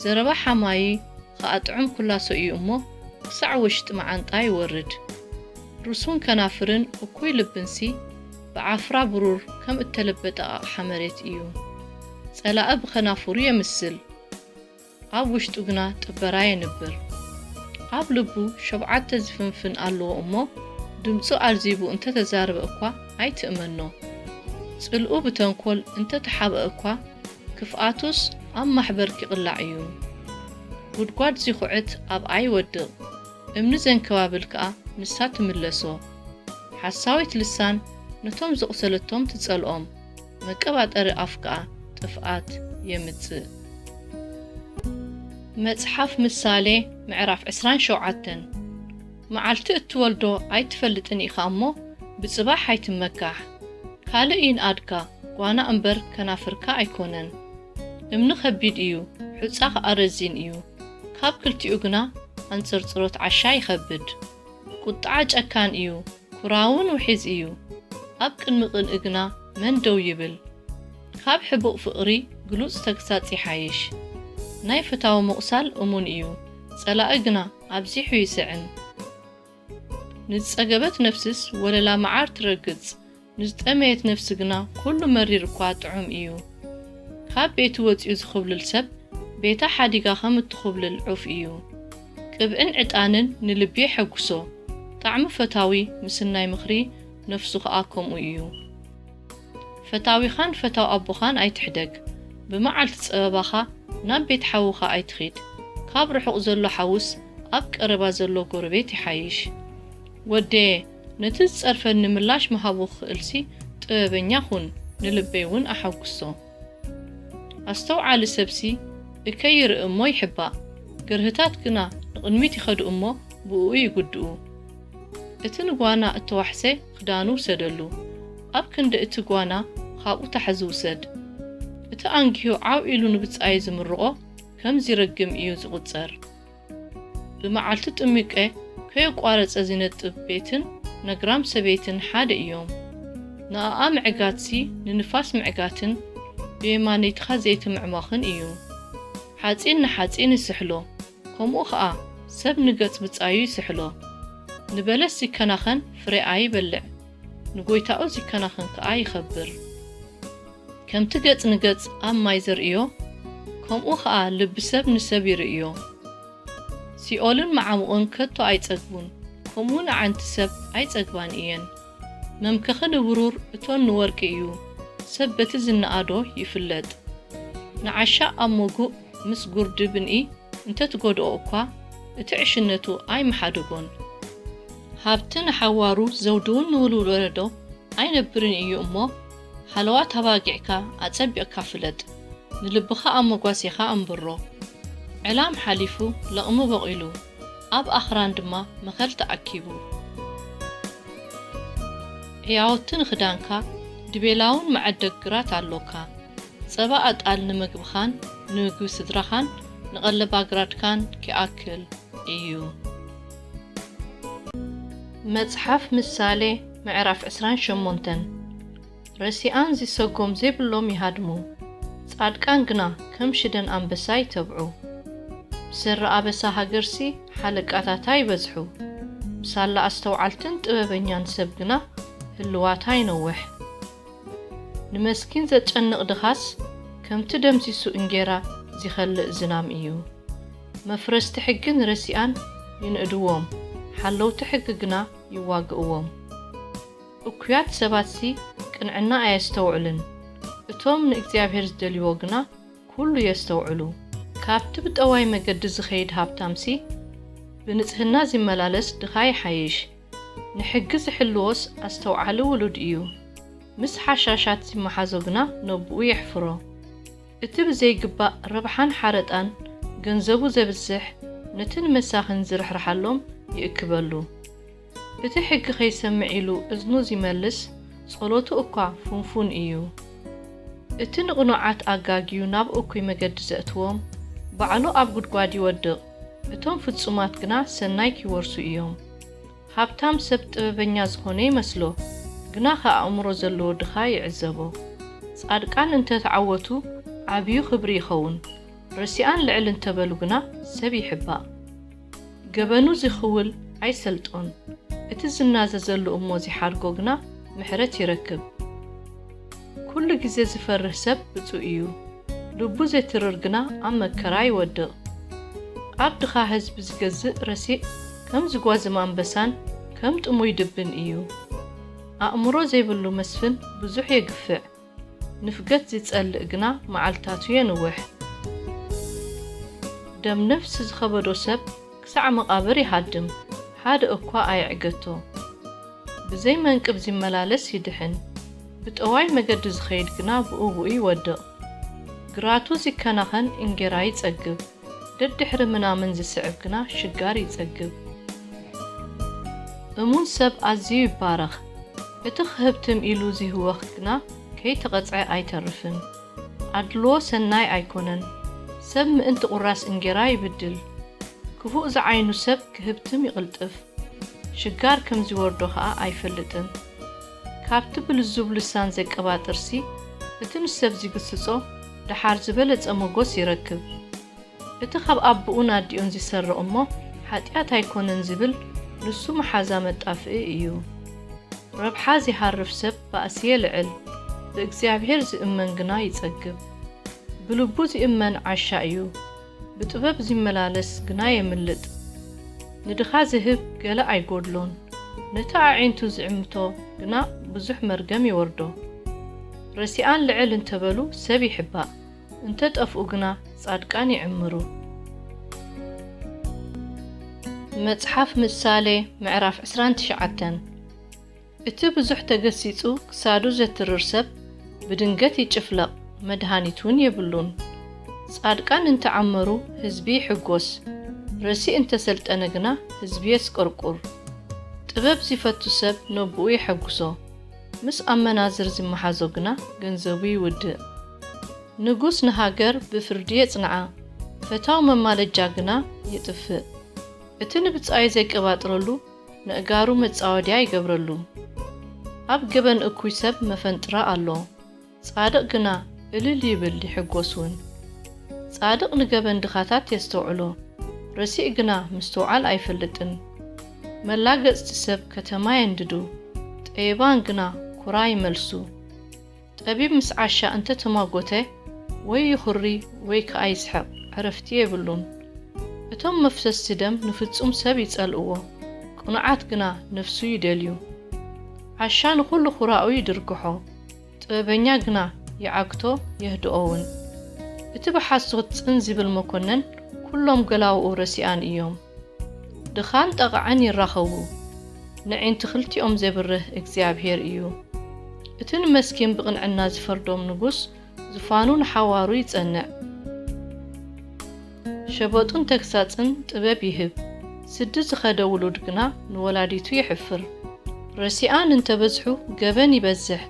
ዘረባ ሓማዪ ኸኣ ጥዑም ኩላሶ እዩ እሞ፣ ክሳዕ ውሽጢ መዓንጣ ይወርድ። ርሱን ከናፍርን እኩይ ልብንሲ፣ ብዓፍራ ብሩር ከም እተለበጠ ኣቕሓ መሬት እዩ። ጸላኢ ብኸናፍሩ የምስል፣ ኣብ ውሽጡ ግና ጥበራ የንብር። ኣብ ልቡ ሸውዓተ ዝፍንፍን ኣለዎ እሞ፣ ድምጹ ኣልዚቡ እንተ ተዛረበ እኳ ኣይትእመኖ። ጽልኡ ብተንኮል እንተ ተሓብአ እኳ፣ ክፍኣቱስ ኣብ ማሕበር ኪቕላዕ እዩ። ጉድጓድ ዚኹዕት ኣብኣ ይወድቕ፣ እምኒ ዘንከባብል ከኣ ንሳ ትምለሶ። ሓሳዊት ልሳን ነቶም ዘቑሰለቶም ትጸልኦም፣ መቀባጠሪ ኣፍ ከኣ ጥፍኣት የምጽእ። መጽሓፍ ምሳሌ ምዕራፍ ዕስራን ሸውዓተን። መዓልቲ እትወልዶ ኣይትፈልጥን ኢኻ እሞ፣ ብጽባሕ ኣይትመካሕ። ካልእ ይንኣድካ፣ ጓና እምበር ከናፍርካ ኣይኮነን። እምኒ ኸቢድ እዩ፣ ሑጻ ኸኣ ረዚን እዩ፣ ካብ ክልቲኡ ግና ኣንጽርጽሮት ዓሻ ይኸብድ። ቁጥዓ ጨካን እዩ፣ ኩራውን ውሒዝ እዩ፣ ኣብ ቅድሚ ቅንኢ ግና መን ደው ይብል? ካብ ሕቡእ ፍቕሪ ግሉጽ ተግሳጽ ይሓይሽ። ናይ ፈታዊ ምቑሳል እሙን እዩ፣ ጸላኢ ግና ኣብዚሑ ይስዕም። ንዝጸገበት ነፍስስ ወለላ መዓር ትረግጽ፣ ንዝጠመየት ነፍሲ ግና ኩሉ መሪር እኳ ጥዑም እዩ። ካብ ቤቱ ወጺኡ ዝኹብልል ሰብ ቤታ ሓዲጋ ከም እትኹብልል ዑፍ እዩ። ቅብእን ዕጣንን ንልቢ የሐጉሶ፣ ጣዕሚ ፈታዊ ምስናይ ምኽሪ ነፍሱ ኸኣ ከምኡ እዩ። ፈታዊኻን ፈታዊ ኣቦኻን ኣይትሕደግ፣ ብመዓልቲ ጸበባኻ ናብ ቤት ሓውኻ ኣይትኺድ፣ ካብ ርሑቕ ዘሎ ሓውስ ኣብ ቀረባ ዘሎ ጎረቤት ይሓይሽ። ወደየ፣ ነቲ ዝጸርፈኒ ምላሽ ምሃቡ ክኽእልሲ ጥበበኛ ኹን፣ ንልበይ እውን ኣሐጉሶ። ኣስተውዓሊ ሰብሲ እከይ ይርኢ እሞ ይሕባእ፣ ገርህታት ግና ንቕድሚት ይኸዱ እሞ ብእኡ ይጉድኡ። እቲ ንጓና እተዋሕሰ ክዳኑ ውሰደሉ፣ ኣብ ክንዲ እቲ ጓና ኻብኡ ታሕዚ ውሰድ። እቲ ኣንጊሁ ዓው ኢሉ ንብጻዩ ዝምርቖ ከም ዚረግም እዩ ዝቑጸር። ብመዓልቲ ጥሚቀ ከየቋረጸ ዚነጥብ ቤትን ነግራም ሰበይትን ሓደ እዮም። ንኣኣ ምዕጋትሲ ንንፋስ ምዕጋትን ብየማነይትኻ ዘይቲ ምዕሟኽን እዩ። ሓጺን ንሓጺን ይስሕሎ፣ ከምኡ ኸኣ ሰብ ንገጽ ብጻዩ ይስሕሎ። ንበለስ ዚከናኸን ፍሬኣ ይበልዕ፣ ንጎይታኡ ዚከናኸን ከኣ ይኸብር። ከምቲ ገጽ ንገጽ ኣብ ማይ ዘርእዮ፣ ከምኡ ኸኣ ልቢ ሰብ ንሰብ ይርእዮ። ሲኦልን መዓሙቕን ከቶ ኣይጸግቡን፣ ከምኡውን ኣዕንቲ ሰብ ኣይጸግባን እየን። መምከኺ ንብሩር እቶን ንወርቂ እዩ፣ ሰብ በቲ ዝነኣዶ ይፍለጥ። ንዓሻ ኣብ መጉእ ምስ ጉርዲ ብንኢ እንተ ትጎድኦ እኳ፣ እቲ ዕሽነቱ ኣይምሓደጎን። ሃብቲ ንሓዋሩ ዘውድውን ንውሉድ ወለዶ ኣይነብርን እዩ እሞ፣ ሃለዋት ኣባጊዕካ ኣጸቢቕካ ፍለጥ፣ ንልብኻ ኣብ መጓሴኻ ኣንብሮ። ዕላም ሓሊፉ ለቕሚ በቒሉ፣ ኣብ ኣኽራን ድማ መኸል ተኣኪቡ። ዕያወቲ ንኽዳንካ፣ ድቤላውን መዐደግ ግራት ኣሎካ። ጸባ ኣጣል ንምግብኻን ንምግቢ ስድራኻን ንቐለብ ኣግራድካን ኪኣክል እዩ። መጽሓፍ ምሳሌ ምዕራፍ ዕስራን ሸሞንተን። ረሲኣን ዚሰጎም ዘይብሎም ይሃድሙ፣ ጻድቃን ግና ከም ሽደን ኣንበሳ ይተብዑ። ብሰሪ ኣበሳ ሃገርሲ ሓለቃታታ ይበዝሑ፣ ብሳላ ኣስተውዓልትን ጥበበኛን ሰብ ግና ህልዋታ ይነውሕ። ንመስኪን ዘጨንቕ ድኻስ ከምቲ ደምሲሱ እንጌራ ዚኸልእ ዝናም እዩ። መፍረስቲ ሕግን ረሲኣን ይንእድዎም፣ ሓለውቲ ሕጊ ግና ይዋግእዎም። እኩያት ሰባትሲ ቅንዕና ኣየስተውዕሉን፣ እቶም ንእግዚኣብሔር ዝደልይዎ ግና ኩሉ የስተውዕሉ። ካብቲ ብጠዋይ መገዲ ዝኸይድ ሃብታምሲ፣ ብንጽህና ዚመላለስ ድኻ ይሓይሽ። ንሕጊ ዚሕልዎስ ኣስተውዓሊ ውሉድ እዩ፣ ምስ ሓሻሻት ዚመሓዞ ግና ነቦኡ የሕፍሮ። እቲ ብዘይግባእ ረብሓን ሓረጣን ገንዘቡ ዘብዝሕ፣ ነቲ ንመሳኺን ዚርሕርሓሎም ይእክበሉ። እቲ ሕጊ ኸይሰምዕ ኢሉ እዝኑ ዚመልስ፣ ጸሎቱ እኳ ፍንፉን እዩ። እቲ ንቕኑዓት ኣጋግዩ ናብ እኩይ መገዲ ዘእትዎም፣ ባዕሉ ኣብ ጒድጓድ ይወድቕ፣ እቶም ፍጹማት ግና ሰናይ ኪወርሱ እዮም። ሃብታም ሰብ ጥበበኛ ዝኾነ ይመስሎ፣ ግና ኸኣ ኣእምሮ ዘለዎ ድኻ ይዕዘቦ። ጻድቃን እንተ ተዓወቱ ዓብዩ ኽብሪ ይኸውን፣ ረሲኣን ልዕል እንተ በሉ ግና ሰብ ይሕባእ። ገበኑ ዚኽውል ኣይሰልጦን፣ እቲ ዝናዘዘሉ እሞ ዚሓድጎ ግና ምሕረት ይረክብ። ኩሉ ግዜ ዝፈርህ ሰብ ብጹእ እዩ፣ ልቡ ዜትርር ግና ኣብ መከራ ይወድቕ። ኣብ ድኻ ህዝቢ ዚገዝእ ረሲእ ከም ዝጓዝም ኣንበሳን ከም ጥሙይ ድብን እዩ። ኣእምሮ ዘይብሉ መስፍን ብዙሕ የግፍዕ፣ ንፍገት ዚጸልእ ግና መዓልታቱ የንውሕ። ደም ነፍሲ ዝኸበዶ ሰብ ክሳዕ መቓብር ይሃድም፣ ሓደ እኳ ኣየዕገቶ። ብዘይ መንቅብ ዚመላለስ ይድሕን፣ ብጠዋይ መገዲ ዝኸይድ ግና ብእኡ ይወድቕ። ግራቱ ዚከናኸን እንጌራ ይጸግብ፣ ደድሕሪ ምናምን ዚስዕብ ግና ሽጋር ይጸግብ። እሙን ሰብ ኣዝዩ ይባረኽ፣ እቲ ኽህብትም ኢሉ ዚህወኽ ግና ከይተቐጽዐ ኣይተርፍን። ኣድልዎ ሰናይ ኣይኮነን፣ ሰብ ምእንቲ ቁራስ እንጌራ ይብድል። ክፉእ ዝዓይኑ ሰብ ክህብትም ይቕልጥፍ፣ ሽጋር ከም ዚወርዶ ኸኣ ኣይፈልጥን። ካብቲ ብልዙብ ልሳን ዜቀባጥርሲ እቲ ንሰብ ዚግስጾ ደሓር ዝበለጸ ሞጎስ ይረክብ። እቲ ኻብ ኣቦኡን ኣዲኡን ዚሰርቕ እሞ ሓጢኣት ኣይኮነን ዚብል ንሱ መሓዛ መጣፍኢ እዩ። ረብሓ ዚሃርፍ ሰብ ባእሲ የልዕል፣ ብእግዚኣብሄር ዚእመን ግና ይጸግብ። ብልቡ ዚእመን ዓሻ እዩ፣ ብጥበብ ዚመላለስ ግና የምልጥ። ንድኻ ዚህብ ገለ ኣይጎድሎን፣ ነቲ ኣዒንቱ ዚዕምቶ ግና ብዙሕ መርገም ይወርዶ። ረሲኣን ልዕል እንተ በሉ ሰብ ይሕባእ፣ እንተ ጠፍኡ ግና ጻድቃን ይዕምሩ። መጽሓፍ ምሳሌ ምዕራፍ ዕስራን ትሽዓተን። እቲ ብዙሕ ተገሲጹ ክሳዱ ዘትርር ሰብ ብድንገት ይጭፍለቕ፣ መድሃኒት እውን የብሉን። ጻድቃን እንተ ዓመሩ ህዝቢ ይሕጎስ፣ ረሲእ እንተ ሰልጠነ ግና ህዝቢ የስቀርቁር። ጥበብ ዚፈቱ ሰብ ነቦኡ የሐጉሶ፣ ምስ ኣመናዝር ዚመሓዞ ግና ገንዘቡ ይውድእ። ንጉስ ንሃገር ብፍርዲ የጽንዓ፣ ፈታው መማለጃ ግና የጥፍእ። እቲ ንብጻዩ ዘይቀባጥረሉ ነእጋሩ መጻወድያ ይገብረሉ። ኣብ ገበን እኩይ ሰብ መፈንጥራ ኣሎ፣ ጻድቕ ግና እልል ይብል ይሕጎስ እውን። ጻድቕ ንገበን ድኻታት የስተውዕሎ፣ ረሲእ ግና ምስትውዓል ኣይፈልጥን። መላገጽቲ ሰብ ከተማ የንድዱ፣ ጠቢባን ግና ኩራ ይመልሱ። ጠቢብ ምስ ዓሻ እንተ ተማጎተ፣ ወይ ይኹሪ ወይ ከኣ ይስሕቕ፣ ዕረፍቲ የብሉን። እቶም መፍሰስቲ ደም ንፍጹም ሰብ ይጸልእዎ፣ ቅኑዓት ግና ነፍሱ ይደልዩ። ዓሻ ንኹሉ ኹራኡ ይድርግሖ፣ ጥበበኛ ግና ይዓግቶ የህድኦ እውን። እቲ ብሓሶት ጽን ዚብል መኮነን ኩሎም ገላውኡ ረሲኣን እዮም። ድኻን ጠቓዕን ይራኸቡ፣ ነዒንቲ ክልቲኦም ዜብርህ እግዚኣብሄር እዩ። እቲ ንመስኪን ብቕንዕና ዚፈርዶም ንጉስ ዙፋኑ ንሓዋሩ ይጸንዕ። ሸበጡን ተግሳጽን ጥበብ ይህብ፣ ስዲ ዝኸደ ውሉድ ግና ንወላዲቱ የሕፍር። ረሲኣን እንተ በዝሑ ገበን ይበዝሕ፣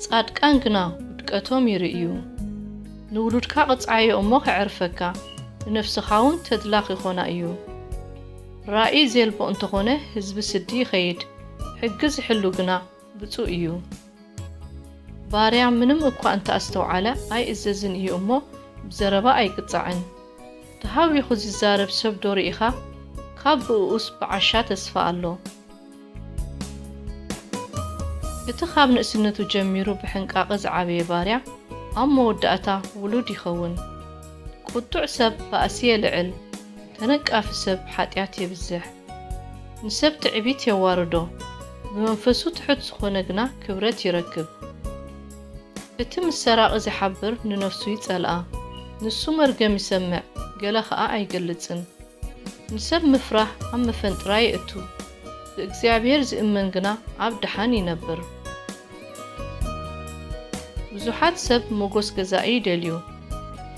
ጻድቃን ግና ውድቀቶም ይርእዩ። ንውሉድካ ቅጽዓዮ እሞ ኸዕርፈካ፣ ንነፍስኻ እውን ተድላ ኺኾና እዩ። ራእይ ዜልቦ እንተኾነ ህዝቢ ስዲ ይኸይድ፣ ሕጊ ዚሕሉ ግና ብጹእ እዩ። ባርያ ምንም እኳ እንተ ኣስተውዓለ ኣይእዘዝን እዩ እሞ ብዘረባ ኣይቅጻዕን። ተሃዊኹ ዚዛረብ ሰብ ዶ ርኢኻ? ካብ ብእኡስ ብዓሻ ተስፋ ኣሎ። እቲ ኻብ ንእስነቱ ጀሚሩ ብሕንቃቐ ዝዓበየ ባርያ ኣብ መወዳእታ ውሉድ ይኸውን። ቁጡዕ ሰብ ባእሲ የልዕል፣ ተነቃፊ ሰብ ሓጢኣት የብዝሕ። ንሰብ ትዕቢት የዋርዶ፣ ብመንፈሱ ትሑት ዝኾነ ግና ክብረት ይረክብ። እቲ ምስ ሰራቒ ዚሓብር ንነፍሱ ይጸልኣ፣ ንሱ መርገም ይሰምዕ፣ ገለ ኸኣ ኣይገልጽን። ንሰብ ምፍራህ ኣብ መፈንጥራ የእቱ፣ ብእግዚኣብሄር ዝእመን ግና ኣብ ደሓን ይነብር። ብዙሓት ሰብ ሞጎስ ገዛኢ ይደልዩ፣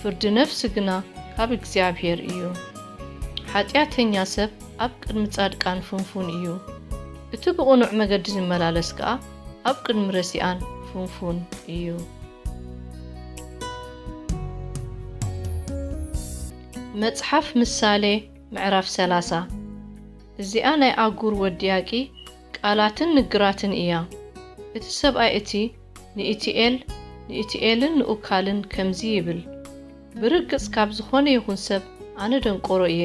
ፍርዲ ነፍሲ ግና ካብ እግዚኣብሄር እዩ። ሓጢኣተኛ ሰብ ኣብ ቅድሚ ጻድቃን ፍንፉን እዩ፣ እቲ ብቕኑዕ መገዲ ዝመላለስ ከኣ ኣብ ቅድሚ ረሲኣን ፍንፉን እዩ። መጽሓፍ ምሳሌ ምዕራፍ ሰላሳ። እዚኣ ናይ ኣጉር ወዲ ያቂ ቃላትን ንግራትን እያ። እቲ ሰብኣይ እቲ ንኢቲኤል፣ ንኢቲኤልን ንኡካልን ከምዚ ይብል፣ ብርግጽ ካብ ዝኾነ ይኹን ሰብ ኣነ ደንቆሮ እየ፣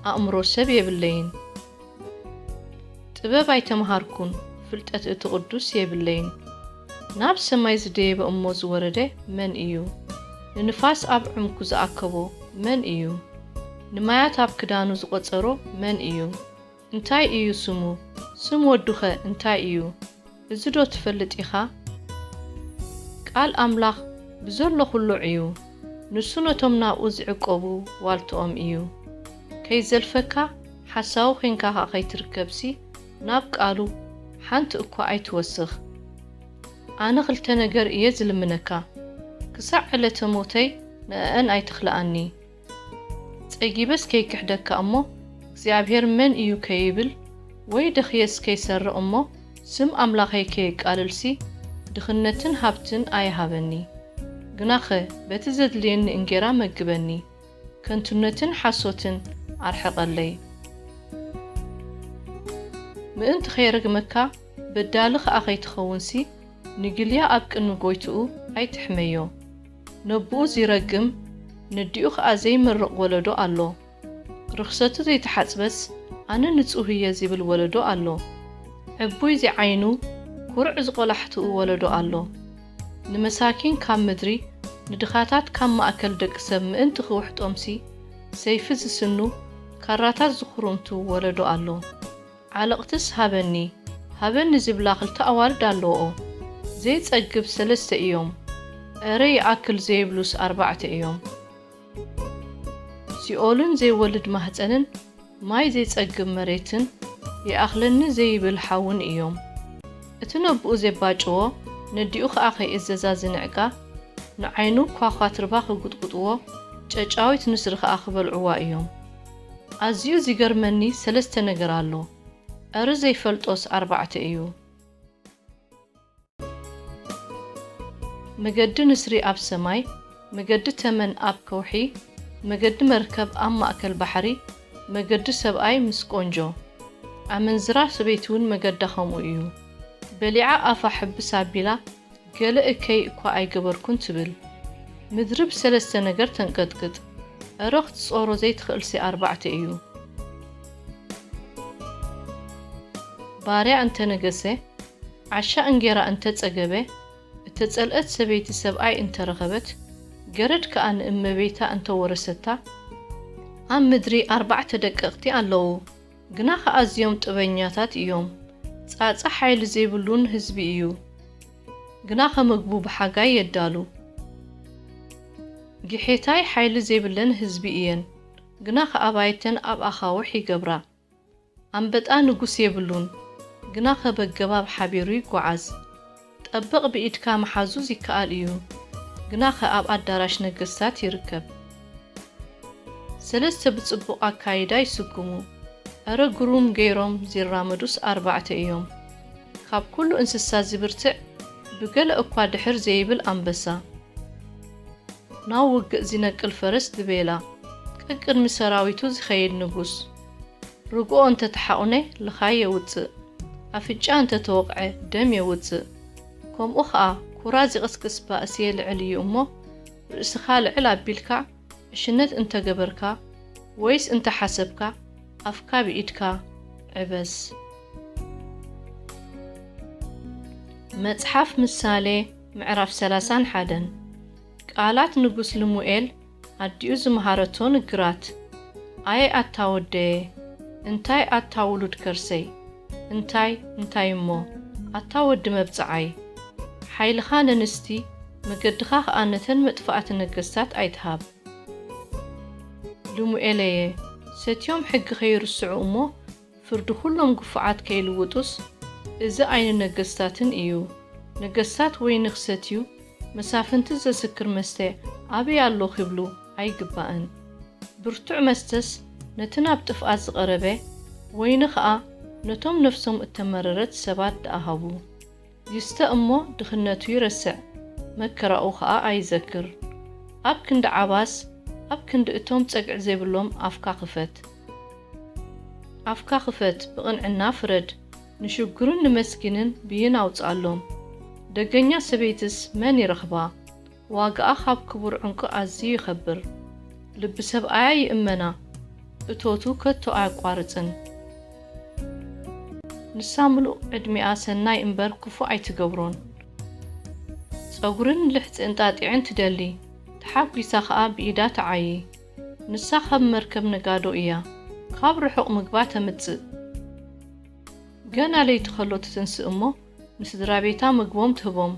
ኣእምሮ ሰብ የብለይን። ጥበብ ኣይተምሃርኩን፣ ፍልጠት እቲ ቅዱስ የብለይን። ናብ ሰማይ ዝደየበ እሞ ዝወረደ መን እዩ? ንንፋስ ኣብ ዕምኩ ዝኣከቦ መን እዩ? ንማያት ኣብ ክዳኑ ዝቖጸሮ መን እዩ? እንታይ እዩ ስሙ? ስም ወዱኸ እንታይ እዩ? እዚ ዶ ትፈልጥ ኢኻ? ቃል ኣምላኽ ብዘሎ ኹሉ ዕዩ፣ ንሱ ነቶም ናብኡ ዝዕቀቡ ዋልትኦም እዩ። ከይዘልፈካ፣ ሓሳዊ ዄንካ ኸኣ ኸይትርከብሲ፣ ናብ ቃሉ ሓንቲ እኳ ኣይትወስኽ። ኣነ ኽልተ ነገር እየ ዝልምነካ፣ ክሳዕ ዕለተ ሞተይ ንእአን ኣይትኽልኣኒ። ጸጊበስ ከይክሕደካ እሞ እግዚኣብሔር መን እዩ ከይብል፣ ወይ ደኽየስ ከይሰርቕ እሞ ስም ኣምላኸይ ከየቃልልሲ፣ ድኽነትን ሃብትን ኣይሃበኒ። ግናኸ በቲ ዘድልየኒ እንጌራ መግበኒ፣ ከንቱነትን ሓሶትን ኣርሕቐለይ። ምእንቲ ኸይረግመካ፣ በዳሊ ኸኣ ኸይትኸውንሲ፣ ንግልያ ኣብ ቅድሚ ጎይትኡ ኣይትሕመዮ። ነብኡ ዚረግም፣ ነዲኡ ኸኣ ዘይምርቕ ወለዶ ኣሎ። ርኽሰቱ ዘይተሓጽበስ፣ ኣነ ንጹህ እየ ዚብል ወለዶ ኣሎ። ዕቡይ ዚዓይኑ፣ ኩርዕ ዝቖላሕትኡ ወለዶ ኣሎ። ንመሳኪን ካብ ምድሪ፣ ንድኻታት ካብ ማእከል ደቂ ሰብ ምእንቲ ኺውሕጦምሲ፣ ሰይፊ ዚስኑ፣ ካራታት ዚኹርምቱ ወለዶ ኣሎ። ዓለቕትስ ሃበኒ፣ ሃበኒ ዚብላ ኽልተ ኣዋልድ ኣለውኦ። ዘይጸግብ ሰለስተ እዮም። እረ ይኣክል ዘይብሉስ ኣርባዕተ እዮም። ሲኦልን ዘይወልድ ማህጸንን፣ ማይ ዘይጸግብ መሬትን፣ ይኣኽለኒ ዘይብል ሓውን እዮም። እቲ ነብኡ ዜባጭዎ፣ ነዲኡ ኸኣ ኸይእዘዛ ዝንዕቃ፣ ንዓይኑ ኳኳትርባ ኺጉጥጉጥዎ፣ ጨጫዊት ንስሪ ኸኣ ኺበልዕዋ እዮም። ኣዝዩ ዚገርመኒ ሰለስተ ነገር ኣሎ። እረ ዘይፈልጦስ ኣርባዕተ እዩ። መገዲ ንስሪ ኣብ ሰማይ፣ መገዲ ተመን ኣብ ከውሒ፣ መገዲ መርከብ ኣብ ማእከል ባሕሪ፣ መገዲ ሰብኣይ ምስ ቆንጆ። ኣመንዝራ ሰበይቲውን መገዳ ኸምኡ እዩ። በሊዓ ኣፋ ሕብስ ኣቢላ፣ ገለ እከይ እኳ ኣይገበርኩን ትብል። ምድሪ ብሰለስተ ነገር ተንቀጥቅጥ። እረ ክትጾሮ ዘይትኽእልሲ ኣርባዕተ እዩ። ባርያ እንተ ነገሰ፣ ዓሻ እንጌራ እንተ ጸገበ፣ እተጸልአት ሰበይቲ ሰብኣይ እንተ ረኸበት፣ ገረድ ከኣ ንእመቤታ እንተ ወረሰታ፣ ኣብ ምድሪ ኣርባዕተ ደቀቕቲ ኣለዉ፣ ግናኸ ኣዝዮም ጥበኛታት እዮም። ጻጻ ሓይሊ ዘይብሉን ህዝቢ እዩ፣ ግናኸ ምግቡ ብሓጋይ የዳሉ። ጊሔታይ ሓይሊ ዘይብለን ህዝቢ እየን፣ ግናኸ ኣባይተን ኣብ ኣኻውሕ ይገብራ። ኣንበጣ ንጉስ የብሉን፣ ግናኸ በገባብ ሓቢሩ ይጓዓዝ። ጠብቕ ብኢድካ ምሓዙ ይከኣል እዩ፣ ግናኸ ኣብ ኣዳራሽ ነገስታት ይርከብ። ሰለስተ ብጽቡቕ ኣካይዳ ይስጉሙ፣ እረ ግሩም ገይሮም ዚራመዱስ ኣርባዕተ እዮም። ካብ ኩሉ እንስሳ ዚብርትዕ፣ ብገለ እኳ ድሕር ዘይብል ኣንበሳ። ናብ ውግእ ዚነቅል ፈረስ ድቤላ፣ ቀቅድሚ ሰራዊቱ ዚኸይድ ንጉስ። ርግኦ እንተ ተሓቑነ ልኻይ የውጽእ፣ ኣፍንጫ እንተ ተወቕዐ ደም የውጽእ። ከምኡ ኸኣ ኩራ ዚቕስቅስ ባእሲ የልዕል እዩ እሞ፣ ርእስኻ ልዕል ኣቢልካ ዕሽነት እንተ ገበርካ ወይስ እንተ ሓሰብካ ኣፍካ ብኢድካ ዕበስ። መጽሓፍ ምሳሌ ምዕራፍ ሰላሳን ሓደን። ቃላት ንጉስ ልሙኤል ኣዲኡ ዝመሃረቶ ንግራት። ኣየ ኣታ ወደየ፣ እንታይ ኣታ ውሉድ ከርሰይ፣ እንታይ እንታይ እሞ፣ ኣታ ወዲ መብጽዓይ። ሓይልኻ ነንስቲ፣ መገድኻ ኸኣ ነተን መጥፋእቲ ነገስታት ኣይትሃብ። ልሙኤለየ፣ ሰትዮም ሕጊ ኸይርስዑ እሞ፣ ፍርዲ ኹሎም ግፉዓት ከይልውጡስ፣ እዚ ዓይኒ ነገስታትን እዩ። ነገስታት ወይኒ ክሰትዩ፣ መሳፍንቲ ዘስክር መስተ ኣበይ ኣሎ ክብሉ ኣይግባእን። ብርቱዕ መስተስ ነቲ ናብ ጥፍኣት ዝቐረበ፣ ወይኒ ኸኣ ነቶም ነፍሶም እተመረረት ሰባት ደኣ ሃቡ። ይስተ እሞ ድኽነቱ ይረስዕ፣ መከራኡ ኸኣ ኣይዘክር። ኣብ ክንዲ ዓባስ፣ ኣብ ክንዲ እቶም ጸግዒ ዘይብሎም ኣፍካ ክፈት። ኣፍካ ክፈት፣ ብቕንዕና ፍረድ፣ ንሽጉርን ንመስኪንን ብይን ኣውጽኣሎም። ደገኛ ሰበይትስ መን ይረኽባ? ዋጋኣ ኻብ ክቡር ዕንቁ ኣዝዩ ይኸብር። ልቢ ሰብኣያ ይእመና፣ እቶቱ ከቶ ኣየቋርጽን። ንሳ ምሉእ ዕድሚኣ ሰናይ እምበር ክፉእ ኣይትገብሮን። ጸጉርን ልሕጺ እንጣጢዕን ትደሊ፣ ተሓጒሳ ኸኣ ብኢዳ ትዓዪ። ንሳ ኸም መርከብ ነጋዶ እያ፣ ካብ ርሑቕ ምግባ ተምጽእ። ገና ለይቲ ኸሎ ትትንስእ እሞ፣ ንስድራ ቤታ ምግቦም ትህቦም፣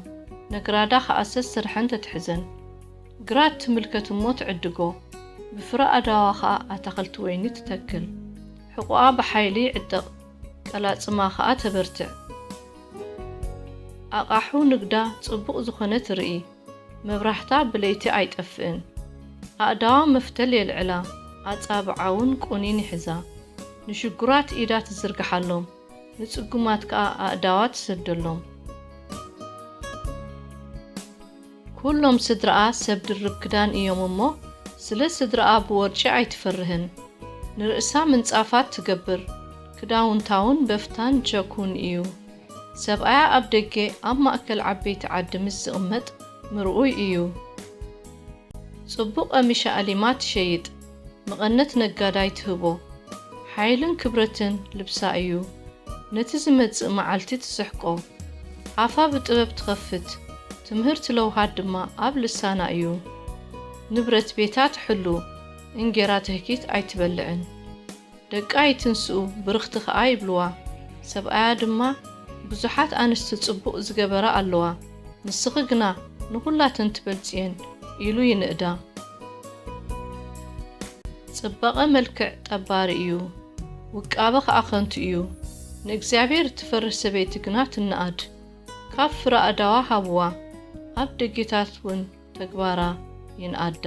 ነግራዳ ኸኣ ሰስርሐን ተትሕዘን። ግራት ትምልከት እሞ ትዕድጎ፣ ብፍረ ኣእዳዋ ኸኣ ኣታኽልቲ ወይኒ ትተክል። ሕቖኣ ብሓይሊ ይዕጠቕ፣ ቀላጽማ ኸኣ ተበርትዕ። ኣቓሑ ንግዳ ጽቡቕ ዝኾነ ትርኢ፣ መብራህታ ብለይቲ ኣይጠፍእን። ኣእዳዋ መፍተል የልዕላ፣ ኣጻብዓውን ቁኒን ይሕዛ። ንሽጉራት ኢዳ ትዝርግሓሎም፣ ንጽጉማት ከኣ ኣእዳዋ ትሰደሎም። ኩሎም ስድራኣ ሰብ ድርብ ክዳን እዮም እሞ፣ ስለ ስድራኣ ብወርጪ ኣይትፈርህን። ንርእሳ ምንጻፋት ትገብር፣ ክዳውንታውን በፍታን ቸኩን እዩ። ሰብኣያ ኣብ ደገ ኣብ ማእከል ዓበይቲ ዓዲ ምስ ዝቕመጥ፣ ምርኡይ እዩ። ጽቡቕ ቀሚሻ ኣሊማ ትሸይጥ፣ መቐነት ነጋዳይ ትህቦ። ሓይልን ክብረትን ልብሳ እዩ። ነቲ ዝመጽእ መዓልቲ ትስሕቆ። ኣፋ ብጥበብ ትኸፍት፣ ትምህርቲ ለውሃት ድማ ኣብ ልሳና እዩ። ንብረት ቤታ ትሕሉ፣ እንጌራ ትህኪት ኣይትበልዕን። ደቃ ይትንስኡ፣ ብርኽቲ ኸኣ ይብልዋ። ሰብኣያ ድማ፣ ብዙሓት ኣንስቲ ጽቡቕ ዝገበራ ኣለዋ፣ ንስኺ ግና ንኹላተን ትበልጽየን ኢሉ ይንእዳ። ጽባቐ መልክዕ ጠባሪ እዩ፣ ውቃበ ኸኣ ኸንቱ እዩ። ንእግዚኣብሔር እትፈርህ ሰበይቲ ግና ትነኣድ። ካብ ፍረ ኣእዳዋ ሃብዋ፣ ኣብ ደጌታት እውን ተግባራ ይንኣዳ።